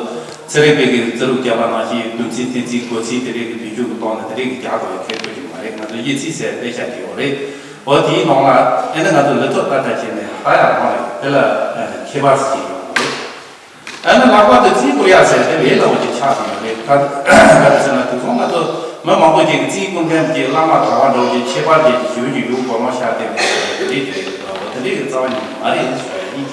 ཚན་རིག་པའི་གི་རྩིས་རིག་བརྒྱབ་པ་ནང་བཞིན་བསྡོམས་རྩིས་བསྟན་རྩིས་བགོ་རྩིས་དེ་རིགས་ཀྱི་བེད་སྤྱོད་ཀྱི་ཐོག་ནས་དེ་རིགས་ཀྱི་རྒྱག་དགོས་པའི་ཁེ་ཕན་ཅིག་མ་རེད། ང་ཚོ་དབྱེ་རྩིས་ཟེར་དཔེ་ཆ་དེ་ཡོད་རེད། འོ་དེའི་ནང་ལ་ཨེ་ནི་ང་ཚོ་ལས་ཐོག་ལྟ་ལྟ་བྱས་ནས་ལྟ་ཡག་རང་རེད། དེ་ལ་ཁྱད་པར་ཅིག་ཡོད་མ་རེད། ཨ་ནི་ལྷག་པར་དུ་རྩིས་སྐོར་ཡག་ཟེར་དེ་ལས་སླ་བོ་ཅིག་ཆགས་ཀྱི་ཡོད་རེད། ག་ག་རེ་ཟེར་ན་དེང་སང་ང་ཚོ་མི་མང་པོ་ཅིག་གིས་རྩིས་སྐོར་མཁན་གྱི་བླ་མ་གྲྭ་པ་འདྲ་བོ་ཅིག་ཁྱད་པར་ཅན་ཞུ་རྒྱུ་ཡོད་སྐོར་མ་ཤར་བསྡད་པའི་དེ་འདྲའི་དེ་རེད། དེ་འདྲའི་གི་རྩ་བ་ཉིད་མ་རེད་ཟེར་བ་ཡིན།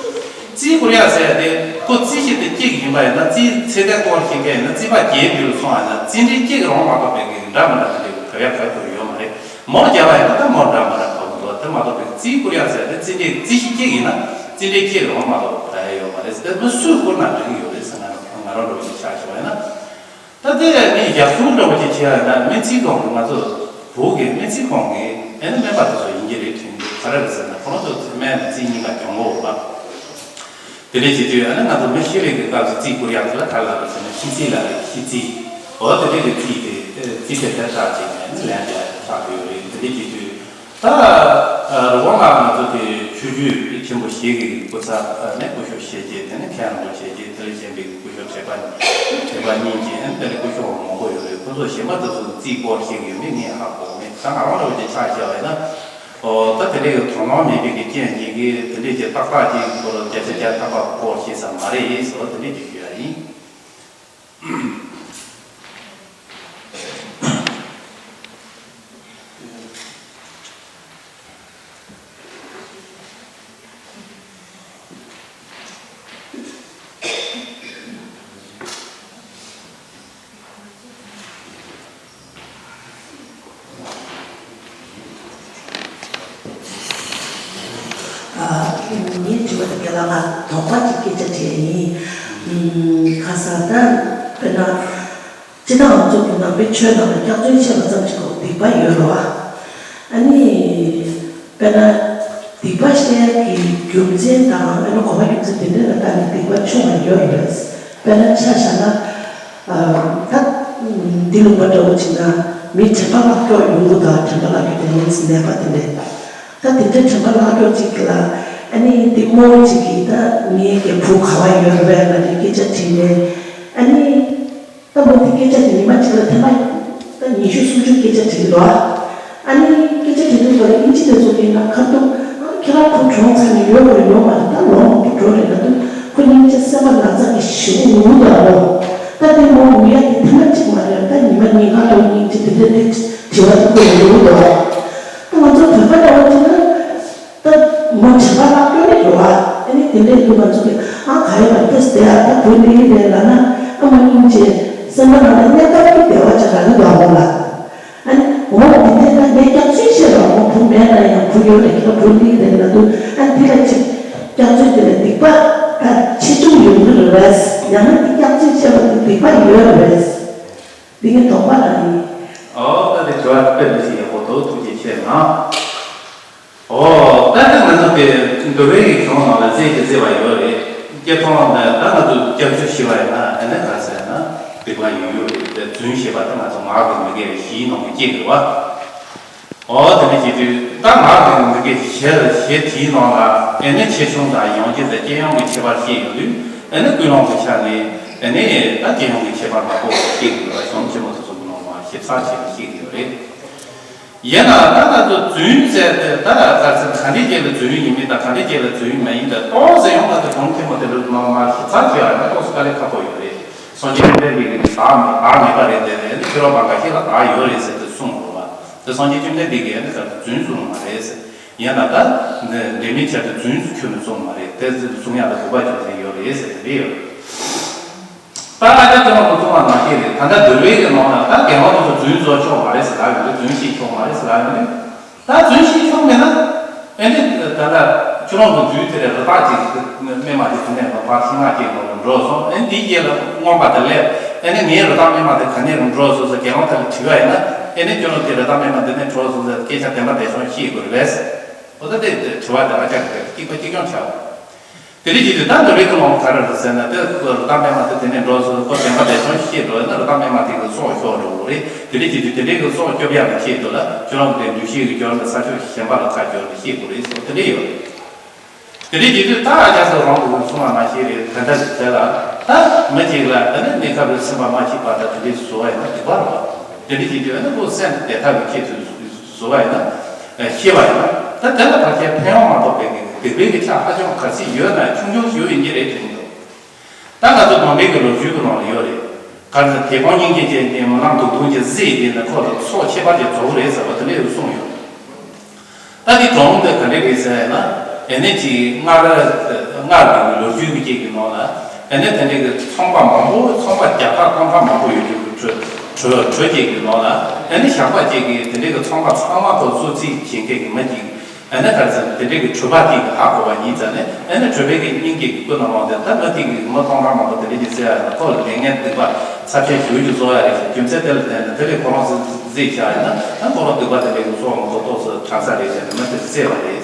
རྩིས་སྐོར་ཡག་ཟེར་དེ་ཁོ་རྩིས་ཤེས་དེ་སྐྱེས་ཡིན་པ་ཡིན་ན། རྩིས་ཚད་ལྡན་སྐོར་ཤེས་མཁན་ཡིན་ན། རྩིས་པ་རྒྱས་འདུལ་སོང་བ་ཡིན་ན་རྩིས་འབྲས་སྐྱེས་རོང་མ་གཏོགས་པའི་གི་འདྲ་མི་འདྲ་དེ་འདྲའི་གི་ག་ཡག་ག་དགོས་ཡོད་མ་རེད། མོར་རྒྱབ་པ་ཡིན་ན་ད་མོར་འདྲ་མ་འདྲ་གང་འདུག་དེ་མ་གཏོགས་པའི་རྩིས་སྐོར་ཡག་ཟེར་དེ་རྩིས་འབྲས་རྩིས་གཞི་སྐྱེས་ཡིན་ན་རྩིས་འབྲས་སྐྱེས་རོང་མ་གཏོགས་ག་ཡག་ཡོད་མ་རེད་ཟེར། དེ་མི་སུས་བསྐུར་ན་འགྲིག་གི་ཡོད་རེད་ཟེར། ང་རང་ང་རང་འདྲ་བོ་ཞིག་ཆགས་བྱུང་བ་ཡིན་ན། ད་དེ་ནི་ཡག་སུ་འདྲ་བོ་ཞིག་བྱེད་ཡག་ཡིན་ན་སྨན་རྩིས་ཁང་གི་ང་ཚོ་བོད་ཀྱི་སྨན་རྩིས་ཁང་གི་ཨ་ནི་སྨན་པ་དེ་ཚོ་ཡིན་གྱི་རེད་དྲན་གྱི། ག་རེ་རེད་ཟེར་ན་ཁོ་རང་ཚོ་སྨན་རྩིས་གཉིས་ཀ་སྦྱོང་གི་ཡོད་པ། དེ་འདྲ་བྱེད་དུས་ཨ་ནི་ང་ཚོ་མི་ཤི་བའི་གི་སྐབས་སུ་རྩིས་སྐོར་ཡག་དེ་ལ་ག་རེ་ལབ་རེད་ཟེར་ན་ཤི་རྩིས་ལབ་རེད། ཤི་རྩིས། འོ་དེ་འདྲ་གི་རྩིས་དེ་རྩིས་དེ་དེ་ལྟར་བྱས་ནས་ཨ་ནི་ལན་དེ་ཆགས་ཡོད་རེད། དེ་འདྲ་བྱེད་དུས། ད་རི་བོང་ལགས་ང་ཚོ་དེ་ཆོས་བརྒྱུད་ཆེན་པོ་བཞི་གི་སྐུ་ཚབ་ནས་སྐུ་ཞབས་ཞལ་གྱི། དེ་ནས་མཁན་རིན་པོ་ཆེ་གྱི། དེ་ལས་གཞན་པའི་སྐུ་ཞབས་དྲེགས་པ་དྲེགས་པ་གཉིས་ཀྱི། དེ་ནས་སྐུ་ཞབས་མང་པོ་ཡོད་རེད། ཁོ་ཚོ་གཞན་པ་དེ་ཚོ་རྩིས་སྐོར་ཤེས་ཀྱི་ཡོད་མེད་ངས་ཧ་གོ་མེད། ད་ང་རང་འདྲ་བོ་ཅིག་ཆ་བཞག་པ་ཡིན་ན། ཨོ་ད་དེ་འདྲའི་གི་དོ་སྣང་མེད་པའི་གི་རྐྱེན་གྱིས་གི་དེ་འདྲའི་གི་ཏག་ཏག་ཅིག་སྐོར་བརྒྱ་ཆ་བརྒྱ་ཐམ་པ་སྐོར་ཤེས་ས་མ་རེད་ཟེར་བ་དེ་འདྲའི་ཅིག་ཞུ་ཡ་ཡིན། ལ་ང་དོགས་པ་གཅིག་སྐད་ཆ་དྲིས་ཡིན། ཨུམ། ཁ་སང་ད་དཔེར་ན། སྤྱིར་བཏང་ང་ཚོ་གི་ནང་པའི་ཆོས་ནང་ལ་སྐྱག་རྫུན་བཤད་པ་ཙམ་གྱིས་ཁོ་སྡིག་པ་ཡོད་རེད་བ། ཨ་ནི། དཔེར་ན། སྡིག་པ་བཤད་ཡ་གི་རྒྱུ་མཚན་དང་ཨ་ནི་གོ་བ་རྒྱུ་མཚན་དེ་འདྲ་ལ་བལྟས་ནས་སྡིག་པ་ཆུང་བ་ཡོད་རེད། དཔེར་ན་ཆ་བཞག་ན། ཨ། ད། འདི་ལུང་པ་འདྲ་བོ་ཅིག་ན་མི་དྲན་པ་བརླག་སྐྱོག་ཡོང་གི་འདུག་དྲན་པ་བརླག་སྐྱོག་དེ་ནི་ནད་པ་དེ་འདྲས། ད་དེ་འདྲའི་དྲན་པ་བརླག་སྐྱོག་ཅིག་ལ་ཨ་ནི་འདི་རྨོ་ཅིག་གིས་ད་ངའི་རྒན་བུ་ག་བ་ཡོད་རེད་པས་ལབ་ནས་སྐད་ཆ་དྲིས་ནས་ཨ་ནི། ད་མོ་དེ་སྐད་ཆ་དེ་ཉི་མ་གཅིག་ལ་ཐེངས་མ་ད་ཉི་ཤུ་སུམ་ཅུ་སྐད་ཆ་དྲིས་འདུག་ཨ། ཨ་ནི་སྐད་ཆ་དྲིས་དུས་ད་ལ་དབྱིན་ཇི་དེ་ཚོ་གིས་ན་ཁ་ཐུག་ཨ་ཁྱེད་རང་བུ་གྲོངས་ཚར་ནས་ཡོད་པ་ཡོད་མ་རེད། ད་ལོ་མང་པོ་འགྲོ་རེད་ལབ་དུས་ཁོ་སྙིང་རྗེ་སེམས་པ་ན་ཚ་གི་ཞེ་པོ་ངུ་འདུག་ཨ་མོ། ད་དེ་མོ་ངུ་ཡ་དེ་ཐེངས་མ་གཅིག་མ་རེད། ད་ཉི་མ་ཉིན་གང་ལ་སྙིང་རྗེ་དེ་འདྲ་དེ་དྲི་བ་དེ་ཁོ་ངུ་འདུག་ཨ། ད་ང་ཚོ་བོད་པ་འདྲ་བོ་དེ་ན། ད་མོ་དྲན་པ་བརླག་སྐྱོག་ནི་རེད་བ། ཨ་ནི་དེ་འདྲའི་ལུས་ང་ཚོ་གི་ཨ་ག་ཡོད་པ་ཏོས་དེ་ཨ་ད་བུ་འདི་ཡིན་རེད་ལབ་ན་ཨ་མ་སྙིང་རྗེ་སེམས་པ་ནང་ལ་གནས་སྐབས་ཀྱི་བདེ་བ་ཅིག་རག་གི་འདུག་ཨ་མོ་ལ། ཨ་ནི་འོ་དེ་འདྲའི་ད་ངས་སྐྱག་རྫུན་བཤད་པ་མོ་བུ་མེད་ན་ཡང་བུ་ཡོད་རེད་ཁྱེད་ལ་བུ་འདི་རེད་ལབ་དུས་ཨ་འདི་ལ་ཅིག་སྐྱག་རྫུན་དེ་ལ་སྡིག་པ་ད་ཆེ་ཆུང་ཡོང་གི་རེད་པས། ཡང་ན་འདི་སྐྱག་རྫུན་བཤད་པ་དེ་སྡིག་པ་ཡོད་རེད་པས། འདི་ངའི་དོགས་པ་རང་ཡིན། ཨོ་ད་དེ་དྲི་བ་དཔེ་མི་སྲིད་ཡག་པོ་འདུག་ཐུགས་རྗེ་ཆེ་གནང་། ཨོ། ད་ལྟ་ང་ཚོ་དེ་འདུལ་བའི་གཞུང་ནང་ལ་རྩེ་གཅིག་རྩེ་བ་ཡོད་རེད། སྐྱེ་ཐོག་ནས་ད་ང་ཚོ་སྐྱབས་བཅོལ་ཞི་བ་ཡིན་ན་ཨ་ནི་ག་ཟེར་ན་སྡིག་པ་ཡོད་ཡོད་རེད། དེ་རྫུན་ཞེས་པ་ད་ང་ཚོ་ངག་གི་མི་དགེ་བའི་བཞིའི་ནང་གི་གཅིག་རེད་བ། ཨོ་དེ་འདྲ་བྱེད་དུས་ད་ངག་གི་མི་དགེ་བཞི་ལ་བཞི་དེའི་ནང་ལ་ཨ་ནི་ཆེ་ཆུང་དང་ཡང་སྤྱོད་དང་སྤྱི་ཡོངས་ཀྱི་ཁྱད་པར་བཤད་ཡོང་དུས་ཨ་ནི་ཀུན་སློང་གི་ཆ་ནས་ཨ་ནི་ད་སྤྱི་ཡོངས་ཀྱི་ཁྱད་པར་མང་པོ་བཤད་ཀྱི་ཡོད་པ་གཞུང་ཆེན་མོ་དེ་ཚོ་གི་ནང་ལ་ཞིབ་ཚགས་བྱས་ནས་བཤད་ཀྱི་ཡོད་རེད། ཡིན་ནའང་ད་ང་ཚོ་རྫུན་ཟེར་དེ་ད་ག་ཚོད་ག་འདྲའི་རྗེས་ལ་རྫུན་ཡིན་མིན་དང་ག་འདྲའི་རྗེས་ལ་རྫུན་མ་ཡིན་པའི་ཏོག་ཙམ་ཡང་ང་ཚོ་གཞུང་ཆེན་མོ་དེ་ལ་མ་མ་ཞིབ་ཚགས་བྱས་པ་ཡིན་ན་ཏོག་ཙམ་དཀའ་ལས་ཁག་པོ་ཡོད་རེད། སངས་རྒྱས་བཅོམ་ལྡན་འདས་ཀྱིས་བདག་མེད་པ་རེད་དེ་ནས་ཕྱི་རོལ་པ་འགའ་ཤས་ལ་བདག་ཡོད་རེད་ཟེར་ཏེ་གསུངས་འདུག་བ། དེ་སངས་རྒྱས་བཅོམ་ལྡན་འདས་ཀྱིས་ཨ་ནི་ད་རྫུན་གསུངས་མ་རེད་ཟེར། ཡིན་ན་ད་འདི་འདྲ་མིན་བྱས་ཏེ་རྫུན་ཁྱོན་ནས་གསུངས་མ་རེད། དེ་གསུང་ཡག་ལ་དགོས་པ་རྒྱུ་མཚན་ཡོད་རེད་ཟེར་དེ་འདྲ་ཡོད་རེད། ད་ཨ་ཅག་ཁྱོད་རང་གི་གསུང་བ་ནང་བཞིན་རེད། ད་ལྟ་འདུལ་བའི་གི་ནང་ལ་ད་རྒན་ལགས་དེ་ཚོ་རྫུན་བཟོ་ཆོག་མ་རེད་ཟེར་ལབ་ཡོང་དུས་རྫུན་བཤད་ཆོག་མ་རེད་ཟེར་ལབ་ཡོང་དུས། ད་རྫུན་བཤད་ཆོག་མེད་ན། ཨེ་ནི་ད་ལྟ་ཁྱོད་རང་གི་རྫུན་དེ་ལས་རི་དྭགས་ཀྱི་སྨན་མ་དེ་དེ་ནས་ལ་ཕར་ཤིང་ནགས་ཀྱི་ནང་ལ་འགྲོ་སོང་། ཨེ་འདིའི་རྗེས་ལ་རྔོན་པ་དེ་ལས་ཨེ་ནི་ངའི་རི་དྭགས་སྨན་མ་དེ་ག་ནས་རུ་འགྲོ་སོང་ཟེར་རྒན་ལགས་དེ་ལ་དྲིས་པ་ཡིན་ན། ཨེ་ནི་ཁྱོད་རང་དེ་རི་དྭགས་སྨན་མ་དེ་ནས་འགྲོ་སོང་ཟེར་སྐད་ཆ་བདེན་པ་བདེན་ཤོང་བཤད་དགོས་རེད་པས། འོ་ད་དེ་དྲི་བ་དེ་ཨ་ཅག་གིས་གཅིག་པ་གཅིག་རྐྱང་ཆགས། དེ་འདྲ་བྱེད་དུས་ད་འདུལ་བའི་ཀུན་སློང་ག་རེ་རེད་ཟེར་ན། དེ་རི་དྭགས་སྨན་མ་དེ་དེ་ནས་འགྲོ་སོང་། ཁོ་བདེན་པ་བདེན་ཤོང་བཤད་འགྲོ་ཡོད་ན་རི་དྭགས་སྨན་མ་དེ་གི་སྲོག་ཤོར་འགྲོ་གི་རེད། དེ་འདྲ་བྱེད་དུས་དེ་འདྲའི་གི་སྲོག་སྐྱོབ་ཡག་གི་ཆེད་དུ་ལ་ཁྱོད་རང་དེ་འདུལ་བྱེད་ཀྱི་སྦྱོར་ནས་ས་ཕྱོགས་གཞན་པ་ལ་ཁ་སྦྱོར་ནས་བཤད་དགོས་རེད་ཟེར་དེ་འདྲ་ཡོད་རེད། དེ་འདྲ་བྱེད་དུས་ད་ཨ་ཅག་ཚོ་རང་གི་གསུང་བ་ནང་བཞིན་རེད། ག་འདྲ་ཞིག་དེ་ལ་ད་མི་གཅིག་ལ་ཨ་ནི་གནས་སྐབས་ལ་སེམས་པ་མ་སྐྱིད་པ་དང་དེ་འདྲའི་བཟོ་བ་ཡིན་ན་སྡིག་པ་རེད་བ། དེ་འདྲ་བྱེད་དུས་ཨ་ནི་ཁོ་སེམས་བདེ་ཐབས་ཀྱི་ཆེད་དུ་བཟོ་བ་ཡིན་ན། ཤེས་པ་ཡིན་ན་ད་དེ་ལ་ཕལ་ཆེར་ཕན་ཡོན་མ་གཏོགས་པའི་སྡིག་པའི་གི་ཆ་ཧ་ཅང་ག་ཚོད་ཡོད་ན་ཆུང་ཆུང་ཞིག་ཡིན་གྱི་རེད་དྲན་གྱི་འདུག་ད་ང་ཚོ་སྡོམ་པའི་གི་ལོ་རྒྱུས་ཀྱི་ནང་ལ་ཡོད་རེད། ག་རེ་ཟེར་དེ་དགེ་སློང་སྙིང་རྗེ་ཅན་དེ་མི་ལང་དུག་འཐུང་གི་བཟི་དེ་ནི་ཁོ་ལ་ཚོགས་ཁྱད་པར་ཅན་རྫོགས་རེད་ཟེར་བ་དེ་འདྲ་ཡང་གསུངས་ཡོད། ད་འདི་གྲོང་དེ་ག་འདྲ་རེད་ཟེར་ན། ཨེ་ནི་ཅིག་སྔར་སྔར་གྱི་ལོ་རྒྱུས་ཀྱི་ཅིག་གི་ནང་ལ་ཨེ་ནི་དེ་འདྲའི་གི་ཚོང་པ་མང་པོ་ཚོང་པ་བརྒྱ་ཕྲག་སྟོང་ཕྲག་མང་པོ་ཡོད་རྒྱུ་གི་གྲོས་གྲོས་གྲོས་ཅིག་གི་ནང་ལ་ཨེ་ནི་ཞག་པ་ཅིག་གི་དེ་འདྲའི་གི་ཚོང་པ་ཚང་མ་ཁོ་གསོད་རྩིས་བྱེད་མཁན་གི་མི་ཅིག་ཨ་ནི་ག་རེ་ཟེར་ན་དེ་འདྲའི་གི་གྲོས་པ་དེ་གི་ཧ་གོ་བ་ཡིན་ཙང་ནས་ཨ་ནི་གྲོས་པའི་གི་སྙིང་གི་ཀུན་ནས་མ་དེ་ད་མི་དེ་གི་མི་སྟོང་ཕྲག་མང་པོ་དེ་འདྲ་ཅིག་བསད་ཡ་ན་ཁོ་ལ་ལས་ངན་སྡིག་པ་ཚབས་ཆེན་ཞེ་པོ་ཅིག་བཟོ་ཡ་རེད་ཟེར། རྒྱུ་མཚན་དེ་ལ་བརྟེན་ནས་དེ་ལས་ཁོ་རང་བཟི་བཟི་བཞག་ཡིན་ན་ད་ཁོ་རང་སྡིག་པ་དེ་འདྲའི་གི་གསོག་མི་དགོས་ཏོག་ཙམ་དྲག་ས་རེད་ཟེར་ནས་མི་དེ་བསད་པ་རེད།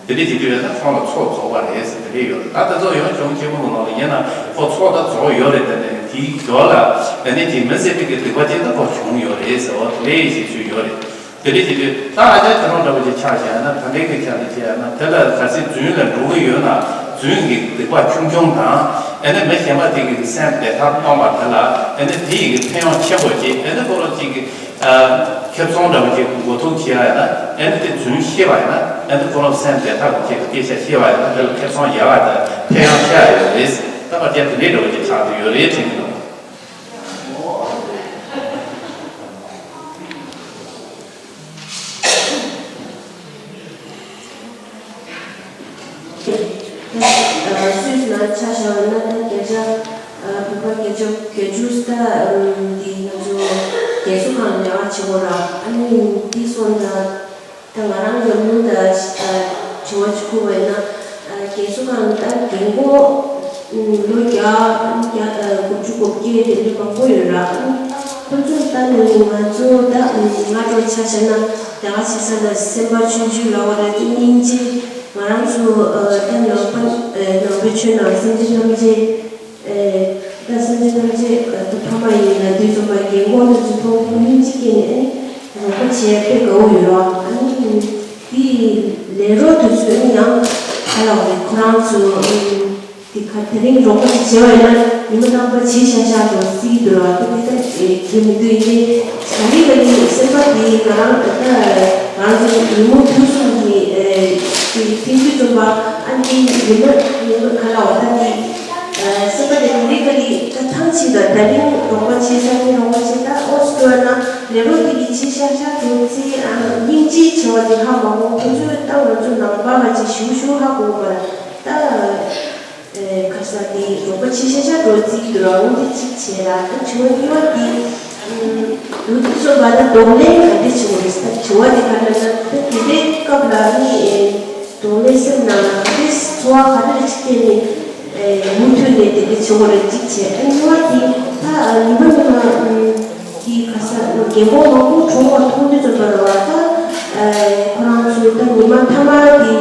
དེ་འདྲ་བྱེད་དུས་ཡིན་ན་ཁོང་ལ་ཚོགས་རྫོགས་པ་རེད་ཟེར་དེ་འདྲ་ཡོད་རེད། ད་དེ་ཚོ་ཡང་གཞུང་ཆེན་མོ་གི་ནང་ལ་ཡིན་ན་ཁོ་ཚོགས་ད་རྫོགས་ཡོད་རེད། དེ་ནས་དེའི་རྒྱབ་ལ་ཨ་ནི་དེ་མི་བཟད་པའི་གི་སྡིག་པ་ཅིག་ད་ཁོ་བྱུང་ཡོད་རེད་ཟེར་བ་དེ་འདྲའི་ཞིག་ཞུས་ཡོད་རེད། དེ་འདྲ་བྱེད་དུས་ད་ཨ་ཅག་ཁྱོད་རང་འདྲ་བོ་ཅིག་ཆ་བཞག་ན་ད་ལྟའི་གི་ཆ་ནས་བྱས་ན་དེ་ལ་གལ་སྲིད་རྫུན་ལ་འགྲོ་གི་ཡོད་ན་རྫུན་གྱི་སྡིག་པ་ཆུང་ཆུང་དང་ཨ་ནི་མི་གཞན་པ་དེ་གི་སེམས་བདེ་ཐབས་གནང་བ་དེ་ལ་ཨ་ནི་དེ་ཡི་གི་ཕན་ཡོན་ཆེན་པོ་ཅིག་ཨ་ནི་ཁོ་རང་ཅིག་གི་ཁེ་བཟང་འདྲ་བོ་ཅིག་མགོ་ཐུག་བྱེད་ཡ་ཡིན་ན་ཨ་ནི་དེ་རྫུན་བཤད་པ་ཡིན་ན་ཨ་ནི་ཁོ་རང་སེམས་བདེ་ཐབས་ཀྱི་ཆེད་དུ་སྐད་ཆ་བཤད་པ་ཡིན་ན་དེ་ལ་ཁེ་བཟང་ཡག་ག་དང་ཕན་ཡོན་ཆེ་བ་ཡོད་རེད། ད་བར་ཆད་དེ་འདྲའི་འདྲ་བོ་ཅིག་ཆགས་ཀྱི་ཡོད་རེད་དྲན་གྱི་འདུག་སུད་སི་ལ་ཆ་བཞག་པ་ན་ད་བརྒྱ་ཆ་བོད་པ་བརྒྱ་ཆ་བརྒྱད་ཅུ་ད་འདི་ང་ཚོ་རྒས་གསོ་ཁང་ལ་ལས་ཀ་བྱེད་དགོས་ར། ཨ་ནི་འདི་སོང་ཙང་ད་ང་རང་ཉམས་མྱོང་ད་དྲི་བ་ཅིག་ཁུར་བ་ཡིན་ན། རྒན་གསོ་ཁང་ད་རྒན་གོག་ལོ་བརྒྱ་བརྒྱ་དགུ་བཅུ་གོ་བརྒྱད་དེ་འདྲ་མང་པོ་ཡོད་ར། ཁོ་ཚོ་ད་ནི་ང་ཚོ་ད་སྔ་དྲོ་ཆ་བཞག་ན་རྒྱ་གར་ཆེ་ས་ལ་སེམས་པ་ཆུང་ཆུང་ལ་བ་ར་དེ་སྙིང་རྗེ། ང་རང་ཚོ་ད་ནང་པ་ནང་པའི་ཆོས་ནང་སེམས་ཅན་ཐམས་ཅད། ད་སེམས་ཅན་ཐམས་ཅད་ད་ཕ་མ་ཡིན་ན་དུས་ཙམ་པ་རྒན་གོག་དེ་ཚོ་མཐོང་ཐོག་སྙིང་རྗེ་སྐྱེས་ནས་རོགས་པ་བྱེད་ཡ་དཔེ་དགའ་བོ་ཡོད་ར། ཨ་ནི་དེའི་ལས་རོགས་དེ་ཚོ་ནི་ཡང་ཧ་ལ་བ་རེད། ཁོ་རང་ཚོ་དེ་ག་དེ་རིང་རོགས་པ་ཞིག་བྱས་པ་ཡིན་ན་ཉི་མ་རྣམ་པ་བྱེད་ཤག་ཤག་འགྲོ་སྲིད་འདུག་ར། ད་དེ་ལྟར་བྱེད་མི་འདུག་ཡིན་ནའི་ག་ལེ་ག་ལེ་སེམས་པ་དེ་ང་རང་ད་ང་རང་ཚོ་ཉིན་མོ་དུས་གསུམ་གྱི་དེ་ཐེངས་དུས་ཙམ་པ་ཨ་ནི་ཉི་མ་ཉི་མ་ག་ལ་བ་ད་དེ། སེམས་པ་དེ་ག་ལེ་ག་ལེ་ད་ཐང་ཆད་ད། ད་རིང་རོགས་པ་བྱེད་ས་ནི་རོགས་པ་བྱེད་ད། ཨོ་སི་ཏྲེ་ལི་ཡ་ན་ལས་རོགས་དེ་གི་བྱེད་ཤག་ཤག་འགྲོ་ཚེ་སྙིང་རྗེ་ཆེ་བ་དེ་ཧ་མ་གོ། ཁོ་ཚོས་ད་ང་ཚོ་ནང་པ་ག་ཅིག་ཞུ་ཞུ་ཧ་གོ་མ་ར། ད་ཁ་ས་དེ་རོགས་པ་བྱེད་ཤག་ཤག་འགྲོ་ཚེ་དུ་ར་འོང་དེ་གཅིག་བྱས་ར། ད་བྱུང་བ་གཉིས་པ་དེ་འདུག་དེ་ཚོ་བ་ད་གདོང་ལེན་ག་འདྲ་བྱེད་དགོས་རེད། ད་བྱུང་བ་དེ་ག་འདྲ་ན་ད་དེ་འདྲའི་སྐབས་ལ་ནི། གདོང་ལེན་སེམས་ནང་ལ་ག་རེ་ཚོར་བ་ག་རེ་ཅིག་སྐྱེས་ནས་མུ་མཐུད་ནས་དེ་འདྲ་བྱེད་དགོས་རེད་ཅིག་བྱས། ཨ་ནི་གཉིས་པ་དེ་ད་ཉི་མ་ཉི་མ་གི་ག་ས་རྒན་གོག་མང་པོ་གྲོངས་པ་མཐོང་དུས་ཙམ་པ་རེད་བ། ད་ཁོ་རང་ཚོའི་ད་ཉི་མ་མཐའ་མ་དེ་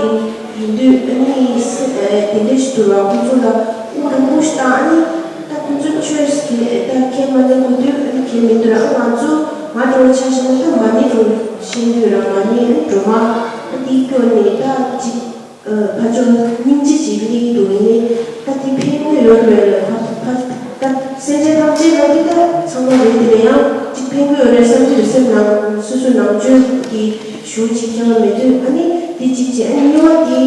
ཡིན་དུས་ཨ་ནི་དེ་འདྲ་ཞིག་འདུག་ར། ཁོ་ཚོ་ལ་དབུགས་རིང་པོ་ཞིག་བཏང་། ཨ་ནི་ད་ཁོ་ཚོ་ཆོས་ཟེར་ད་ཁས་མ་ལེན་དགོས་དུས་ཨ་ནི་ཁས་མི་འདུག་ར། ཨ་ང་ཚོ་ང་འདྲ་བོ་ཆ་བཞག་ན་ད་མ་ཎི་འགྲོ་ཤེས་འདུག་ར། མ་ཎི་ཨ་ནི་སྒྲོལ་མ་ཨ་འདི་སྐྱོར་ནས་ད་ཅིག་ཕར་ཕྱོགས་སྙིང་རྗེ་ཅིག་སླེབས་འདུག་ཡིན་ནའི་ད་དེ་ཕན་གྱི་ཡོད་རེད་ལ། ཕ་ཕ་ད་སེམས་ཅན་ཐམས་ཅད་ལ་དེ་ད་ཚང་མ་རེད། དེ་ལ་ཡང་ཅིག་ཕན་གྱི་ཡོད་རེད་བསམ་གྱི་རེད། སེམས་ནང་སོ་སོའི་ནང་ཆོས་ཀྱི་ཞུ་ཅིག་ཀྱང་མེད་དུས་ཨ་ནི་དེ་གཅིག་བྱས། ཨ་ནི་གཉིས་པ་དེ་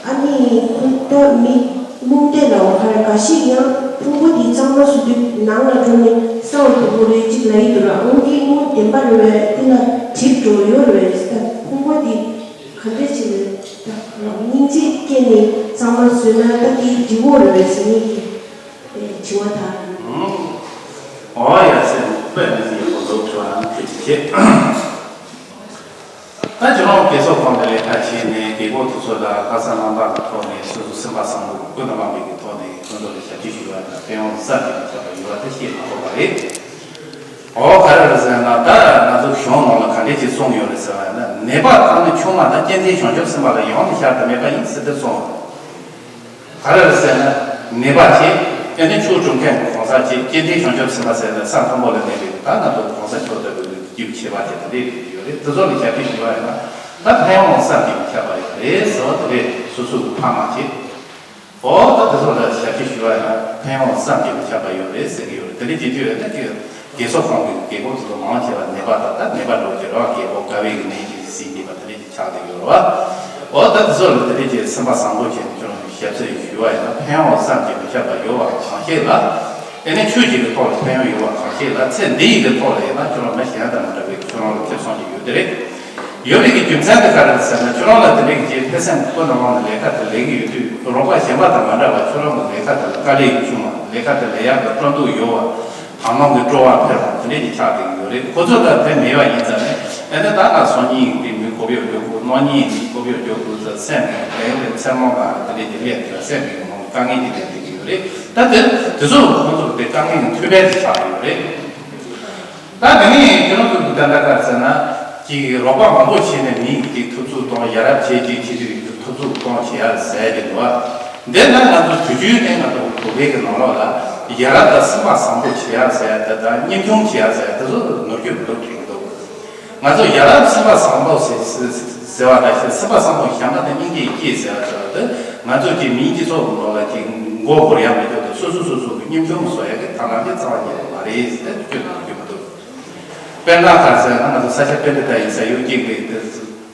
ཨ་ནི་ཁོ་ད་མི་རླུང་རྟ་ལ་འོ་ཧར་འགའ་ཞིག་ཡང་ཕུང་པོ་དེ་གཙང་མ་བཟོ་དུས་ནང་ལ་འགྲོ་ནས་གསང་བ་སྡུག་པོ་རེད་ཅིག་ལ་ཡི་དུ་ར། འོ་དེ་རླུང་བདེན་པ་རེད་བས། དེ་ལ་གྲིབ་འགྲོ་ཡོད་རེད་བས། ད་ཕུང་པོ་དེ། ག་འདྲ་ཅིག་རེད། ད་སྙིང་རྗེ་སྐྱེས་ནས་གཙང་མ་བཟོས་ན་ད་དེའི་འབྲས་བུ་རེད་པས་ཟེར་ནས་ཀྱི་དྲི་བ་དང་། ཨོ་ཡ་སེ་དཔེ་མི་སྲིད་ཡག་པོ་འདུག་དྲི་བ་ནི་དེ་ཅིག་བྱེད། ད་ཁྱོད་རང་རྒས་གསོ་ཁང་དུ་ལས་ཀ་བྱས་ནས་རྒས་འཁོགས་དེ་ཚོ་ལ་ལྷག་བསམ་རྣམ་དག་གི་ཐོག་ནས་སོ་སོ་སེམས་པ་བཟང་པོ་ཀུན་ཏུ་བསླངས་པའི་གི་ཐོག་ནས་ཁོང་ཚོ་ལ་ཞབས་ཕྱི་ཞུ་བ་དང་ཕན་ཡོན་བསམ་གྱིས་མི་ཁྱབ་པ་ཡོད་པ་དེ་ཤེས་མ་ཐུབ་པ་རེད། ཨོ་ག་རེ་རེད་ཟེར་ན་ད་ང་ཚོ་གཞུང་ནང་ལ་ག་འདྲས་ཅིག་གསུངས་ཡོད་རེད་ཟེར་བ་ཡིན་ན། ནད་པ་དང་ནི་ཆུང་མ་དང་སྐྱེ་མཐའི་བྱང་ཆུབ་སེམས་དཔའ་ལ་ཡང་ནི་བསྐྱར་དུ་མེད་པ་ཡིན་ཟེར་ཏེ་གསུངས་ཡོད། ག་རེ་རེད་ཟེར་ན་ནད་པ་བྱེད་ཨེ་ནི་ཆོས་སྒྲུབ་མཁན་གྱི་གང་ཟག་བྱེད། སྐྱེ་མཐའི་བྱང་ཆུབ་སེམས་དཔའ་ཟེར་ན་ས་མཐོན་པོ་ལ་གནས་པའི་ད་ང་ཚོ་གང་ཟག་ཁྱོད་ལྟ་བུའི་རྒྱུད་བྱེད་པ་དེ་དེ་འདྲས་ཡོད་རེད། དེ་ཚོ་ལ་ཞབས་ཕྱི་ཞུ་བ་ཡིན་ན་ད་ཕན་ཡོན་བསམ་གྱིས་མི་ཁྱབ་པ་ཡོད་རེད་ཟེར་བ་དེ་རེད། སོ་སོ་གི་ཕ་མ་བྱེད། ཨོ་ད་དེ་ཚོ་ལ་ཞབས་ཕྱི་ཞུ་བ་ཡིན་ན་ཕན་ཡོན་བསམ་གྱིས་མི་ཁྱབ་པ་ཡོད་རེད་ཟེར་གྱི་ཡོད་རེད། དེ་འདྲ་བྱེད་དུས་ད་ཀྱི་རྒས་གསོ་ཁང་གི་རྒས་འཁོགས་ཚོ་མང་ཆེ་བ་ནད་པ་དང་ད་ནད་པ་འགྲོ་གི་རེད་བ། རྒས་འཁོགས་དཀའ་བའི་གི་ནད་ཀྱིས་ཟིན་བསྡད་པ་དེ་འདྲ་ཅིག་ཆགས་བསྡད་ཡོད་རེད་བ། ཨོ་ད་དེ་ཚོ་ལ་དེ་འདྲ་ཅིག་སེམས་པ་བཟང་པོ་བྱས་ནས་ཁྱོད་རང་གི་ཞབས་འདེགས་ཞུ་བ་ཡིན་ན་ཕན་ཡོན་བསམ་གྱིས་མི་ཁྱབ་པ་ཡོད་པ་གང་ཤེས་ལ། ཨེ་ནི་ཆོས་ཀྱི་གི་ཐོག་ལ་ཕན་ཡོན་ཡོད་པ་གང་ཤེས་ལ། ཚེ་འདི་ཡི་གི་ཐོག་ལ་ཡིན་ན་ཁྱོད་རང་མི་གཞན་དང་མི་འདྲ་བའི་ཁྱོད་རང་ལ་ཁེ་བཟང་ཅིག་ཡོད་དེ་རེད། ཡོད་པའི་གི་རྒྱུ་མཚན་དེ་ག་རེ་རེད་ཟེར་ན་ཁྱོད་རང་ལ་དེ་འདྲའི་གི་ཕན་སེམས་ཀུན་ནས་དབང་ནས་ལས་ཀ་དེ་ལས་ཀྱི་ཡོད་དུས་རོགས་པ་གཞན་པ་དང་མ་འདྲ་བར་ཁྱོད་རང་གི་ལས་ཀ་དེ་ལ་དཀའ་ལས་ཆུང་བ། ལས་ཀ་དེ་ལས་ཡག་གི་སྤྲོ་འདོད་ཡོད་པ། དང་བླངས་ཀྱི་སྤྲོ་བ་འཕེལ་བ་དེ་འདྲས་ཀྱི་ཆགས་བསྡད་ཀྱི་ཡོད་རེད། ཁོ་ཚོ་ལ་དེ་མེད་པ་ཡིན་ཙང་ནས་ཨེ་ནི་ད་ང་སང་ཉིན་འདི་མི་ཁོ་བོས་འགྱོ་དགོས། གནངས་ཉིན་འདི་ཁོ་བོས་འགྱོ་དགོས་ཟེར་སེམས་ནས་དེ་འདྲའི་མཚན་མོ་གང་དེ་འདྲས་ཀྱི་སླེབས་ཀྱི་སེམས་ཀྱི་ངོ་དཀའ་ངལ་ཅིག་སླེབས་བསྡད་ཀྱི་ཡོད་རེད། ད་དེ་དེ་ཚོ་ཁོ་ཚོ་དེ་དཀའ་ངལ་གྱི་མཐུ་དཔལ་དེ་ཆགས་ཀྱི་ཡོད་རེད། ད་དེ་ནས་ཁྱེད་རང་ཚོ་གི་ད་ལྟ་ག་རེ་ཟེར་ན་ཅིག་རོགས་པ་མང་པོ་བྱས་ནས་མི་གི་ཅིག་ཐུབ་ཚུགས་གཏོང་། ཡ་རབས་བྱས་ཅིག་བྱེད་དུས་ཐུབ་ཚུགས་གཏོང་བྱེད་ཡ་ཟེར་གྱི་འདུག་བ། འདི་ལ་ང་ཚོ་དུས་རྒྱུན་ནས་ང་ཚོ་བོད་སྐད་ཀྱི་ནང་ལོགས་ལ་ཡ་རབས་དང་སེམས་པ་བཟང་པོ་བྱེད་ཡ་ཟེར་ཡ་དེ་དང་སྙིང་ཆུང་བྱེད་ཡ་ཟེར་ཡ་དེ་ཚོ་ནོར་རྒྱུ་མི་འདུག་དྲན་གྱི་འདུག་ང་ཚོ་ཡ་རབས་སེམས་པ་བཟང་པོ་ཟེར་ཟེར་བ་དང་སེམས་པ་བཟང་པོ་གཞན་པ་དང་སྙིང་རྗེ་སྐྱེས་ཟེར་བ་ཟེར་བ་དེ་ང་ཚོ་གི་མིའི་སྤྱི་ཚོགས་ཀྱི་ནང་ལ་ཅིག་མགོ་སྒུར་ཡ་མི་འདུག་དེ་སོ་སོ་སོ་སོ་གི་སྙིང་ཆུང་བཟོ་ཡ་གི་ཐབས་ལམ་གྱི་རྩ་བ་ཉིད་མ་རེད་ཟེར་དེ་སྐྱོན་དུ་འགྱུར་མི་འདུག་དཔེར་ན་ག་ཟེར་ན་ང་ཚོ་ས་ཆ་དཔེ་འདི་ལྟ་ཡིན་ས་ཡོད་ཅིག་རེད་དེ་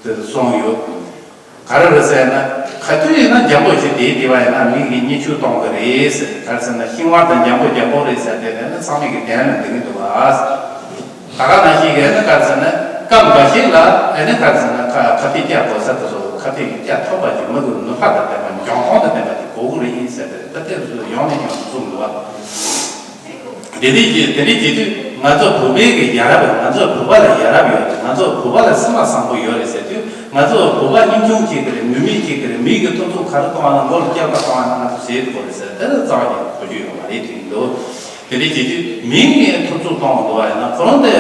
དེ་གསུངས་ཡོད། ག་རེ་རེད་ཟེར་ན་ག་དུས་ཡིན་ན་འཇམ་པོ་ཞིག་བསྡད་བསྡད་པ་ཡིན་ན་མི་གི་གཉིད་ཆུ་གཏོང་གི་རེད་ཟེར། ག་རེ་ཟེར་ན་ཤིང་བར་དང་འཇམ་པོ་འཇམ་པོ་རེད་ཟེར་དེ་ནས་ན་ཚང་མས་གི་གདན་ལ་འདི་གི་འདུག་ཨ། ད་ག་ནང་བཞིན་གི་ན་ག་རེ་ཟེར་ན་སྐབས་འགའ་ཞིག་ལ་ཨེ་ནི་ག་རེ་ཟེར་ན་ཁ་ཁ་གཏད་བཅག་དགོས་ས་དེ་ཚོ་ཁ་གཏད་བཅག་ཐུབ་པ་ཅིག་མི་དགོས། ནུས་པ་དང་ལྡན་པ་འཇོན་ཐང་དང་ལྡན་པ་ཅིག་དགོས་ཀྱི་རེད་ཡིན་ཟེར་ཏེ་ད་ལྟའི་དུས་ཡོང་ནས་ཡང་གསུངས་འདུག་བ། དེ་འདྲའི་དེ་འདྲའི་བྱེད་དུས་ང་ཚོ་བོད་པའི་གི་ཡ་རབས། ང་ཚོ་བོད་པ་ལ་ཡ་རབས་ཡོད་རེད། ང་ཚོ་བོད་པ་ལ་སེམས་པ་བཟང་པོ་ཡོད་རེད་ཟེར་དུས། ང་ཚོ་བོད་པ་སྙིང་ཆུང་བྱེད་ཀྱི་རེད། ནུས་མེད་བྱེད་ཀྱི་རེད། མི་གི་ཐོབ་ཚུགས་ག་རེ་གཏོང་བ་ན། མགོ་ལ་སྐྱབས་ཁ་གཏོང་བ་ན། ང་ཚོ་ཟས་དགོས་རེད་ཟེར། དེ་ལ་རྩ་བ་ཉིད་གོ་རྒྱུ་ཡོད་མ་རེད་དྲན་གྱི་འདུག་དེ་འདྲའི་བྱེད་དུས་མི་གི་ཐོབ་ཚུགས་གཏོང་དགོས་པ་ཡིན་ན། ཁོ་རང་དེ་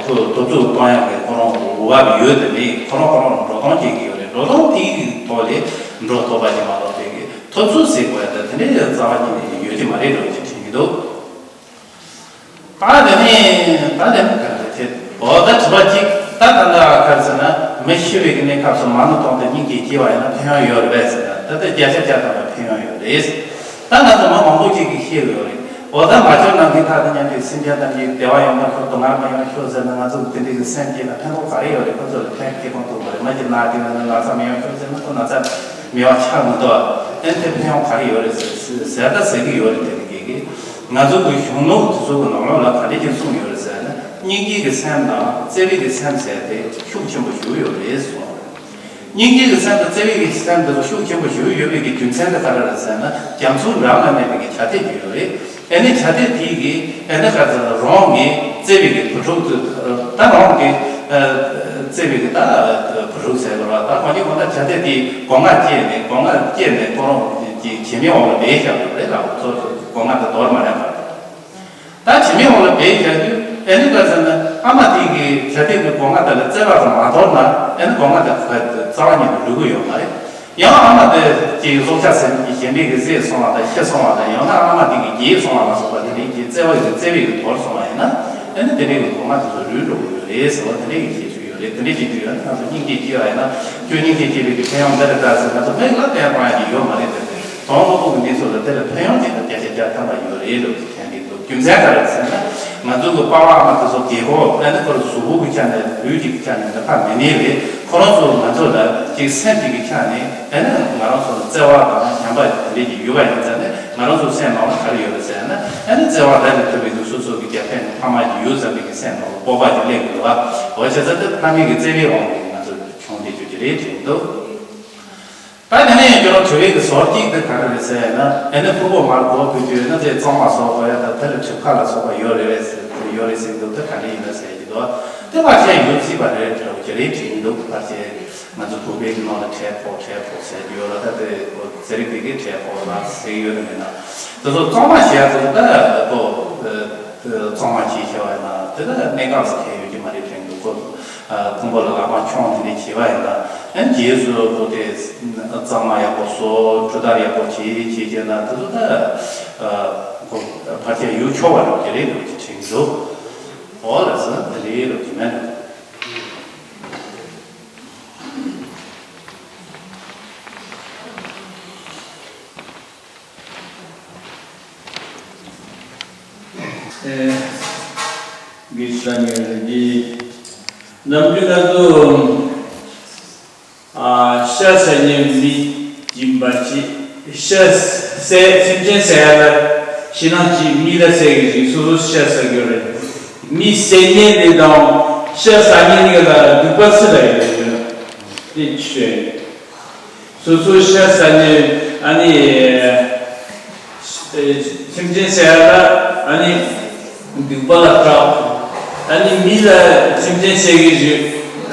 ཁོ་ཐོབ་ཚུགས་གཏོང་ཡག་གི་ཁོ་རང་འོས་བབ་ཡོད་དམ་མེད། ཁོ་རང་ཁོ་རང་འགྲོ་སྟངས་བྱེད་ཀྱི་ཡོད་རེད། འགྲོ་སྟངས་དེའི་ཐོག་ལས་འགྲོ་ཐུབ་པ་ཞིག་མ་གཏོགས། དེ་གི་ཐོབ་ཚུགས་ཟེར་དགོས་ཡག་དེ་དེ་འདྲའི་རྩ་བ་ཉིད་ནས་ཡོད་ཀྱི་མ་རེད་འགྲོ་ཅེས་དྲན་གྱི་འདུག་ད་དེ་ནས་ད་དེ་ནས་ག་རེ་ཐེབས། འོ་ད་དྲི་བ་གཅིག་ད་ད་ལྟ་ག་རེ་ཟེར་ན། མི་ཤི་བའི་གི་གནས་སྐབས་སུ་མ་ཎི་བཏང་སྟེ་སྙིང་གིས་བགྱིས་པ་ཡིན་ན་ཕན་ཡོན་ཡོད་རེད་པས་ཟེར་ན། ད་ལྟ་བརྒྱ་ཆ་བརྒྱ་ཐམ་པ་ཕན་ཡོན་ཡོད་རེད། ད་ང་ཚོ་མི་མང་པོ་ཅིག་གིས་ཤེས་ཡོད་རེད། འོ་ད་མ་བྱོན་ནམ་མཁའི་མཐའ་དང་མཉམ་པའི་སེམས་ཅན་ཐམས་ཅད་བདེ་བ་ཡོང་བར་ཤོག་སྡུག་བསྔལ་མི་ཡོང་བར་ཤོག་ཟེར་ན། ང་ཚོ་གི་དེ་འདྲའི་གི་སེམས་བསྐྱེད་ན་ཕན་ཐོགས་ག་རེ་ཡོད་རེད། ཁོ་ཚོ་ལ་ཕན་ཁེ་གང་ཐུབ་པ་རེད། མ་གཞི་ན་དེ་ན་ན་ཚ་མི་ཡོང་ཤོག་ཟེར་ན། ཁོ་ན་ཚ་མི་ཡོང་ཆ་མི་འདུག་ཨ་ནི་དེ་ཕན་ཡོན་ག་རེ་ཡོད་རེད་ཟེར་ཟེར་ད་ཟེར་གི་ཡོད་རེད། དེ་འདྲའི་གི་གི་ང་ཚོ་གི་གཞུང་ལུགས་དེ་ཚོ་གི་ནང་ལོགས་ལ་ག་འདྲ་ཅིག་གསུངས་ཡོད་རེད་ཟེར་ན། སྙིང་རྗེ་གི་སེམས་དང་བརྩེ་བའི་གི་སེམས་ཟེར་དེ་ཤུགས་ཆེན་པོ་ཞིག་ཡོད་རེད་གསུངས། སྙིང་རྗེ་གི་སེམས་དང་བརྩེ་བའི་གི་སེམས་དེ་ཚོ་ཤུགས་ཆེན་པོ་ཞིག་ཡོད་པའི་གི་རྒྱུ་མཚན་དེ་ག་རེ་རེད་ཟེར་ན། རྒྱ་མཚོའི་འགྲམ་ལ་གནས་པའི་གི་བྱ་དེ་ཅིག་ཡོད་རེད། ཨ་ནི་བྱ་དེ་དེའི་གི་ཨ་ནི་ག་ཚོད་རང་གི་བརྩེ་བའི་གི་བུ་ཕྲུག་དེ། ད་རང་གི་ཨ་བརྩེ་བའི་གི་ད་བུ་ཕྲུག་ཟེར་དགོས་རེད་པ། ད་གང་ཅི་གང་ལྟར་བྱ་དེ་དེ་སྒོ་ང་བཅད་ནས། སྒོ་ང་བཅད་ནས་ཁོ་རང་གི་བྱེ་མའི་འོག་ལ་སྦས་བཞག་པ་རེད་ལ། ཁོ་ཚོ་སྒོ་ང་དེ་དོར་མ་ལེན་པར། ད་བྱེ་མའི་འོག་ལ་སྦས་བཞག་དུས། ཨ་ནི་ག་ཟེར་ན། ཨ་མ་དེ་གིས་བྱ་དེ་གི་སྒོ་ང་དེ་ལ་བརྩེ་བ་དང་མ་དོར་ན། ཨ་ནི་སྒོ་ང་དེ་རྩ་བ་ཉིད་དུ་ལུས་ཀྱི་ཡོད་མ་རེད། ཡང་ཨ་མ་དེ་ཅིག་སྲོག་ཆགས་ཟིན་གྱི་གཞན་པའི་གི་བཟས་སོང་བ་དང་ཤི་སོང་བ་དང་། ཡང་ན་ཨ་མ་དེ་གིས་བརྒྱལ་སོང་བ་ལ་སོགས་པ་དེ་འདྲའི་གི་བརྩེ་བ་གི་བརྩེ་བའི་གི་དོར་སོང་བ་ཡིན་ན། ཨ་ནི་དེ་འདྲའི་གི་སྒོ་ང་དེ་ཚོ་ལུས་འགྲོ་གི་ཡོད་རེད་ཟེར་བ་དེ་འདྲའི་གི་བཤད་ཚུལ་ཡོད་རེད། དེ་འདྲའི་བྱེད་དུས་ཡང་ང་ཚོ་སྙིང་རྗེ་སྐྱེ་བ་ཡིན་ན། ཁྱོད་སྙིང་རྗེ་སྐྱེ་བའི་གི་ཕན་ཡོན་འདི་རེད་ད་ཟེར་ང་ཚོ་མིག་ལ་བསྟན་གཏོང་ཡ་གི་ཡོད་མ་རེད་དེ། དོན་དངོས་པོ་གི་གནས་ཚུལ་ལ་དེ་ལ་ཕན་ཡོན་ཅིག་དང་བརྒྱ་ཆ་བརྒྱ་ཐམ་པ་ཡོད་རེད་ལབ་ཀྱི་དྲན་གྱི་འདུག་རྒྱུ་མཚན་ག་རེ་ཟེར་ན། ང་ཚོ་གི་པ་ཕ་ཨ་མ་དེ་ཚོ་རྒས་འཁོགས། ཨ་ནི་ཁོ་རང་གཟུགས་པོ་གི་ཆ་ནས་ལུས་ཀྱི་ཆ་ནས་མི་ཕམ་མི་ནད་རེད། ཁོ་རང་ཚོ་ང་ཚོ་ལ་ཅིག་སེམས་ཀྱི་གི་ཆ་ནས། ཨ་ནི་ང་རང་ཚོ་ལ་བརྩེ་བ་དང་བྱམས་པ་དེ་འདྲས་ཀྱི་ཡོད་པ་ཡིན་ཙང་ནས། ང་རང་ཚོ་སེམས་ནང་ལ་ག་རེ་ཡོད་རེད་ཟེར་ན། ཨ་ནི་བརྩེ་བ་རབ་ཏུ་ཐོབ་པའི་གི་སོ་སོ་གི་རྒྱབ་ཐག་ནས་ཕ་མ་གི་ཡུལ་ཙམ་པའི་གི་སེམས་ནང་ལ་སྤོབས་པ་ཅིག་སླེབས་ཀྱི་འདུག་བ། འོ་བྱས་ཙང་དེ་ཕ་མའི་གི་བརྩེ་བའི་དབང་གིས་ང་ཚོ་བྱུང་བསྡད་རྒྱུ་ཅིག་རེད་དྲན་གྱི་འདུག་ད་དེ་ནས་ཁྱོད་རང་དྲི་བའི་གི་ཟུར་གཅིག་དེ་ག་རེ་རེད་ཟེར་ན། ཨ་ནི་ཕུང་པོ་མར་གོ་ཕུལ་རྒྱུ་ཡོད་ན་དེ་གཙང་མ་བཟོ་དགོས་ཡ་དང་། དེ་ལ་གྲིབ་ཁ་ལ་སོགས་པ་ཡོད་རེད་པས་ཟེར། ཡོད་རེད་ཟེར་གྱི་འདུག་དེ་ག་འདྲ་ཡིན་ན་ཟེར་གྱི་འདུག་དེ་ཕལ་ཆེར་ཡོད་སྲིད་པ་རེད་འདྲ་བོ་ཅིག་རེད་དྲན་གྱི་འདུག་ཕལ་ཆེར་ང་ཚོ་བོད་པའི་གི་ནང་ལ་གྲལ་ཕོག་གྲལ་ཕོག་ཟེར་གྱི་ཡོད་ལ། ད་དེ་ཁོ་ཚན་རིག་པའི་གི་གྲལ་ཕོག་ལ་ཟེར་གྱི་ཡོད་རེད། མེད་ན་དེ་ཚོ་གཙང་མ་བྱེད་ཡ་དེ་ཚོ་ད་ཁོ་གཙང་མ་བྱེད་བྱས་པ་ཡིན་ན་དེ་ད་གནད་འགག་ཟེར་མཁན་ཡོད་ཀྱི་མ་རེད་དྲན་གྱི་འདུག་ཁོ། ཨ། ཕུང་པོ་ལ་ལག་པ་མཆོང་དེ་འདྲ་བྱས་པ་ཡིན་ན། ཨ་ནི་རྗེས་སུ་བོ་དེ་གཙང་མ་ཡག་པོ་བཟོ། འཁྲུ་ཐག་ཡག་པོ་བྱེད་བྱེད་བྱས་ན་དེ་ཚོ་ད། ཨ། ཁོ་ཕལ་ཆེར་ཡོང་ཆོག་པ་འགྲོ་གི་རེད་འགྲོ་གི་དྲན་གྱི་འདུག་འོ་ལགས་སོ། དེ་འདྲ་ཡིན་འགྲོ་གི་མེད་འགྲོ། ཨེ། གི་ས་ཉོས་རེད་འདི། ནམ་རྒྱུན་ང་ཚོ། ཨ། ཤ་ཟ་མཁན་མི་སྦྱིན་པ་ཅིག་ཤ་ཟས། སེམས་ཅན་ཟས་ལ་ཤི་ན་ཅིག་མི་ལ་ཟས་ཀྱི་ཅིག་སོ་སོ་ཤ་ཟ་གི་རེད། མི་ཟས་མཁན་དེ་དང་ཤ་ཟ་མཁན་གཉིས་ཀ་ལ་སྡིག་པ་སུ་ལ་ཡོད་རེད། དེ་ཆོས། སོ་སོ་ཤ་ཟ་ནས་ཨ་ནི་སེམས་ཅན་ཟ་ཡ་ལ་ཨ་ནི་སྡིག་པ་ལ་སྐྲག་ཨ་ནི་མི་ལ་སེམས་ཅན་ཟས་ཀྱི་རེད།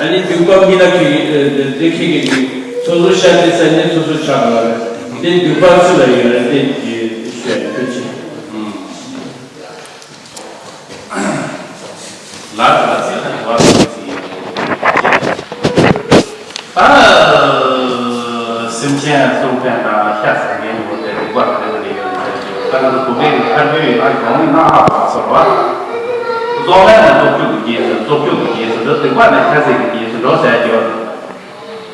ཨ་ནི་སྡིག་པ་མི་ལ་ཁེགས་ཀྱི་རེད། དེ་ཁེགས་ཀྱི་རེད། སོ་སོ་ཤ་དེ་ཟ་ནས་སོ་སོ་ཆགས་པ་རེད། དེ་སྡིག་པ་སུ་ལ་ཡོད་རེད། དེ་ཞུ་ཡ་ཐུགས་རྗེ་ཆེ། ལགས་ལགས་ཟེར་ན་དྲི་བ་ཞིག་ཡིན། ད་སེམས་ཅན་གསུམ་ལྡན་དང་ཤ་ཟ་མཁན་ཡོད་དེ་སྡིག་པ་ག་རེ་ག་རེ་ཡོད་ཟེར་གྱི་ཡོད། ད་ང་ཚོ་བོད་པའི་ཁ་རྒྱུན་ཡིན་ན་གཞུང་ནི་གནའ་ལྷག་པ་སོགས་པ། རྫོགས་ལས་ནི་རྫོགས་རྒྱུ་གི་རྗེས་སུ། རྫོགས་རྒྱུ་གི་རྗེས་སུ་འགྲོ། སྡིག་པ་ནི་ཤ་ཟས་ཀྱི་རྗེས་སུ་འགྲོ་ཟེར་གྱི་ཡོད།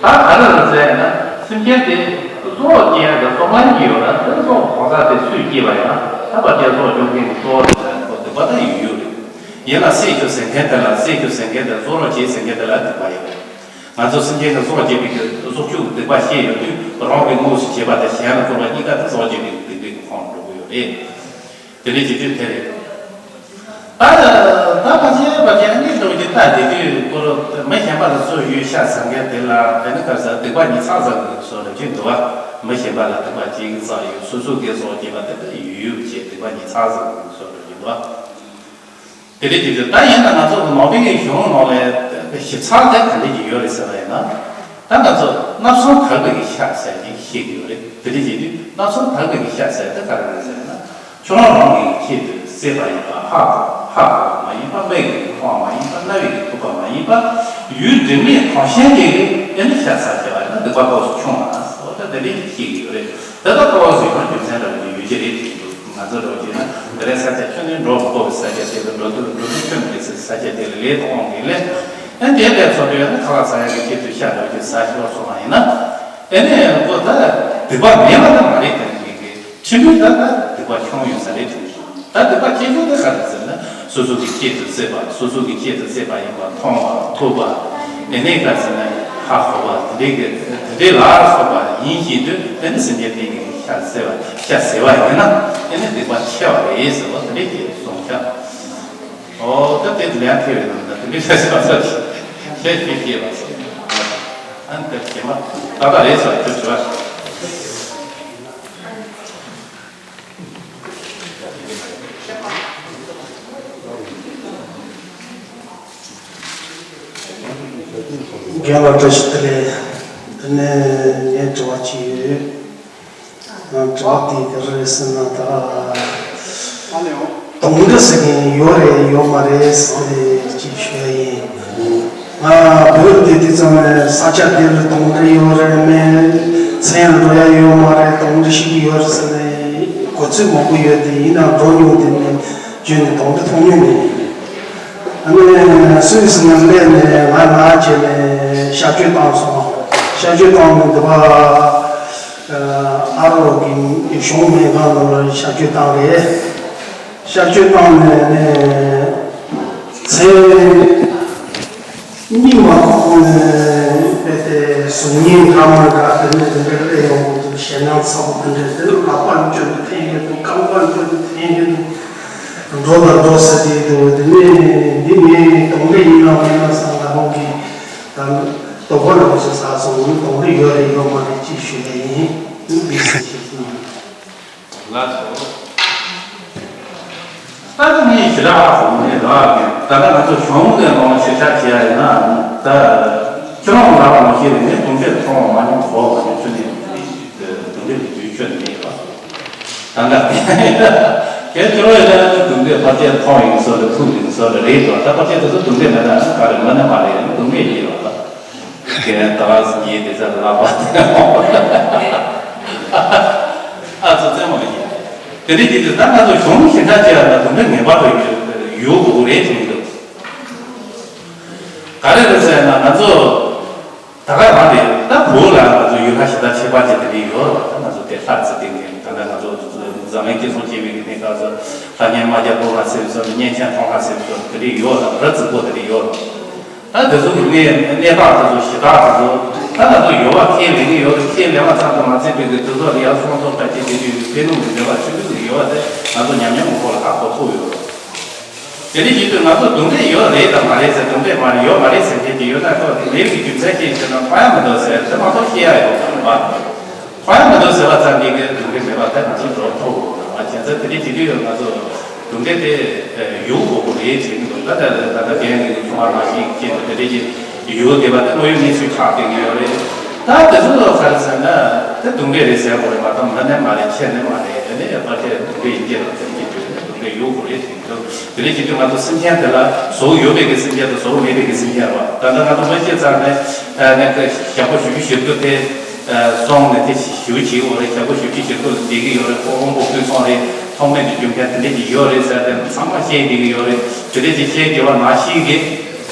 ད་ག་རེ་རེད་ཟེར་ན། སེམས་ཅན་དེ་སྲོག་སྐྱེ་ཡ་དང་སྲོག་ལངས་ཀྱི་ཡོད་ན། དེ་སྲོག་གང་ཟག་དེ་སུས་སྐྱེས་པ་ཡིན་ན། ད་བར་ཆད་སྲོག་སྐྱོབ་མཁན་གྱི་གཙོ་བོ་དེ་ལ་ཁོ་སྡིག་པ་ད་ཡོད་ཡོད་རེད། ཡིན་ན་བསད་རྒྱུ་ཟེར་མཁན་དེ་ལ། བསད་རྒྱུ་ཟེར་མཁན་དེ། སྲོག་རོགས་བྱེད་ཟེར་མཁན་དེ་ལ་སྡིག་པ་ཡོད་རེད། ང་ཚོ་སེམས་ཅན་གྱི་སྲོག་བཅད་པའི་གི་སྲོག་གཅོད་ཀྱི་སྡིག་པ་བཤད་ཡོང་དུས། རང་གིས་དངོས་སུ་བྱས་པ་དང་གཞན་ལ་བསྐུར་བ་གཉིས་ཀ་དེ་སྲོག་བཅད་པའི་སྡིག་པའི་ཁོངས་ལ་འགྲོ་གི་ཡོད་རེད། དེ་འདྲའི་བྱེད་དུས་དེ་རེད། ད་ད་ཕལ་ཆེར་ཕལ་ཆེར་ཨ་ནི་འདྲ་བོ་ཅིག་ལྟ་བསྡད་དུས་ཁོ་རང་མི་གཞན་པ་ལ་སྲོག་གཅོད། ཤ་ཟ་མཁན་དེ་ལ་དེ་ནི་ག་རེ་ཟེར། སྡིག་པ་ཉིས་བརྩེགས་བཟོ་གི་འདུག་བསོད་ནམས་ཅན་འདུག་བ། མི་གཞན་པ་ལ་སྡིག་པ་གཅིག་བརྩེགས་ཡོད། སོ་སོ་གིས་སྲོག་བཅད་པ་དེ་ལ་ཡོད་ཡོད་བྱས་སྡིག་པ་ཉིས་བརྩེགས་བཟོ་གི་འདུག་བསོད་ནམས་ཅན་འདུག་བ། དེ་འདྲ་ཅིག་རེད། ད་ཡིན་ན་ང་ཚོ་གི་ནང་པའི་གཞུང་ནང་ལ་ཞིབ་ཚགས་དེ་ག་འདྲ་ཅིག་ཡོད་རེད་ཟེར་བ་ཡིན་ན། ད་ང་ཚོ་སྣ་ཚོགས་དག་པའི་གི་ཤ་ཟེར་གྱི་ཤེས་ཀྱི་ཡོད་རེད། དེ་འདྲ་ཅིག་དུས་སྣ་ཚོགས་དག་པའི་གི་ཤ་ཟེར་དེ་ག་རེ་རེད་ཟེར་ན། ཁྱོད་རང་རང་གི་ཁྱད་དུ་གསད་པ་ཡིན་པ། ཧ་གོ་ཧ་གོ་བ་མ་ཡིན་པ། སྨྲས་པའི་གི་ཁོག་མ་ཡིན་པ། རྣ་བའི་གི་ཐོས་པ་མ་ཡིན་པ། ཡུལ་དྲི་མེད་གང་ཞན་གྱི་ཨེ་ནི་ཤ་ཟ་བྱས་པ་ཡིན་ན་སྡིག་པ་སྐབས་སུ་ཆུང་བ་ན་ཟེར་བ་ད་དེ་འདྲ་ཅིག་ཤེས་ཀྱི་ཡོད་རེད། དེ་ལྟར་ལྟ་བ་བཟོས་ན་རྒྱུ་མཚན་འདྲ་བོ་ཅིག་ཡོད་ཀྱི་རེད་དྲན་འདུག་ང་ཚོ་འདྲ་བོ་ཅིག་ན་དེ་རིང་ས་ཆ་ཁྱོད་ནི་འགྲོ་དགོས་པའི་ས་ཆ་དེ་ལ་འགྲོ་དུས་འགྲོ་དུས་ཁྱོད་ནི་ས་ཆ་དེ་ལ་ལས་གཏོང་གི་ལས། ཨ་དེ་ལས་ཚོགས་འདུ་ཡོད་ན་ཁ་ལག་ཟ་ཡག་གི་ཆེད་དུ་ཤ་འདྲ་བོ་ཅིག་ཟ་ཤོར་སོང་བ་ཡིན་ན། ཨ་ནི་ཁོ་ད་སྡིག་པ་མེད་པ་ད་མ་རེད་དྲན་གྱི་གི་ཁྲིམས་ལུགས་ད་ད་སྡིག་པ་ཆུང་ཡོད་ས་རེད་དྲན་གྱི། ད་སྡིག་པ་སྐྱེ་རྒྱུ་དེ་ག་རེ་ཟེར་ན། སོ་སོ་གི་ཁྱད་དུ་གསད་པ། སོ་སོ་གི་ཁྱད་དུ་གསད་པ་ཡིན་པ། མཐོང་བ། ཐོས་པ། དེ་ནས་ག་ཟེར་ན་ཧ་གོ་བ་དེ་འདྲའི་གི་དེ་འདྲའི་ལ་སོགས་པ་ཡིན་བཞིན་དུ་དེ་ནི་སེམས་ཅན་དེ་གི་ཤ་ཟ་བ་ཤ་ཟ་བ་ཡིན་ན་དེ་ནི་སྡིག་པ་ཆེ་བ་རེད་ཟེར་བ་དེ་འདྲའི་གི་གསུངས་ཤག་ཨོ་ད་དེ་ལན་ཐེ་བའི་ནང་ན་དེ་འདྲའི་ཤ་ཟ་བ་ཤ་ཤ་ཤ་ཤ་ལ་སོགས་ཨ་ནི་དེ་ཁྱེད་མ་ད་ད་རེད་ཟེར་བ་ཁྱོད་བྱ་བ། རྒན་ལགས་བཀྲ་ཤིས་བདེ་ལེགས། དེ་ནས་ངས་དྲི་བ་གཅིག་ཡོད། ང་དྲི་བ་དེ་ག་རེ་རེད་ཟེར་ན་ད། གདོན་འདྲེ་ཟེར་མཁན་ཡོད་རེད་ཡོད་མ་རེད་ཟེར་ནས་ཅིག་ཞུ་ཡ་ཡིན། ང་བོད་དེ་དུས་ཙམ་ནས་ས་ཆ་དེ་ལ་གདོན་འདྲེ་ཡོད་རེད་མེད། མཚན་ཡང་འགྲོ་ཡ་ཡོད་མ་རེད། གདོན་འདྲེ་ཞིག་ཡོད་རེད་ཟེར་ནས་གོ་ཚོད་མང་པོ་ཡོད་དེ་ཡིན་ནའང་འགྲོ་མྱོང་དེ་ནས་བརྗོད་ནས་གདོན་འདྲེ་མཐོང་མྱོང་མེད། ཨ་ནི་སུད་སི་ནང་སླེབས་ནས་ང་ང་བྱས་ནས་གཤག་བཅོས་བཏང་སོང་། གཤག་བཅོས་བཏང་ནས་འདི་པ་ཨ་རོགས་ཀྱི་གཞུང་སྨན་ཁང་ནང་ལ་གཤག་བཅོས་བཏང་རེད། གཤག་བཅོས་བཏང་ནས་ནས་མཚན་གཉིད་མ་ཁུག་ནས་དཔེ་དེ་གཟུགས་བརྙན་འདྲ་མི་འདྲ་དེ་ནས་དེ་འདྲ་སླེབས་ཡོང་གི་འདུག་ཞེད་སྣང་ཚ་པོ་དེ་འདྲ་དེ་ནས་ལག་པ་འཇོན་དུ་འཐེན་གྱི་འདུག་རྐང་པ་འཇོན་དུ་འཐེན་གྱི་འདུག་འགྲོ་ལ་འགྲོ་ཟེར་གྱི་འདུག་དེ་ནས་འདི་ངའི་གདོན་འདྲེ་ཡིན་ནམ་མིན་ནམ་བསམ་ལ་ཧོང་གི་ད་དོ་ཁོ་ལ་མ་ཟེར་ས་སོང་གདོན་འདྲེ་ཡོད་རེད་ཡོད་མ་རེད་ཅེས་ཞུ་ཡ་ཡིན། འདི་ཟེར་ཞིག་གསུངས། ལགས་སོ། ད་ནི་ཞེ་དྲག་ཧ་གོ་མི་རག་གི། ད་ལྟ་ང་ཚོ་གཞུང་གི་ནང་ཞིབ་ཆ་བྱེད་ཡ་ཡིན་ན་ད་ཁྱེད་རང་ལ་མ་ཤེས་རིག་ནས་གདོན་འདྲེ་མཐོང་བ་མ་མྱོང་གོ་བ་མ་མྱོང་ཚུལ་ནས་གདོན་འདྲེ་གི་དུས་ཆོད་མེད་པ། ད་ལྟ་དེ་ཁྱེད་ཁྱེད་རང་ཡིན་ན་གདོན་འདྲེ་ཕལ་ཆེར་མཐོང་ཡིན་བཟོ་རེད། ཐུག་ཡིན་བཟོ་རེད། རེད་དོ། ད་ཕལ་ཆེར་དེ་ཚོ་གདོན་འདྲེ་མེད་ན་ག་རེ་མ་ནས་མ་རེད། གདོན་འདྲེ་ཡིན་རོགས་ད། ཁྱེད་ད་ག་ཟིན་གྱི་དེ་ཚ་ལ་ལག་པ་ཨ་ཚོ་རྩེད་མོ་ཡིན། དེ་འདྲའི་དུས་དུས་ད་ང་ཚོ་གཞུང་ཞིབ་ཕྲ་བྱས་ཡ་ད་གདོན་འདྲེ་ངེས་པར་དུ་ཡོད་དགོས་རེད་དྲན་གྱི་འདུག་ག་རེ་རེད་ཟེར་ན་ང་ཚོ་ད་ག་རང་རེད། ད་བོད་ལ་ང་ཚོ་ཡུལ་ཁ་ཞེ་དྲག་ཁྱད་པར་ཅན་དེ་འདྲ་ཡོད་རེད་པ། ད་ང་ཚོ་དེ་ལྷ་རྩེ་སྟེང་གི་ད་ལྟ་ང་ཚོ་འཛམ་གླིང་སྤྱི་སྲུང་སྐྱེས་པའི་གནས་སྐབས་སུ་ལྷ་གཉན་རྨ་བྱ་ཀླུ་ལྷ་ཟེར་བའི་སོགས་གཉན་ཆེན་ཐང་ལྷ་ཟེར་བའི་སོགས་དེ་འདྲ་ཡོད་རེད། ར་རྫིག་པོ་དེ་འདྲ་ཡོད་རེད། ད་དེ་ཚོ་གི་གནས་གནས་སྟངས་དེ་ཚོ་ཞེ་དྲག་དེ་ཚོ་ད་ང་ཚོ་ཡོལ་བ་ཁས་ལེན་གྱི་ཡོད་རེད། ཁས་ལེན་པ་ཙམ་དུ་མ་ཟད་པའི་གི་དེ་ཚོ་ལ་ཡར་སོང་ཙང་ད་ཅི་དེ་དུས་ཕན་ནུས་མི་འདོད་པ་ཆེན་པོ་ཞིག་ཡོད་པ་དེ་ང་ཚོ་ཉམས་མྱོང་གི་ཐོག་ལ་ཧ་གོ་ཐུབ་ཡོད་རེད། དེ་འདྲ་ཡིན་དུས་ང་ཚོ་གདོན་འདྲེ་ཡོད་རེད་དམ་མ་རེད་ཟེར། གདོན་འདྲེ་མ་རེད་ཡོད་མ་རེད་ཟེར་མཁན་གྱི་ཡོད་ན་ཁོ་མེད་པའི་རྒྱུ་མཚན་ཅི་ཡིན་ཟེར་ན་མཐོང་ཡ་མི་འདུག་ཟེར་དེ་མ་གཏོགས་ཤེས་ཡ་ཡོད་མ་རེད་པ། མཐོང་ཡ་མི་འདུག་ཟེར་བ་ཙམ་གྱིས་གདོན་འདྲེ་མེད་པ་དེ་ང་ཚོ་འགྲོ་ཐུབ་ཡོད་མ་རེད། བྱས་ཙང་དེ་འདྲ་བྱེད་དུས་ང་ཚོ་གདོན་འདྲེ་དེ་ཡོང་དགོས་པ་རེད་དྲན་གྱི་འདུག་ད་ལྟ་ད་ལྟ་རྒན་གྱི་ཆུང་བ་མ་ཞིག་ཅེས་དེ་འདྲ་ཅིག་ཡོད་བསྡད་པ་དེ་དངོས་ཡོད་གནས་ཚུལ་ཁག་བསྟན་གྱི་ཡོད་རེད། ད་དེ་ཚོ་ག་རེ་ཟེར་ན་དེ་གདོན་འདྲེ་རེད་ཟེར་དགོས་རེད་མ་གཏོགས་མ་ནས་མ་རེད་ཁྱེད་ནས་མ་རེད། དེ་ནས་ཕལ་ཆེར་གདོན་འདྲེ་ཡིན་གྱི་རེད་ཟེར་གྱི་འདུག་གདོན་འདྲེ་ཡོང་དགོས་རེད་དྲན་གྱི་འདུག་དེ་འདྲ་བྱེད་དུས་ང་ཚོ་སེམས་ཅན་དེ་ལ་གཟུགས་ཡོད་པའི་གི་སེམས་ཅན་དང་གཟུགས་མེད་པའི་གི་སེམས་ཅན་རེད་པ། ད་ལྟ་ང་ཚོ་མ་སྐྱེས་ཙང་ནས་ནས་ཞག་པོ་བཞི་བཅུ་ཞེ་དགུ་དེ་སོང་ནས་དེ་ཞུ་བྱེད་དགོས་རེད། ཞག་པོ་བཞི་བཅུ་ཞེ་དགུ་ལ་བསྡད་ཀྱི་ཡོད་རེད། ཁོ་དབང་པོ་བསྐུལ་སོང་རེད། ཐོག་མེད་དུ་རྒྱུ་མཚན་དེ་འདྲ་ཅིག་ཡོད་རེད་ཟེར་དེ་ཚང་མ་ཤེས་བསྡད་ཀྱི་ཡོད་རེད། དེ་འདྲ་ཅིག་ཤེས་བསྡད་པ་ནང་བཞིན་གྱི་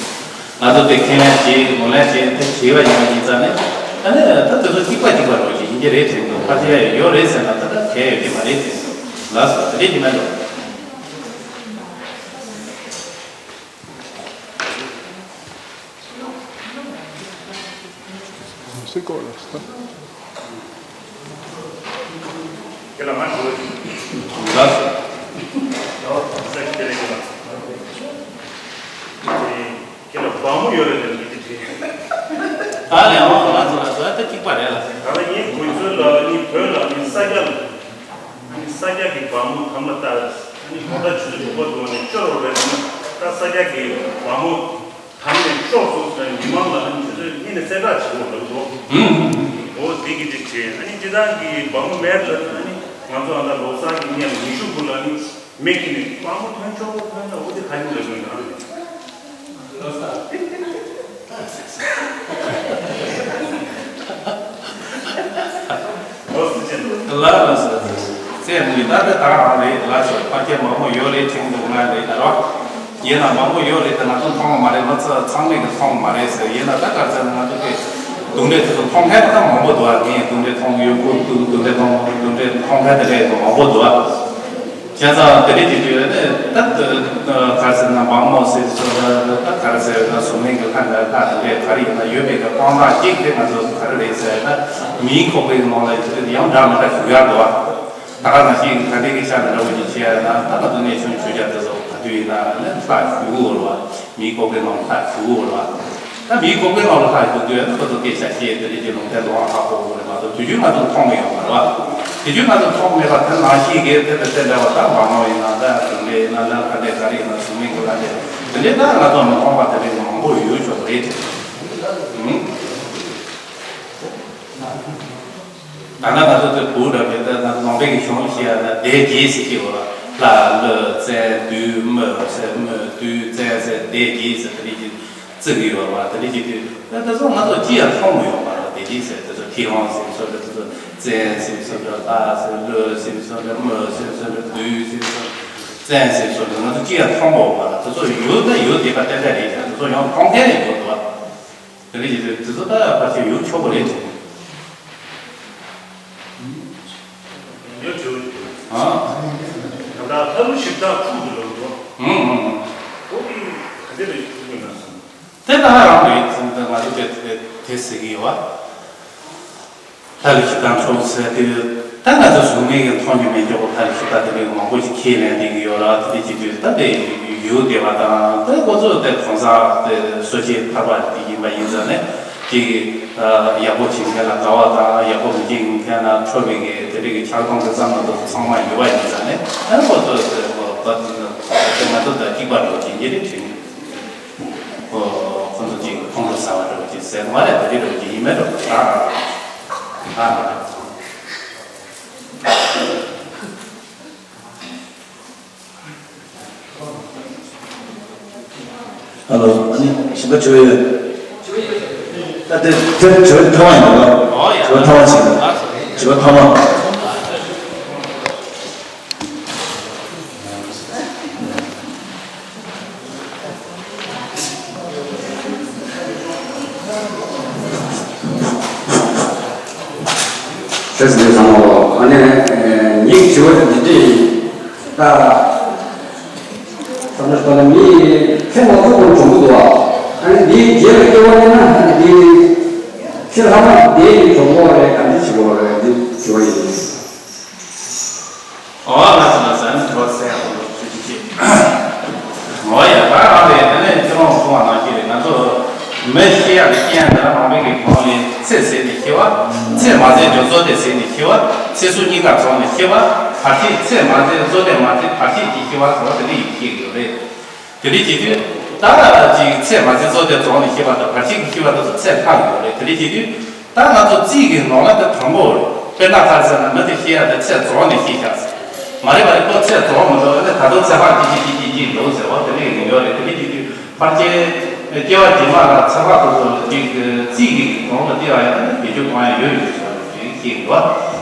ང་ཚོ་དེ་ཁས་ལེན་བྱེད་ངོས་ལེན་བྱེད་དེ་བྱེད་པ་ཡིན་པ་ཡིན་ཙང་ནས་ཨ་ནི་ད་དེ་ཚོ་གཅིག་པ་གཅིག་པ་རོགས་ཞིག་ཡིན་གྱི་རེད་དྲན་འདུག་ཕལ་ཆེར་ཡོད་རེད་ཟེར་ན་ད་ལྟ་གལ་ཡོད་ཀྱི་མ་རེད་དྲན་འདུག་ལགས་སོ། དེ་འདྲ་ཅིག་མེད་འགྲོ། སྲིད་སྐོར་ལ་ས། ཁྱེད་ལ་ང་འགྲོ། ལགས་སོ། ལགས་སོ། ཁྱེད་ལ་ཁྱེད་ལ་ཁྱེད་ལ་བག་མོ་ཡོད་རེད་དེ་འདི་དེ། ད་ལས་འོང་ང་ཚོ་ལ་ཟ་ད་གཅིག་པ་རེད་ལ། ད་ལྟ་ངས་དགོས་ཚུལ་ལ་ནི་བོད་ལ་ནི་ས་སྐྱ་ལ་ནི་ས་སྐྱ་གི་བག་མོ་དམ་ལ་བཏགས་ནི་གོང་ད་ཆུ་ཚོད་དྲུག་པ་འདུག་ནི་སྐྱོ་རོགས་རེད་ནི། ད་ས་སྐྱ་གི་བ་མོ་དམ་ནས་ཤོག་སོང་ཟེར་མི་མང་ལ་ཨ་ནི་དེ་ཚོས་སྙིང་ནས་གསལ་བསྒྲགས་བྱེད་དགོས་ལབ་འདུག་ཧུམ། འོ་དེ་གི་དེ་བྱས་ཨ་ནི་སྤྱི་བཏང་གི་བ་མོ་མེད་ལ་ཨ་ནི་ང་ཚོ་ཨ་ད་ལོ་གསར་གྱི་ཉིན་ཉི་ཤུ་དགུ་ལ་ཨ་ནི་མི་གི་ནི་བ་མོ་ཐོན་ཆོག་པོ་ཐོན་ན་འོ་དེ་ཁ་ཉུང་ལ་ཉུང་ཡང་རེད། ལོ་གསར། ལགས་ལགས་སོ། སེམས་མི་ད་ལྟ་དང་རང་རེད་ལགས་སོ། ཕ་སྐད་མང་པོ་ཡོད་རེད་དྲན་འདུག་ང་རེད་ད་རོ། ཡིན་ན་མང་པོ་ཡོད་རེད་ད་ང་ཚོ་མཐོང་མ་རེད། མི་ཚོ་ཚང་མས་ཀྱི་མཐོང་མ་རེད་ཟེར། ཡིན་ན་ད་ག་ཚོད་ང་ཚོ་གི་གདོན་འདྲེ་དེ་ཚོ་མཐོང་མཁན་ད་མང་པོ་འདུག་ཨ་ངས་གདོན་འདྲེ་མཐོང་གི་ཡོད་ཁུལ་འདུག་གདོན་འདྲེ་མཐོང་གདོན་འདྲེ་མཐོང་མཁན་དེ་འདྲ་མང་པོ་འདུག་ཨ། བྱས་ཙང་དེ་འདྲ་ཅིག་དུས་ནས་ད་ག་རེ་ཟེར་ན་མང་མོ་ཟེར་སོ་ད་ག་རེ་ཟེར་ན་གཟུགས་མེད་ཀྱི་ལྷ་འདྲ་ལྷ་དེ་འདྲས་ག་རེ་ཡིན་ན་ཡོད་པའི་གི་དཔང་རྟགས་གཅིག་དེ་ང་ཚོ་ག་རེ་རེད་ཟེར་ན་མིའི་ཁོག་པའི་ནང་ལ་ཡང་འདྲ་མི་འདྲ་ཞུགས་ཡག་འདུག་ད་ག་ནང་བཞིན་ད་ལྟའི་གི་ཆ་ལ་འདྲ་བོ་ཅིག་བྱས་ན་ད་ང་ཚོ་གནས་ཆུང་ཆོས་རྒྱལ་དེ་ཚོ་ག་དུས་ཡིན་ན་ནི་ལྷ་ཞུགས་འོང་བ། མིའི་ཁོག་པའི་ནང་ལྷ་ཞུགས་འོང་བ། ད་མིའི་ཁོག་པའི་ནང་ལ་ལྷ་ཞུགས་དུས་ཁོ་ཚོ་སྐད་ཆ་བཤད་དེ་འདྲ་ཅིག་ལུང་བསྟན་ལོང་ཧ་གོ་དགོས་རེད་མ་གཏོགས་དུས་རྒྱུན་ང་ཚོ་མཐོང་མེད་ཡོང་མ་རེད་བ། དུས་རྒྱུན་ང་ཚོ་མཐོང་མེད་པ་དེ་ནང་བཞིན་གྱི་དེ་དང་དེ་འདྲ་བ་ད་མ་མོ་ཡིན་ན་ད་གྲུབ་འབྲས་ཡིན་ན་ལ་ཁ་འདྲས་ག་རེ་ཡིན་ན་གཟུགས་མེད་ཀྱི་ལ་འདྲས་དེ་འདྲས་ད་ང་ཚོ་མི་མཐོང་བ་དེ་འདྲས་མང་པོ་ཡོད་ཆོག་རེད་དེ། ཨུམ། ད་ནང་ང་ཚོ་དེ་བུ་ར་བའི་ད་ནང་ནང་པའི་གི་གཞུང་ཞིག་ཡ་ན་སྡེ་བརྒྱད་ཟེར་གྱི་བ་ལ་ལ་བཙན་བདུད་མི་ཟེར་མི་བདུད་བཙན་ཟེར་སྡེ་བརྒྱད་ཟེར་དེ་རིགས་ཀྱི་བརྩི་གི་ཡོད་པ་དེ་རིགས་ཀྱི་དུས་ད་དེ་ཚོ་ང་ཚོ་ཅི་ཡང་མཐོང་མི་ཡོང་བ་ར་སྡེ་བརྒྱད་ཟེར་དེ་ཚོ་ཁྱི་རོང་ཟེར་སོ་ར་དེ་ཚོ་བཙན་ཟེར་སོ་ར་ལ་ཟེར་ལ་ཟེར་སོ་ར་མི་ཟེར་སོ་ར་བདུད་ཟེར་སོ་བཙན་ཟེར་སོ་ར་ང་ཚོ་ཅི་ཡང་མཐོང་མ་ཡོང་བ་ར་དེ་ཚོ་ཡོད་ད་ཡོད་བསྡད་པ་ཏན་ཏན་རེད་ཀྱང་དེ་ཚོ་ཡང་མཐོང་མཁན་ཡང་ཡོད་འདུག་བ། དེ་འདྲ་ཡིན་དུས་དེ་ཚོ་ད་ཕལ་ཆེར་ཡོད་ཆོག་གི་རེད་དྲན། ཡོད་ཆོག་གི་རེད། ཨ། ད་ལྟ་ལྷ་ཀླུ་གཞི་བདག་ཁྲུས་ཀྱི་ལོ་འདུག་ཨང་ཨང་ཨང་། ཁོ་གི་ག་འདྲ་རེད་ཁྲུས་ཀྱི་ན་སོང་། དེ་ད་ཧ་རང་རེད་ཟེར་ན་ང་ཚོ་དེ་དེ་དེ་ཟེར་གི་ཡོད་བ། ལྷ་ཀླུ་གཞི་བདག་ཁྲུས་ཟེར་དུས་ད་ང་ཚོ་གཟུགས་མེད་ཀྱི་མཐོང་རྒྱུ་མེད་མགྱོགས་པོ་ལྷ་ཀླུ་གཞི་བདག་དེ་འདྲའི་མང་པོ་ཞིག་ཁས་ལེན་བསྡད་ཀྱི་ཡོད་ར་དེ་འདྲ་བྱེད་དུས་ད་དེ་ཡུལ་སྡེ་བ་དང་དེ་ཁོ་ཚོ་དེ་གང་ཟག་དེ་གསོ་དཔྱད་ཐར་པ་དེ་ཡིན་པ་ཡིན་ཙང་ནས་ཅིག་ཡག་པོ་བྱེད་མཁན་ལ་དགའ་བ་དང་ཡག་པོ་མི་བྱེད་མཁན་ལ་ཁྲོ་བའི་གི་དེ་འདྲའི་གི་ཆགས་སྡང་དེ་ཙམ་མ་གཏོགས་ཚང་མ་ཡོད་པ་ཡིན་ཙང་ནས་ཨ་ཁོ་ཚོ་དེ་ཁོ་ང་ཚོ་དང་གཅིག་པ་འགྲོ་གི་ཡིན་གྱི་རེད་དྲན། ཁོ་ཁོ་ཚོ་ཅིག་ཁོང་ཁྲོ་ཟ་བ་འདྲ་བོ་ཅིག་ཟེར་མ་རེད་དེ་འདྲ་འདྲ་བོ་ཅིག་ཡིན་མེད་འགྲོ་ད་ཨ། ཨ་ལོ། ཨ་ནི་ཞིམ་པ་བྱོས་ཡོད། ད་དེ་དེ་བྱོས་ཐ་མ་ཡིན་པ། ཨོ་ཡ། བྱོས་ཐ་མ་བྱེད། བྱོས་ཐ་མ། བཀྲ་ཤིས་བདེ་ལེགས་ཚང་མ། ཨ་ནི་ངའི་དྲི་བ་འདི་འདྲ་ཡིན། ད་བསམ་བློ་བཏང་ན་མི་ཚེ་མ་རྫོགས་པར་འགྲོ་གི་འདུག་ཨ་ནི་འདིའི་རྗེས་ལ་སྐྱེ་བ་ལེན་ན་ཨ་ནི་འདི་ཚེ་ལྷག་མ་འདིའི་འགྲོ་འགོ་རེད་ག་འདྲ་བྱེད་དགོས་རེད་འདི་དྲི་བ་ཡིན། ཨོ་ལགས་སོ་ལགས་སོ། ཨ་ནི་དྲི་བ་གསལ་ཡག་པོ་འདུག་ཐུགས་རྗེ་ཆེ། ཨོ་ཡ་ད་རང་རེད། དེ་ནས་ཁྱེད་རང་གསུང་བ་ནང་བཞིན་རེད། ང་ཚོ་མི་ཤི་ཡག་གི་རྐྱེན་འདི་རང་མི་གི་གོང་ལས་ཚེ་ཟད་ནས་ཤི་བ། ཚེ་མ་ཟད་དུས་བཙོག་སྟེ་ཟད་ནས་ཤི་བ། ཚེ་གཟུགས་གཉིས་ཀ་རྫོགས་ནས་ཤི་བ། བར་ཆད་ཚེ་མ་ཟད་བཙོག་སྟེ་མ་ཟད་བར་ཆད་ཀྱིས་ཤི་བ་ཟེར་བ་དེ་འདྲ་ཡིན་ཤེས་ཀྱི་ཡོད་རེད། དེ་འདྲ་བྱེད་དུས་ད་ཅིག་ཚེ་མ་ཟད་བཙོག་སྟེ་རྫོགས་ནས་ཤི་བ་དང་བར་ཆད་ཀྱིས་ཤི་བ་དེ་ཚོ་ཚད་ལྷག་ཡོད་རེད། དེ་འདྲ་བྱེད་དུས། ད་ང་ཚོ་རྩིས་ཀྱི་ནང་ལ་དེ་དྲང་པོ་རེད། དཔེར་ན་ག་རེ་ཟེར་ན་མི་དེ་ཤི་ཡག་དེ་ཚེ་རྫོགས་ནས་ཤི་ཤག་ཟེར། མ་རེད་པ་རེད། ཁོ་ཚེ་རྫོགས་མི་འདུག་ཨ་ནི་ད་དུང་ཚེ་དཔག་གཅིག་གཅིག་གཅིག་གཅིག་འདུག་ཟེར་བ་དེ་འདྲ་ཡིན་ཡོད་རེད། དེ་འདྲ་བྱེད་དུས་ཕལ་ཆེར་སྐྱེ་བ་རྗེས་མ་ལ་ཚེ་དཔག་དེ་ཚོ་ཅིག་རྩིས་ཀྱི་གོང་ལ་བལྟས་པ་ཡིན་ན་བེད་སྤྱོད་གཏོང་ཡག་ཡོད་རེད་ཟེར་བ་ཅིག་ཤེས་ཀྱི་འདུག་ཨ་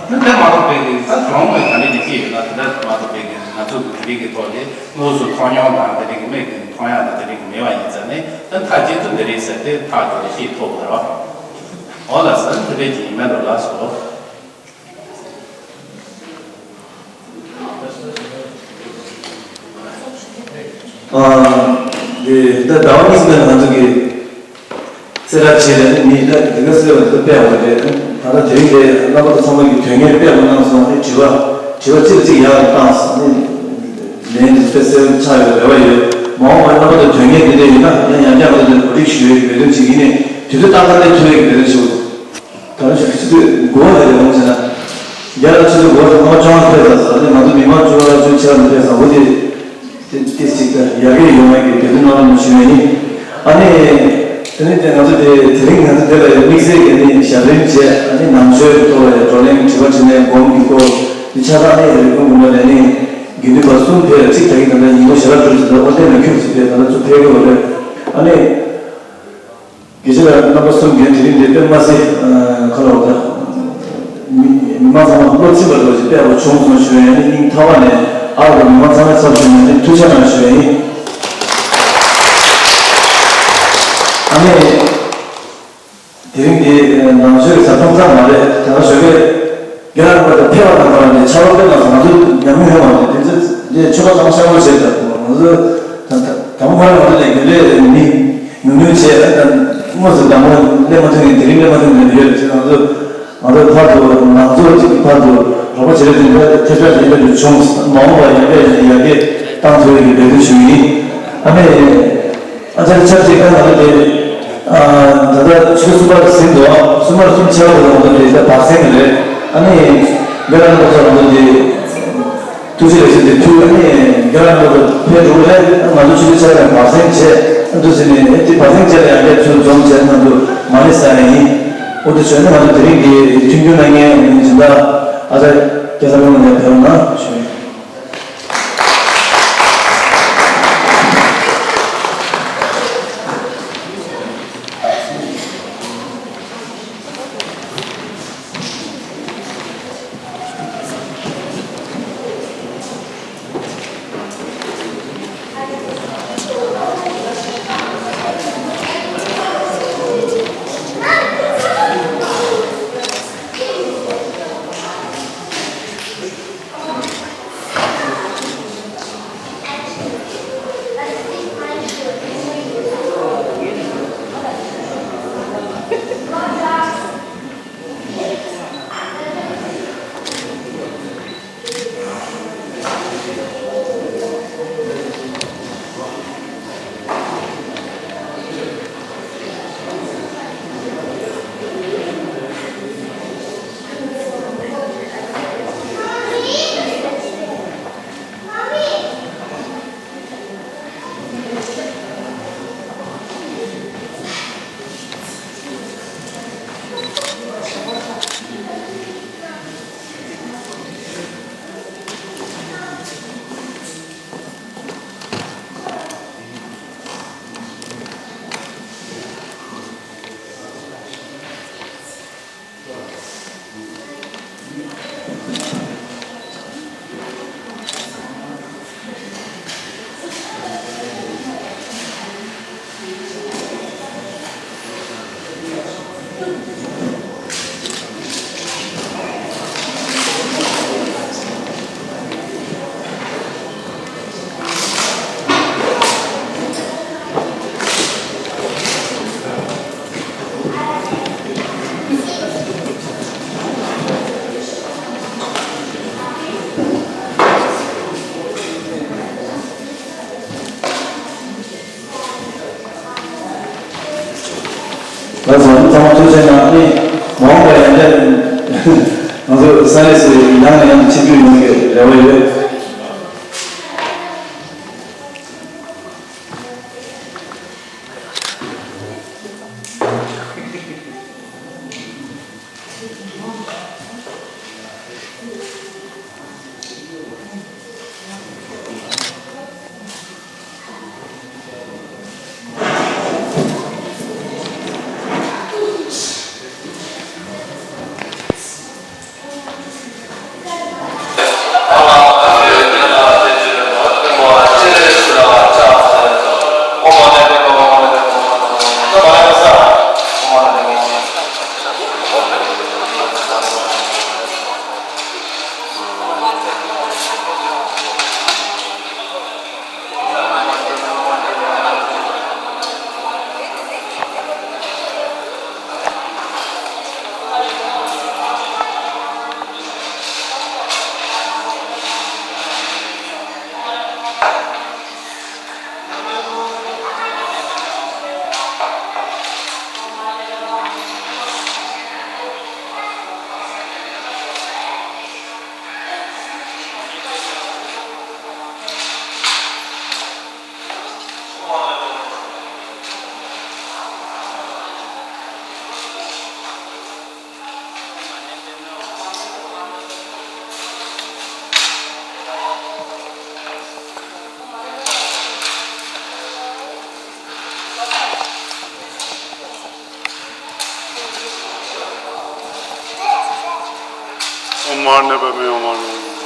ནི་དེ་མ་གཏོགས་པའི་གི་ད་གྲངས་མེད་ག་འདྲ་ཅིག་སྐྱེས་ཡོད་ན་དེ་འདྲ་མ་གཏོགས་པའི་གི་ང་ཚོ་གི་དེ་རིགས་ཀྱི་ཐོག་ལས་དངོས་སུ་མཐོང་མྱོང་དང་དེ་རིགས་ཀྱི་མིག་གིས་མཐོང་ཡག་དང་དེ་རིགས་ཀྱི་མེད་པ་ཡིན་ཙང་ནི་ད་མཐའ་གཅིག་ཏུ་འདི་རེད་ཟེར་ཏེ་ཐག་གཅོད་ཤེས་ཐུབ་དགོས་རེད་བ། འོ་ལགས་སོ། དེ་འདྲས་ཀྱི་ཡིན་མེད་འགྲོ་ལགས་སོ། ཨ་འདི་ད་ཟླ་བ་གཉིས་ཙམ་ལ་ང་ཚོ་གི་གསལ་བསྒྲགས་བྱས་ནས་མི་ད་འདི་ག་གསལ་བ་འདི་སྤེལ་བ་རེད། ད་ལྟ་དོན་དེ་རྣམ་པ་ཚོ་ཚང་མ་གི་དོན་གཉེར་སྤེལ་མ་གནང་སོང་ནས་དྲི་བ་དྲི་བ་གཅིག་གཅིག་ཡར་བཏང་སོང་ནས་ལན་དེ་དཔེ་གསལ་ཆགས་ཡོད་རེ་བ་ཡོད། མ་འོངས་པར་རྣམ་པ་ཚོ་དོན་གཉེར་འདི་འདྲ་ཡིན་ན་ཡང་ཡང་བསྐྱར་ང་ཚོ་གོ་སྒྲིག་ཞུ་ཡས་ཀྱི་འབད་བརྩོན་བྱེད་ཀྱི་ཡིན། དུས་ཚོད་ཏག་ཏག་ནས་ཐོན་ཡས་ཀྱི་འབད་བརྩོན་བྱེད་དགོས། ད་ལྟ་ཆུ་ཚོད་དགུ་པ་ནས་རེད་འོང་ཟེར་ན། རྒྱ་ལ་ཆུ་ཚོད་དགུ་པ་དང་སྔ་མ་བཅོ་ལྔ་ཕེབས་ཚར་ཟེར་ནས་ང་ཚོ་མི་མང་བཅུ་ལྔ་བཅུ་ཕྱེད་ཀ་ནས་ཕེབས་ཚར་འོ་དེ། ཏིས་ཅིག་ཡར་རྒྱས་ཡོང་བའི་གི་འབད་བརྩོན་གནང་རོགས་ཞུ་ཡ་ཡིན། ཨ་ནི། དེ་ནི་དེ་ང་ཚོ་དེ་དེ་རིང་ང་ཚོ་འདི་ལ་ཡང་དམིགས་བསལ་གྱི་ནི་ཞབས་རིམ་བྱས། ཨ་ནི་ནང་ཆོས་ཀྱི་ཐོག་ལ་ཡང་བགྲོ་གླེང་དྲི་བ་དྲིས་ལན་སྒོམ་གྱི་སྐོར་འདི་ཆ་ཚང་ཨ་ནི་རེབ་གོང་དགོན་པ་ནས་ནི་དགེ་འདུན་པ་གསུམ་ཕེབས། གཅིག་ད་གིན་ད་ལྟ་ཉིན་གུང་ཞལ་ལག་གྲོལ་ཟིན་ད་དབོ་ལྡན་ལ་ཁྱུག་ཙམ་ཕེབས། ད་ལྟ་ཚུར་ཕེབས་ཀྱི་ཡོད་རེད། ཨ་ནི། དགེ་བཤེས་ལགས་རྣམ་པ་གསུམ་གྱིས་དེ་རིང་འདིར་དཔེ་མ་སྲིད་ཁ་ལོ་ད། མི་མི་མང་ཚང་མ་བློ་ཚིམ་པ་འདྲ་ཞིག་དཔེ་ཡག་པོ་བྱུང་སོང་ཞུ་ཡ་ཡིན། སྙིང་ཐག་པ་ནས་ཨ་རོགས་མི་མང་ཚང་མའི་ཚབ་ཞུས་ནས་ནི་ཐུགས་རྗེ་གནང་ཞུ་ཡ་ཡིན། ཨ་ནི། དེ་རིང་འདི་ནང་ཆོས་ཀྱི་ཟབ་སྦྱོང་ཙམ་མ་རེད། ད་ག་ཞོགས་ཀས། རྒན་ལགས་ཁོ་ཚོ་ཕེབས་པ་དང་འདྲ་བ་ནས་ཕྱག་རོགས་ཕེབས་མ་སོང་། ང་ཚོ་ཉམས་མྱོང་ཡོད་མ་རེད། དེ་ཚོ་འདི་ཆོ་ག་ཚང་མ་ཤར་བ་བྱས་ད་ང་ཚོ་ད་ད་དང་པོ་ཁ་ལ་ང་ཚོ་ནས་རྒྱུན་ལས་མི་ཉུང་ཉུང་བྱས། ད་དངོས་སུ་དང་པོ་སླེབས་མ་ཐུབ་མཁན། དེ་རིང་སླེབས་མ་ཐུབ་མཁན་ཡོད་རེད། ང་ཚོ་ང་ཚོ་ཕར་དུ་ནང་ཚོ་གཅིག་གི་ཕར་དུ་རོགས་པ་བྱེད་རེས་དེ་འདྲ་ཐེབས་ཆག་ཅིག་འདྲ་བྱུང་། མ་འོངས་པ་ཡང་བསྐྱར་ཡང་ཡར་རྒྱས་བཏང་ཐུབ་ཡག་གི་འབད་བརྩོན་ཞུ་གི་ཡིན། ཨ་ནི། ཨ་ཅག་ཆབ་ཅིག་ཁ་ནང་དེ། ཨ་ད་ལྟ་ཆུ་ཚོད་གསུམ་པ་ཟིན་འདུག་གསུམ་པ་གསུམ་ཆར་པ་དང་དེ་ད་བར་གསེང་རེད། ཨ་ནི། རྒན་ལགས་ཁོ་ཚོ་རང་ཚོ་དེ། ཐུགས་རྗེ་ལེགས་སོ་དེ་ཐུགས། ཨ་ནི། རྒན་ལགས་ཁོ་ཚོ་ཕེབས་འགྲོ་གི་རེད། ང་ཚོ་ཆུ་ཚོད་ཆར་པ་བར་གསེང་བྱས། ཨ་འདུག་ཟེར་ནས་ཨེ་དེ་བར་གསེང་བྱས་ལ་ཡང་བསྐྱར་ཚུར་འཛོམས་བྱས་ང་ཚོ་མ་ཎི་བསགས་ཡ་ཡིན། འོ་དེ་བྱས་ན་ང་ཚོ་དེ་རིང་གི་མཐུན་འགྱུར་གནང་མཁན་སྦྱིན་བདག་ཨ་ཅག་སྐལ་བཟང་སྒྲོལ་མ་ལགས་ཕེབས་རོགས་གནང་ཞུ། ལགས་སོ། ཚང་མ་ཐུགས་རྗེ་གནང་། ཨ་ནི་མ་འོངས་པར་ཡང་བསྐྱར་ང་ཚོ་ས་གནས་སུ་ཡང་ནས་ཡང་ཆིབས་བསྒྱུར་ཡོང་གི་རེ་བ་ཡོད། མར་གནས་པའི་མི་ཡོང་བ་རུང་།